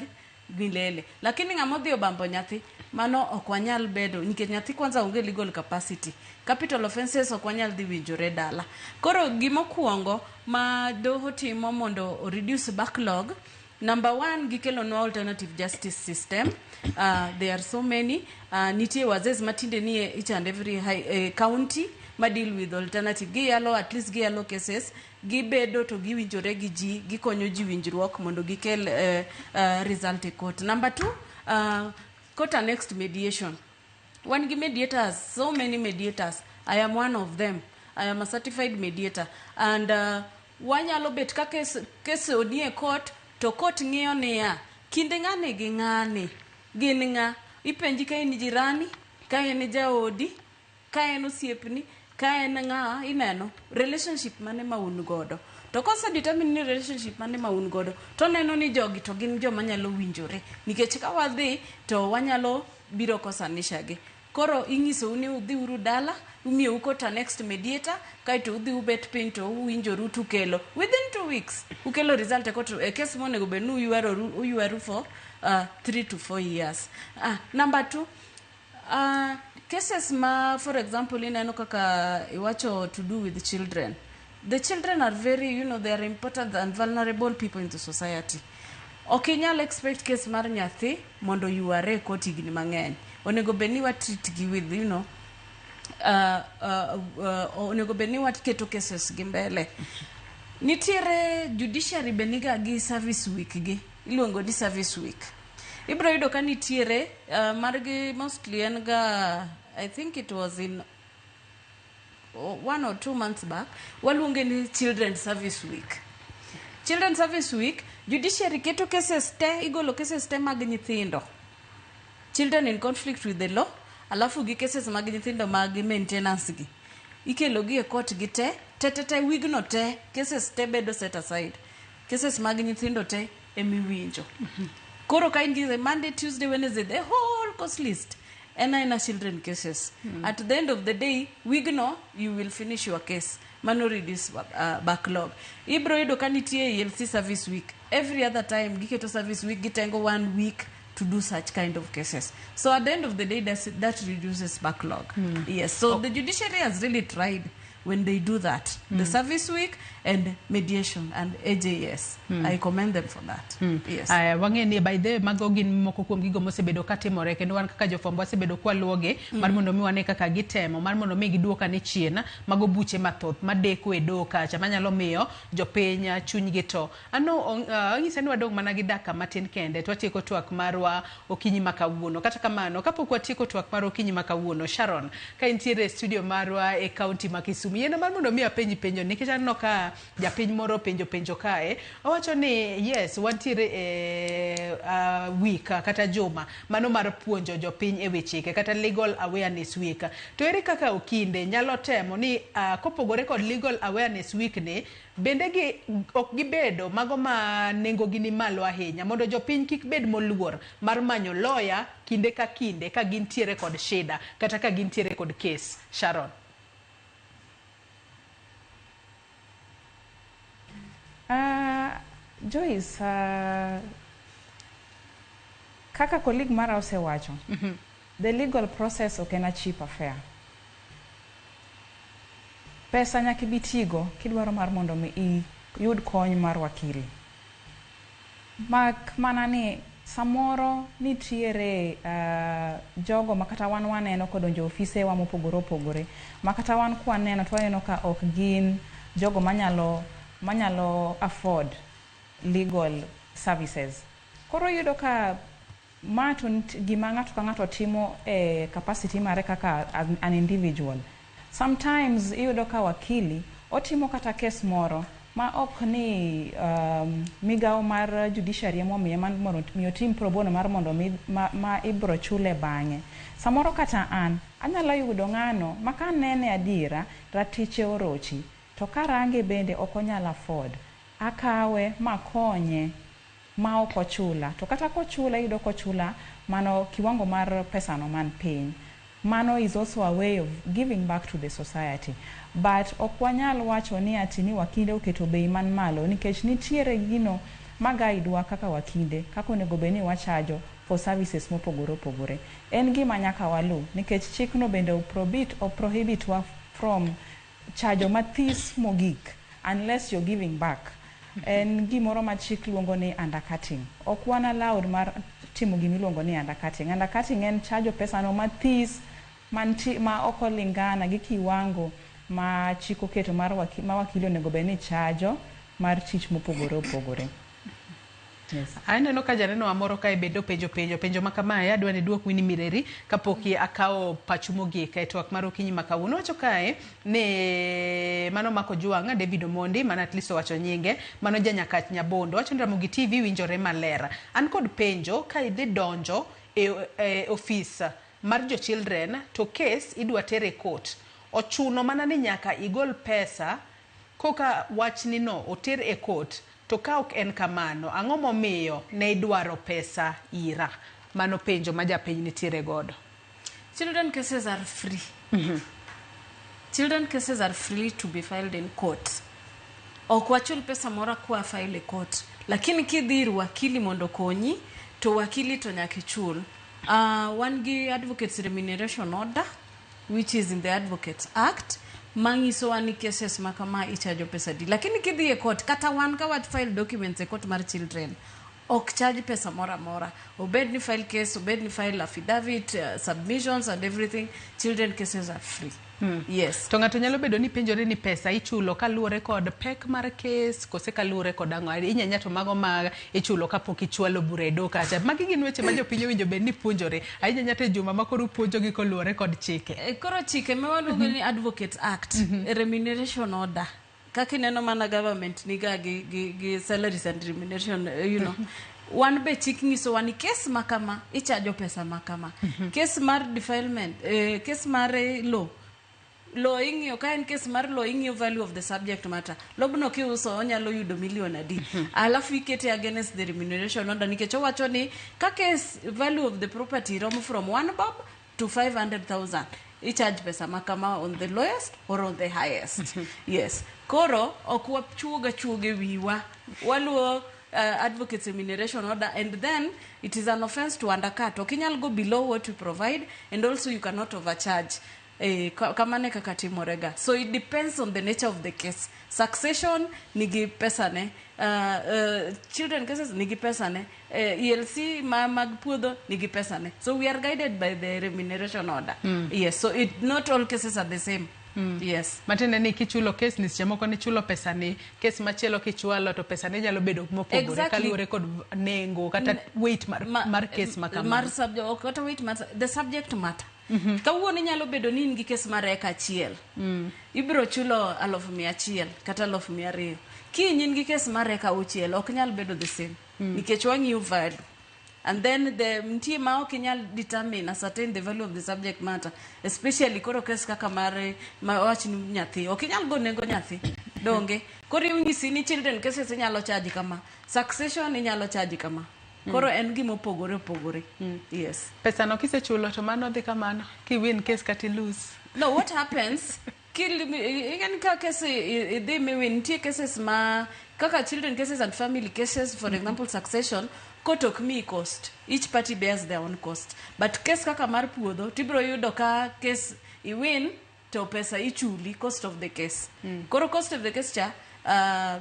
milele. Lakini ng'ama odhi obambo nyathi, mano ok wanyal bedo nikech nyathi kwanza onge legal capacity. Capital offenses ok wanyal dhi winjore dala. Koro gimokwongo ma doho timo mondo o reduce backlog, number one, gikelonwa alternative justice system. There are so many. Nitie wazee matinde nie each and every county ma deal with alternative. Giyalo, at least giyalo cases, gibedo to giwinjore gi ji, gikonyo ji winjruok mondo gikel result e court. Number two, court annexed mediation. Wan gi mediators, so many mediators. I am one of them. I am a certified mediator. And wanyalo bet ka kes nie court, to court ng'iyo niya, kinde ng'ani gi ng'ani, gin ng'a? Ipenji ka in jirani, ka en jaodi, ka en osiepni, ka en ng'a, ineno relationship mane ma un godo. To kose determine ni relationship mane ma un godo, to neno ni jogi to gin joma nyalo winjore. Nikech ka wadhi, to wanyalo biro kosanisha gi. Koro inyisou ni udhi uru dala, imiyou court annexed mediator, kaeto udhi ubet piny to uwinjoru tukelo. Within 2 weeks, ukelo result e court e case monego bed ni uywaroru uywaru for 3 to 4 years. Number two, cases ma, for example, ineno kaka iwacho to do with children. The children are very, they are important and vulnerable people in the society. Ok inyal expect case mar nyathi mondo yware e court higni mang'eny. Onego bed ni wa treat gi with, onego bed ni waketo cases gi mbele. Nitiere judiciary be niga gi service week gi, iluongo ni service week. Ibiro yudo ka nitiere margi mostly en ga, I think it was in 1 or 2 months back, waluonge ni Children Service Week. Children Service Week, judiciary keto cases te, igolo cases te mag nyithindo. Children in conflict with the law, alafu gi cases mag nyithindo mag maintenance gi. Ikelo gi e court gi te, te te te wigno te, cases te bedo set aside. Cases mag nyithindo te emiwinjo. Koro ka in gi Monday, Tuesday, Wednesday, the whole cause list en aena children cases. At the end of the day, wigno, you will finish your case. Mano reduce backlog. Ibro yudo ka nitie ELC service week. Every other time, giketo service week, gitengo one week to do such kind of cases. So at the end of the day, that reduces backlog. Yes, so the judiciary has really tried when they do that. The service week and mediation and AJS. I commend them for that. Yes. Aya, wang'e ni by the way mago gin moko kuom gigo mosebedo katimore kendo wan kaka jofwambo wasebedo kwaluwogi mar mondo mi wane kaka gitemo mar mondo mi giduok ane chien mago buche mathoth madeko e doho kacha manyalo miyo jopiny chunygi to ano anyisa ni wadong' mana gi dakika matin kende to watieko twak marwa okinyi ma kawuono. Kata kamano, kapok watieko twak mar okinyi ma kawuono, Sharon, ka intiere e studio marwa e kaunti ma Kisumu, yiena mar mondo mi apenji penjo nikech aneno ka japiny moro openjo penjo kae. Owacho ni yes, wantiere e week kata juma mano mar puonjo jopiny e wi chike kata Legal Awareness Week. To ere kaka okinde nyalo temo ni kopogore kod Legal Awareness Week ni bende gi ok gibedo mago ma nengo gi ni malo ahinya mondo jopiny kik bed moluor mar manyo lawyer kinde ka kinde ka gintiere kod shida kata ka gintiere kod case? Sharon. Joyce, kaka colleague mara osewacho, the legal process ok en a cheap affair. Pesa nyaka ibi tigo kidwaro mar mondo mi iyud kony mar wakili. Mak mana ni samoro nitiere jogo ma kata wan waneno kodonjo e ofisewa mopogore opogore, ma kata wan kwaneno to waneno ka ok gin jogo manyalo afford legal services. Koro iyudo ka ma to gima ng'ato ka ng'ato timo e capacity mare kaka an individual. Sometimes iyudo ka wakili otimo kata kes moro ma ok ni migawo mar judiciary emomiye mar mondo mi otim pro bono mar mondo mi ma ibro chule bang'e. Samoro kata an anyalo yudo ng'ano ma kanene adiera ratiche orochi to karange bende ok onyal afford. Akawe makonye ma ok ochula, to kata kochula iyudo kochula mano kiwango mar pesano man piny. Mano is also a way of giving back to the society. But ok wanyal wacho ni ati ni wakinde oketo bei man malo nikech nitiere gino ma guide wa kaka wakinde kaka onego bed ni wachajo for services mopogore opogore. En gima nyaka walu nikech chikno bende o prohibit wa from chajo mathis mogik unless you're giving back. En gimoro ma chik luongo ni undercutting. Ok wan allowed mar timo gimiluongo ni undercutting. Undercutting en chajo pesano mathis manti, ma ok olingana gi kiwango ma chik oketo mar ma wakili onego bed ni chajo mar tich mopogore opogore. Yes. Aneno ka janeno wa moro kae bende openjo penjo ma kamae. Adwa ni duok Winnie Mireri kapok akawo pachu mogik e twak mar okinyi ma kawuono. Owacho kae ni mano mako Jwang' David Omondi, mana at least owacho nyinge, mano janyakach Nyabondo. Owacho ni Ramogi TV winjore maler. An kod penjo: ka idhi donjo e ofis mar jo children to case idwa ter e court, ochuno mana ni nyaka igol pesa koka wachni no oter e court? To ka ok en kamano, ang'o momiyo ne idwaro pesa ira? Mano penjo ma japiny nitiere godo. Children cases are free. Children cases are free to be filed in court. Ok wachul pesa moro kwa file e court. Lakini kidhi ir wakili mondo okonyi, to wakili to nyaka ichul. Wan gi Advocates Remuneration Order, which is in the Advocates Act, manyisowa ni cases ma kama ichajo pesa di. Lakini kidhi e court, kata wan ka wa file documents e court mar children, ok charge pesa moro amora. Obed ni file case, obed ni file affidavit, submissions and everything, children cases are free. Yes. To ng'ato nyalo bedo ni penjore ni pesa ichulo kaluwore kod pek mar kes kose kaluwore kod ang'o? Inyanya to mago ma ichulo kapok ichwalo bura e doho kacha. Magi gin weche ma jopiny owinjo bed ni puonjore. Ahinya to e juma ma koro upuonjogi koluwore kod chike. Koro chike ma waluongo ni Advocates Act, Remuneration Order. Kaka ineno mana government niga gi salaries and remuneration. Wan be chik nyisowa ni kes ma kama ichajo pesa ma kama. Kes mar defilement, kes mar law lo ing'iyo ka en kes mar lo, ing'iyo value of the subject matter. Lobno kiuso onyalo yudo milion adi, alafu ikete against the remuneration order, nikech owacho ni ka case value of the property romo from 1 bob to 500,000, icharge pesa makama on the lowest or on the highest. Yes, koro ok wachuoga chuoga e wiwa, waluwo Advocates Remuneration Order, and then it is an offense to undercut. Ok inyal go below what we provide, and also you cannot overcharge. Kamano e kaka timorega. So it depends on the nature of the case. Succession nigi pesane, children cases nigi pesane, ELC ma mag puodho nigi pesane. So we are guided by the remuneration order. Yes, so it not all cases are the same. Yes. Matiende ni kichulo kes ni, seche moko nichulo pesa ni, kes machielo kichwalo to pesa ni nyalo bedo mopogore kaluwore kod nengo kata weight mar kes ma kamano. Mar subject, ok kata weight mar the subject matter. Kawuono inyalo bedo ni in gi kes mar eka achiel, ibiro chulo 100,000 kata 200,000. Kiny in gi kes mar eka auchiel, ok nyal bedo the same, nikech wang'iyo value. And then the nitie ma ok inyal determine, ascertain the value of the subject matter, especially koro kes kaka mar ma wach ni nyathi, ok inyal go nengo nyathi, donge? Koro inyisi ni children cases inyalo charge kama, succession inyalo charge kama. Koro en gima opogore opogore. Yes. Pesa no kisechulo to mano dhi kamano, kiwin case kata ilose? No, what happens igen ka case idhi miwin, nitie cases ma kaka children cases and family cases, for example succession, court ok miyi cost, each party bears their own cost. But case kaka mar puodho, tibiro yudo ka case iwin to pesa ichuli cost of the case. Koro cost of the case cha,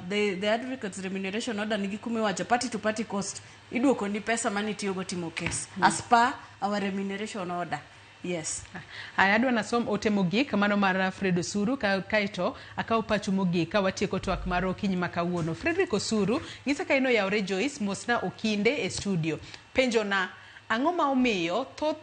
the Advocates Remuneration Order nigi kumiwacho party to party cost, iduoko ni pesa manitiyogo timo case as per our remuneration order. Yes. Aya, adwa nasom ote mogik mano mar Fred Osuru kaeto akaw pachu mogik ka watieko twak mar okinyi ma kawuono. Frederick Osuru nyisa ka in oyawre. Joyce, mosna okinde e studio. Penjo na, ang'o ma omiyo thoth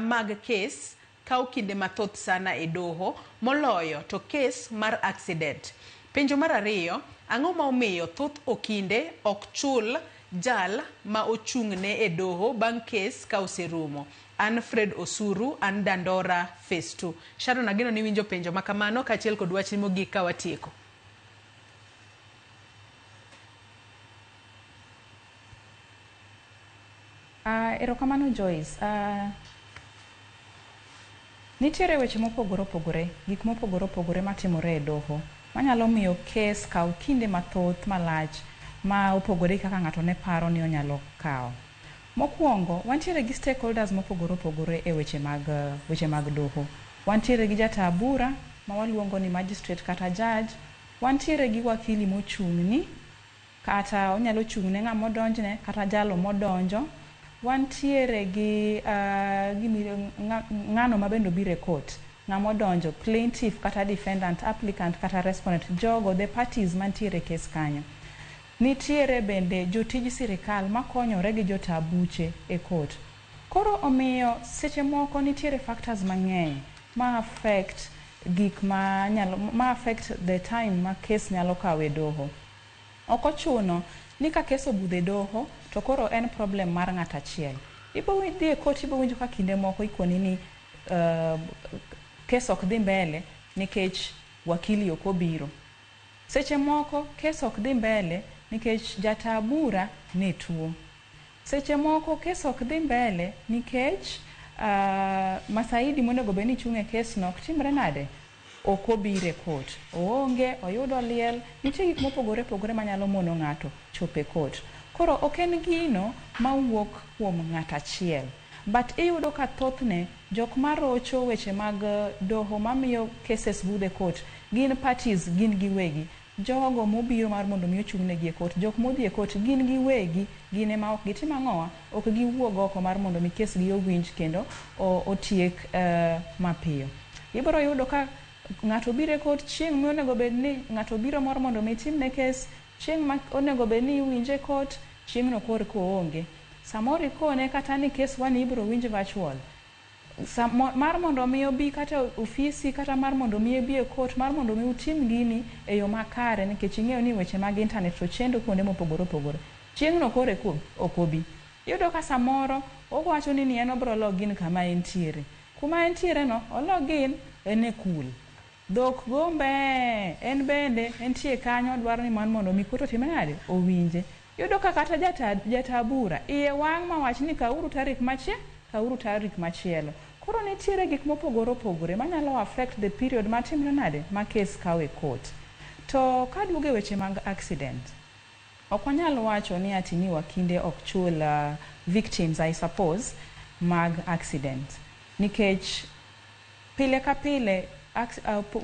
mag kes kawo kinde mathoth sana e doho moloyo to kes mar accident? Penjo mar ariyo, ang'o ma omiyo thoth okinde ok chul jal ma ochung'ne e doho bang' kes ka oserumo? An Fred Osuru, an Dandora Phase 2. Sharon, ageno ni winjo penjo ma kamano kaachiel kod wachni mogik ka watieko. Erokamano Joyce. Nitiere weche mopogore opogore, gik mopogore opogore matimore e doho manyalo miyo kes kaw kinde mathoth malach ma opogore gi kaka ng'ato ne paro ni onyalo kawo. Mokwongo, wantiere gi stakeholders mopogore opogore e weche mag doho. Wantiere gi jata bura ma waluongo ni magistrate kata judge, wantiere gi wakili mochung'ni kata onyalo chung' ne ng'ama odonjne kata jalo modonjo. Wantiere gi ng'ano ma bende obiro e court, ng'ama odonjo, plaintiff kata defendant, applicant kata respondent, jogo the parties mantiere e kes kanyo. Nitiere bende jotij sirikal makonyore gi jota buche e court. Koro omiyo seche moko nitiere factors mang'eny ma affect gik ma nyalo ma affect the time ma kes nyalo kawo e doho. Ok ochuno ni ka kes obudho e doho to koro en problem mar ng'ato achiel. Ibo dhi e court, ibo winjo ka kinde moko ikoni ni kes ok dhi mbele nikech wakili ok obiro. Seche moko kes ok dhi mbele nikech jata bura ne tuo. Seche moko kes ok dhi mbele nikech Masaidi monego bed ni chung' e kes no ok timre nade? Ok obiro e court. Oonge, oyudo liel, nitie gik mopogore opogore manyalo mono ng'ato chopo e court. Koro ok en gino mawuok kuom ng'at achiel. But iyudo ka thothne jok marocho weche mag doho mamiyo cases budho e court gin parties gin giwegi. Jogo mobiro mar mondo mi ochung' negi e court, jok modhi e court gin giwegi, gin ema ok gitim ang'owa, ok giwuog oko mar mondo mi kes gi owinj kendo otiek mapiyo. Ibiro yudo ka ng'ato biro e court chieng' monego bed ni ng'ato biro mar mondo mi timne kes, chieng' ma onego bed ni iwinje e court, chieng'no koro koonge. Samoro ikone kata ni kes wani ibiro winj virtual. Mar mondo mi obi kata ofisi kata mar mondo mi obi e court, mar mondo mi utim gini e yo makare nikech ing'eyo ni weche mag internet to chendo kuonde mopogore opogore. Chieng'no koro ok obi. Iyudo ka samoro owacho ni en obiro log in kama entiere. Kuma entiere no, o log in en e kul. Dhok go mbee, en bende entie kanyo odwaro ni mar mondo mi court otim nade? Owinje. Iyudo ka kata jata bura iye wang' mawach ni kauru tarik machielo, kauru tarik machielo. Koro nitiere gik mopogore opogore manyalo affect the period matimre nade? Ma kes kawo e court. To kaduogo e weche mag accident, ok wanyal wacho ni ati ni wakinde ok chul victims, I suppose, mag accident. Nikech pile ka pile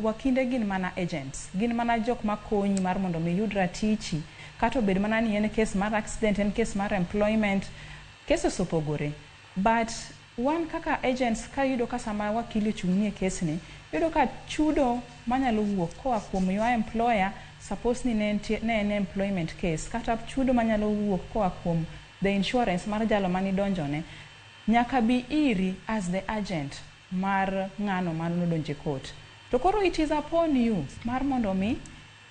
wakinde gin mana agents, gin mana jok makonyi mar mondo mi iyud ratichi, kata obed mana ni en case mar accident, en case mar employment, cases opogore. But wan kaka agents ka iyudo ka sama wakili ochung' ni e case ni, iyudo ka chudo manyalo wuok koa kuom your employer, suppose ni ne en employment case, kata chudo manyalo wuok koa kuom the insurance mar jalo manidonjone, nyaka bi iri as the agent mar ng'ano manodonjo e court. To koro it is upon you mar mondo mi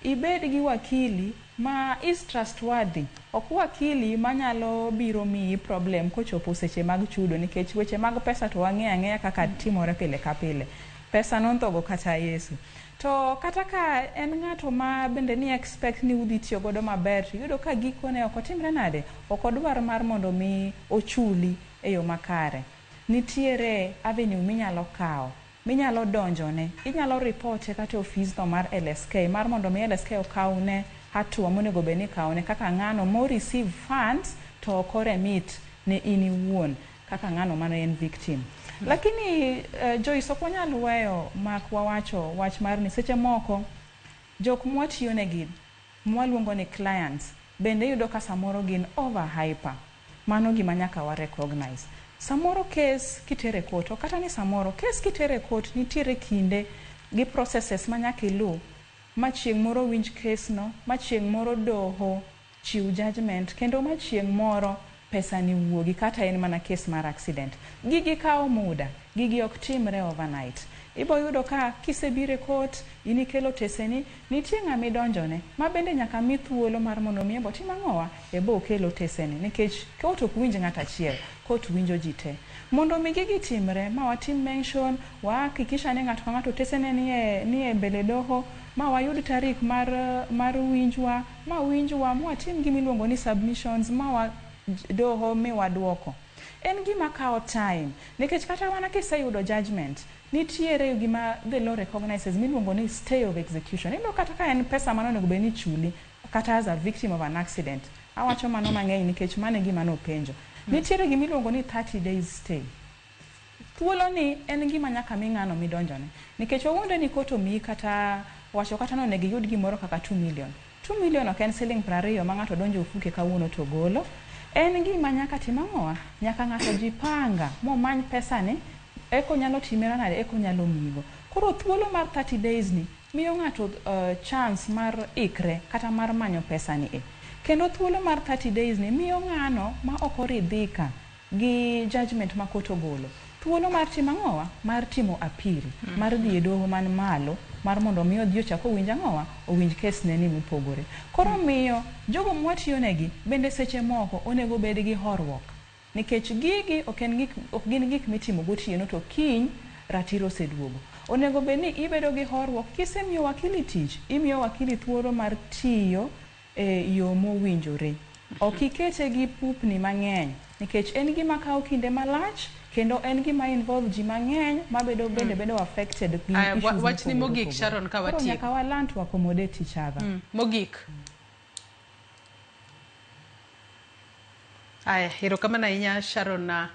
ibed gi wakili ma is trustworthy, ok wakili manyalo biro miyi problem kochopo seche mag chudo, nikech weche mag pesa to wang'eyo ang'eya kaka timore pile ka pile. Pesa nondhogo kata Yesu. To kata ka en ng'ato ma bende ni expect ni udhi tiyo godo maber, iyudo ka gikone ok otimre nade? Ok odwar mar mondo mi ochuli e yo makare. Nitiere avenue minyalo kawo, minyalo donjone, inyalo report kata e ofis no mar LSK mar mondo mi LSK okawne hatua monego bed ni ikawone kaka ng'ano mo receive funds to ok o remit ne in iwuon kaka ng'ano mane en victim. Lakini Joyce, ok wanyal weyo mak wawacho wach mar ni seche moko jok mwatiyonegi mwaluongo ni clients bende iyudo ka samoro gin over hyper. Mano gima nyaka wa recognize. Samoro case kitere court, ok kata ni samoro, case kitere court nitiere kinde gi processes ma nyaka ilu ma chieng' moro winj case no, ma chieng' moro doho chiw judgment, kendo ma chieng' moro pesa ni wuogi kata en mana case mar accident. Gigi kawo muda, gigi ok timre overnight. Ibo yudo ka kisebiro e court, in ikelo teseni, nitie ng'ama idonjone ma bende nyaka mi thuolo mar mondo mi ebo tim ang'owa, ebo okel otesene, nikech court ok winj ng'at achiel, court winjo ji te. Mondo mi gigi timre, ma watim mention, wahakikisha ni ng'ato ka ng'ato otesene nie mbele doho, ma wayud tarik mar winjwa, ma winjwa, ma watim gima iluongo ni submissions, ma wa doho miwa duoko. En gima kawo time, nikech kata mana kiseyudo judgment, nitiere gima the law recognizes miluongo ni stay of execution. Iyudo kata ka en pesa mane onego bed ni ichuli, kata as a victim of an accident. Awacho mano mang'eny nikech mano e gima nopenjo. Nitiere gima iluongo ni 30 days stay. Thuolo ni en gima nyaka mi ng'ano midonjone. Nikech wawuondre ni court omiyi kata wacho kata ni onego iyud gimoro kaka 2 million. 2 million ok en siling 20 ma ng'ato donjo e ofuke kawuono to golo. En gima nyaka tim ang'owa? Nyaka ng'ato jipanga momany pesa ni eko nyalo time nade, eko nyalo miyigo. Koro thuolo mar 30 days ni miyo ng'ato chance mar ikre kata mar manyo pesa ni e. Kendo thuolo mar 30 days ni miyo ng'ano ma ok oridhika gi judgment ma court ogolo thuolo mar timo ang'owa? Mar timo appeal, mar dhi e doho man malo mar mondo mi odhi ochak owinj ang'owa? Owinj kes ne ni mopogore. Koro miyo jogo mwatiyonegi bende seche moko onego bed gi horuok. Nikech gigi ok en gik, ok gin gik mitimo gotieno to kiny ratiro oseduogo. Onego bed ni ibedo gi horuok kisemiyo wakili tich, imiyo wakili thuolo mar tiyo e yo mowinjore. Ok ikete gi pupni mang'eny. Nikech en gima kawo kinde malach kendo en gima involve ji mang'eny mabedo bende bedo affected gi Aya, issues wachni mopogore mogik, opogore. Sharon, ka Koro watieko. nyaka wa learn to accommodate each other. Mogik. Aya, erokamano ahinya Sharon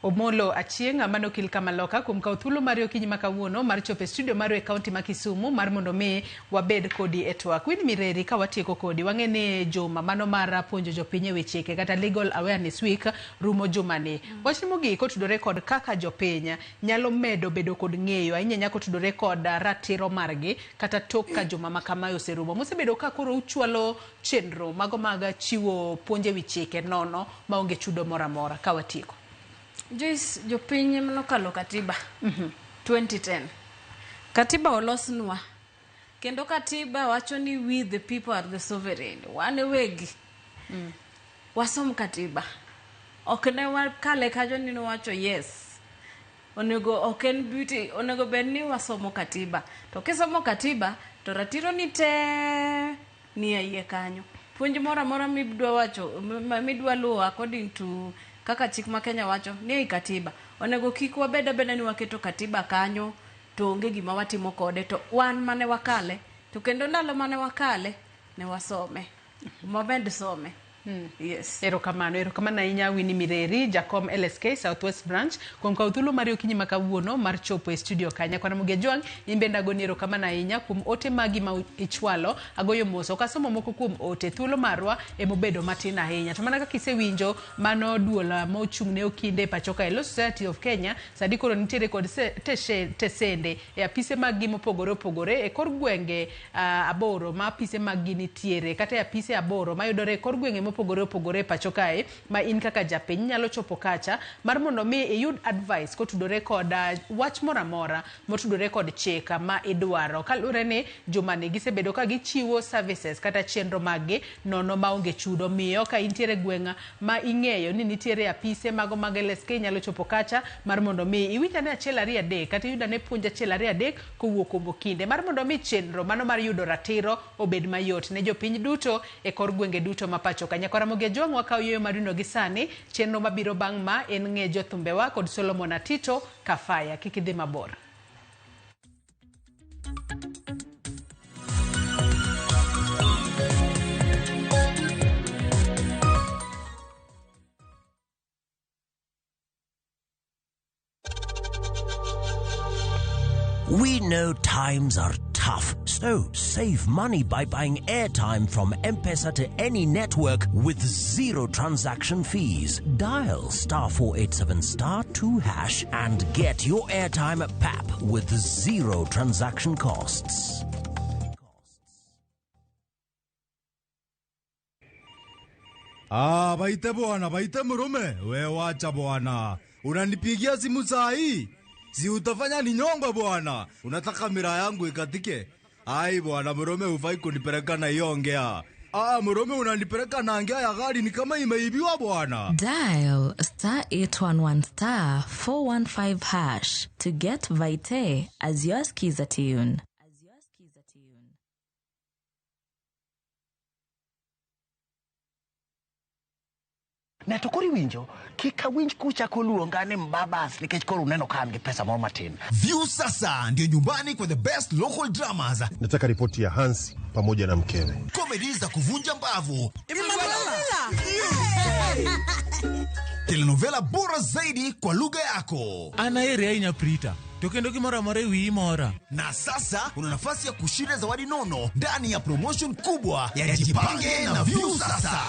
Omolo Achieng' mano okil Kamaloka kuom kawo thuolo mari okinyi ma kawuono mar chopo e studio marwa e kaunti ma Kisumu mar mondo mi wabed kodi e twak. Winnie Mireri, ka watieko kodi, wang'e ni juma mano mar puonjo jopiny e weche chike kata Legal Awareness Week rumo jumani. Wachni mogik otudore kod kaka jopiny nyalo medo bedo kod ng'eyo ahinya ahinya kotudore kod ratiro margi kata tok ka juma ma kamae oserumo. Mosebedo ka koro uchwalo chenro mago mag chiwo puonj e wi chike nono maonge chudo moro amora ka watieko. Joyce, jopiny nokalo katiba 2010. Katiba olosnwa. Kendo katiba wacho ni we the people are the sovereign. Wan e wegi. Wasom katiba. Ok ne wakale kanyo ni nowacho yes. Onego ok en beauty, onego bed ni wasomo katiba. To kisomo katiba, to ratiro ni te ni e iye kanyo. Puonj moro amora midwa wacho, midwa luwo according to kaka chik ma Kenya wacho, ni ei katiba. Onego kik wabed abeda ni waketo katiba kanyo to onge gima watimo kode, to wan mane wakale, to kendo ndalo mane wakale, ne wasome. Wamed some. Yes. Erokamano, erokamano ahinya Winnie Mireri, jakom LSK Southwest Branch, kuom kawo thuolo mari okinyi ma kawuono mar chopo e studio ka. Nyakwana Mugia Jwang', in bende agoni erokamano ahinya kuom ote magi ma ichwalo. Agoyo mos, ok asomo moko kuom ote, thuolo marwa emobedo matin ahinya. To mana kaka isewinjo, mano duol mochung' ne okinde e pacho kae, Law Society of Kenya, sani koro nitiere kod tesende e apise mag gi mopogore opogore e kor gwenge 8 ma apise mag gi nitiere, kata e apise 8 mayudore e kor gwenge mopogore opogore e pacho kae, ma in kaka japiny inyalo chopo kacha mar mondo mi iyud advice kotudore kod wach moro amora motudore kod chik ma idwaro. Kaluwore ni jumani gisebedo ka gichiwo services kata chenro mag gi nono maonge chudo, miyo ka intiere gweng' ma ing'eyo ni nitiere apise mago mag LSK inyalo chopo kacha mar mondo mi iwinj ane 1 2 3 kata iyud ane puonj 1 2 3 kowuok kuom okinde mar mondo mi chenro mano mar yudo ratiro obed mayot ne jopiny duto e kor gwenge duto ma pacho ka. Nyakora Ramogi Ajwang' wakawo yueyo marino gi sani, chenro mabiro bang' ma en ng'e jothumbewa kod Solomon Atito Kafaya. Kik idhi mabor. We know times are tough, so save money by buying airtime from M-Pesa to any network with 0 transaction fees. Dial star 487 star 2 hash and get your airtime at PAP with 0 transaction costs. Baite bwana, baite murume. We wacha bwana. Unanipigia simu saa hii? Si utafanya ninyongwe bwana. Unataka mira yangu ikatike? Ai bwana, murume hufai kunipeleka na hiyo ngea. Murume unanipeleka na ngea ya gari ni kama imeibiwa bwana. Dial star 811 star 415 hash to get Vite as your skiza tune. Ne to koro iwinjo, kik awinj kuchako luonga ni mbabas nikech koro uneno ka an gi pesa moro matin. View sasa ndio nyumbani kwa the best local dramas. Nataka ripoti ya Hansi pamoja na mkewe. Comedy za kuvunja mbavu. Telenovela bora zaidi kwa lugha yako. Anaere ahinya Prita. To kendo gimoro amora e wiyi mora. Na sasa una nafasi ya kushinda zawadi nono ndani ya promotion kubwa ya Jipange na View Sasa.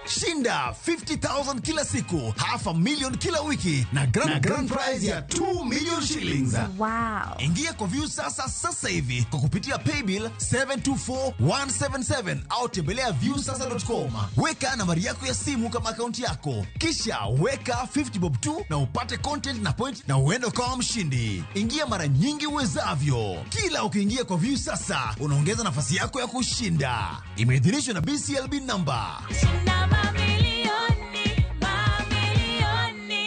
Shinda 50,000 kila siku, 500,000 kila wiki na grand prize ya 2 million shillings. Wow. Ingia kwa View Sasa sasa hivi kwa kupitia paybill 724177 au tembelea viewsasa.com. Weka nambari yako ya simu kama akaunti yako, kisha weka 50 bob tu na upate content na point na uende ukawa mshindi. Ingia mara nyingi uwezavyo. Kila ukiingia kwa View Sasa unaongeza nafasi yako ya kushinda. Imeidhinishwa na BCLB number. Shinda mamilioni, mamilioni.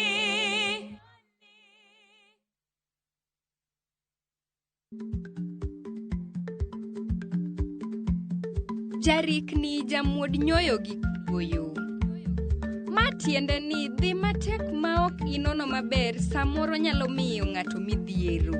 Jarikni jamuod nyoyo gi kuoyo. Ma tiende ni dhi matek ma ok inono maber samoro nyalo miyo ng'ato midhiero.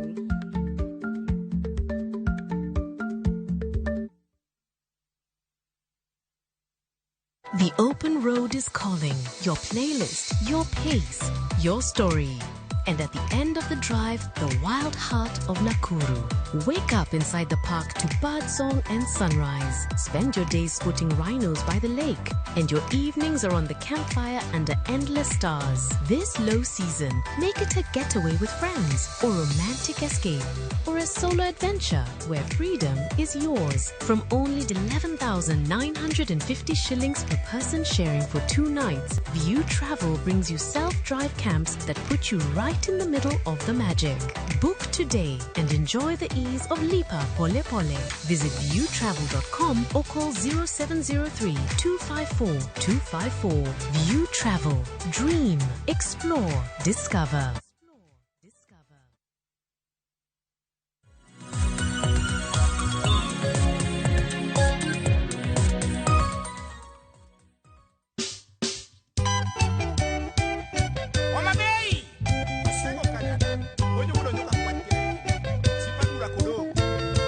The open road is calling. Your playlist, your pace, your story. And at the end of the drive, the wild heart of Nakuru. Wake up inside the park to birdsong and sunrise. Spend your days spotting rhinos by the lake. And your evenings are on the campfire under endless stars. This low season, make it a getaway with friends, or romantic escape, or a solo adventure where freedom is yours. From only 11,950 shillings per person sharing for 2 nights, View Travel brings you self-drive camps that put you right in the middle of the magic. Book today and enjoy the ease of Lipa Pole Pole. Visit viewtravel.com or call 0703 254 254. View Travel. Dream. Explore. Discover.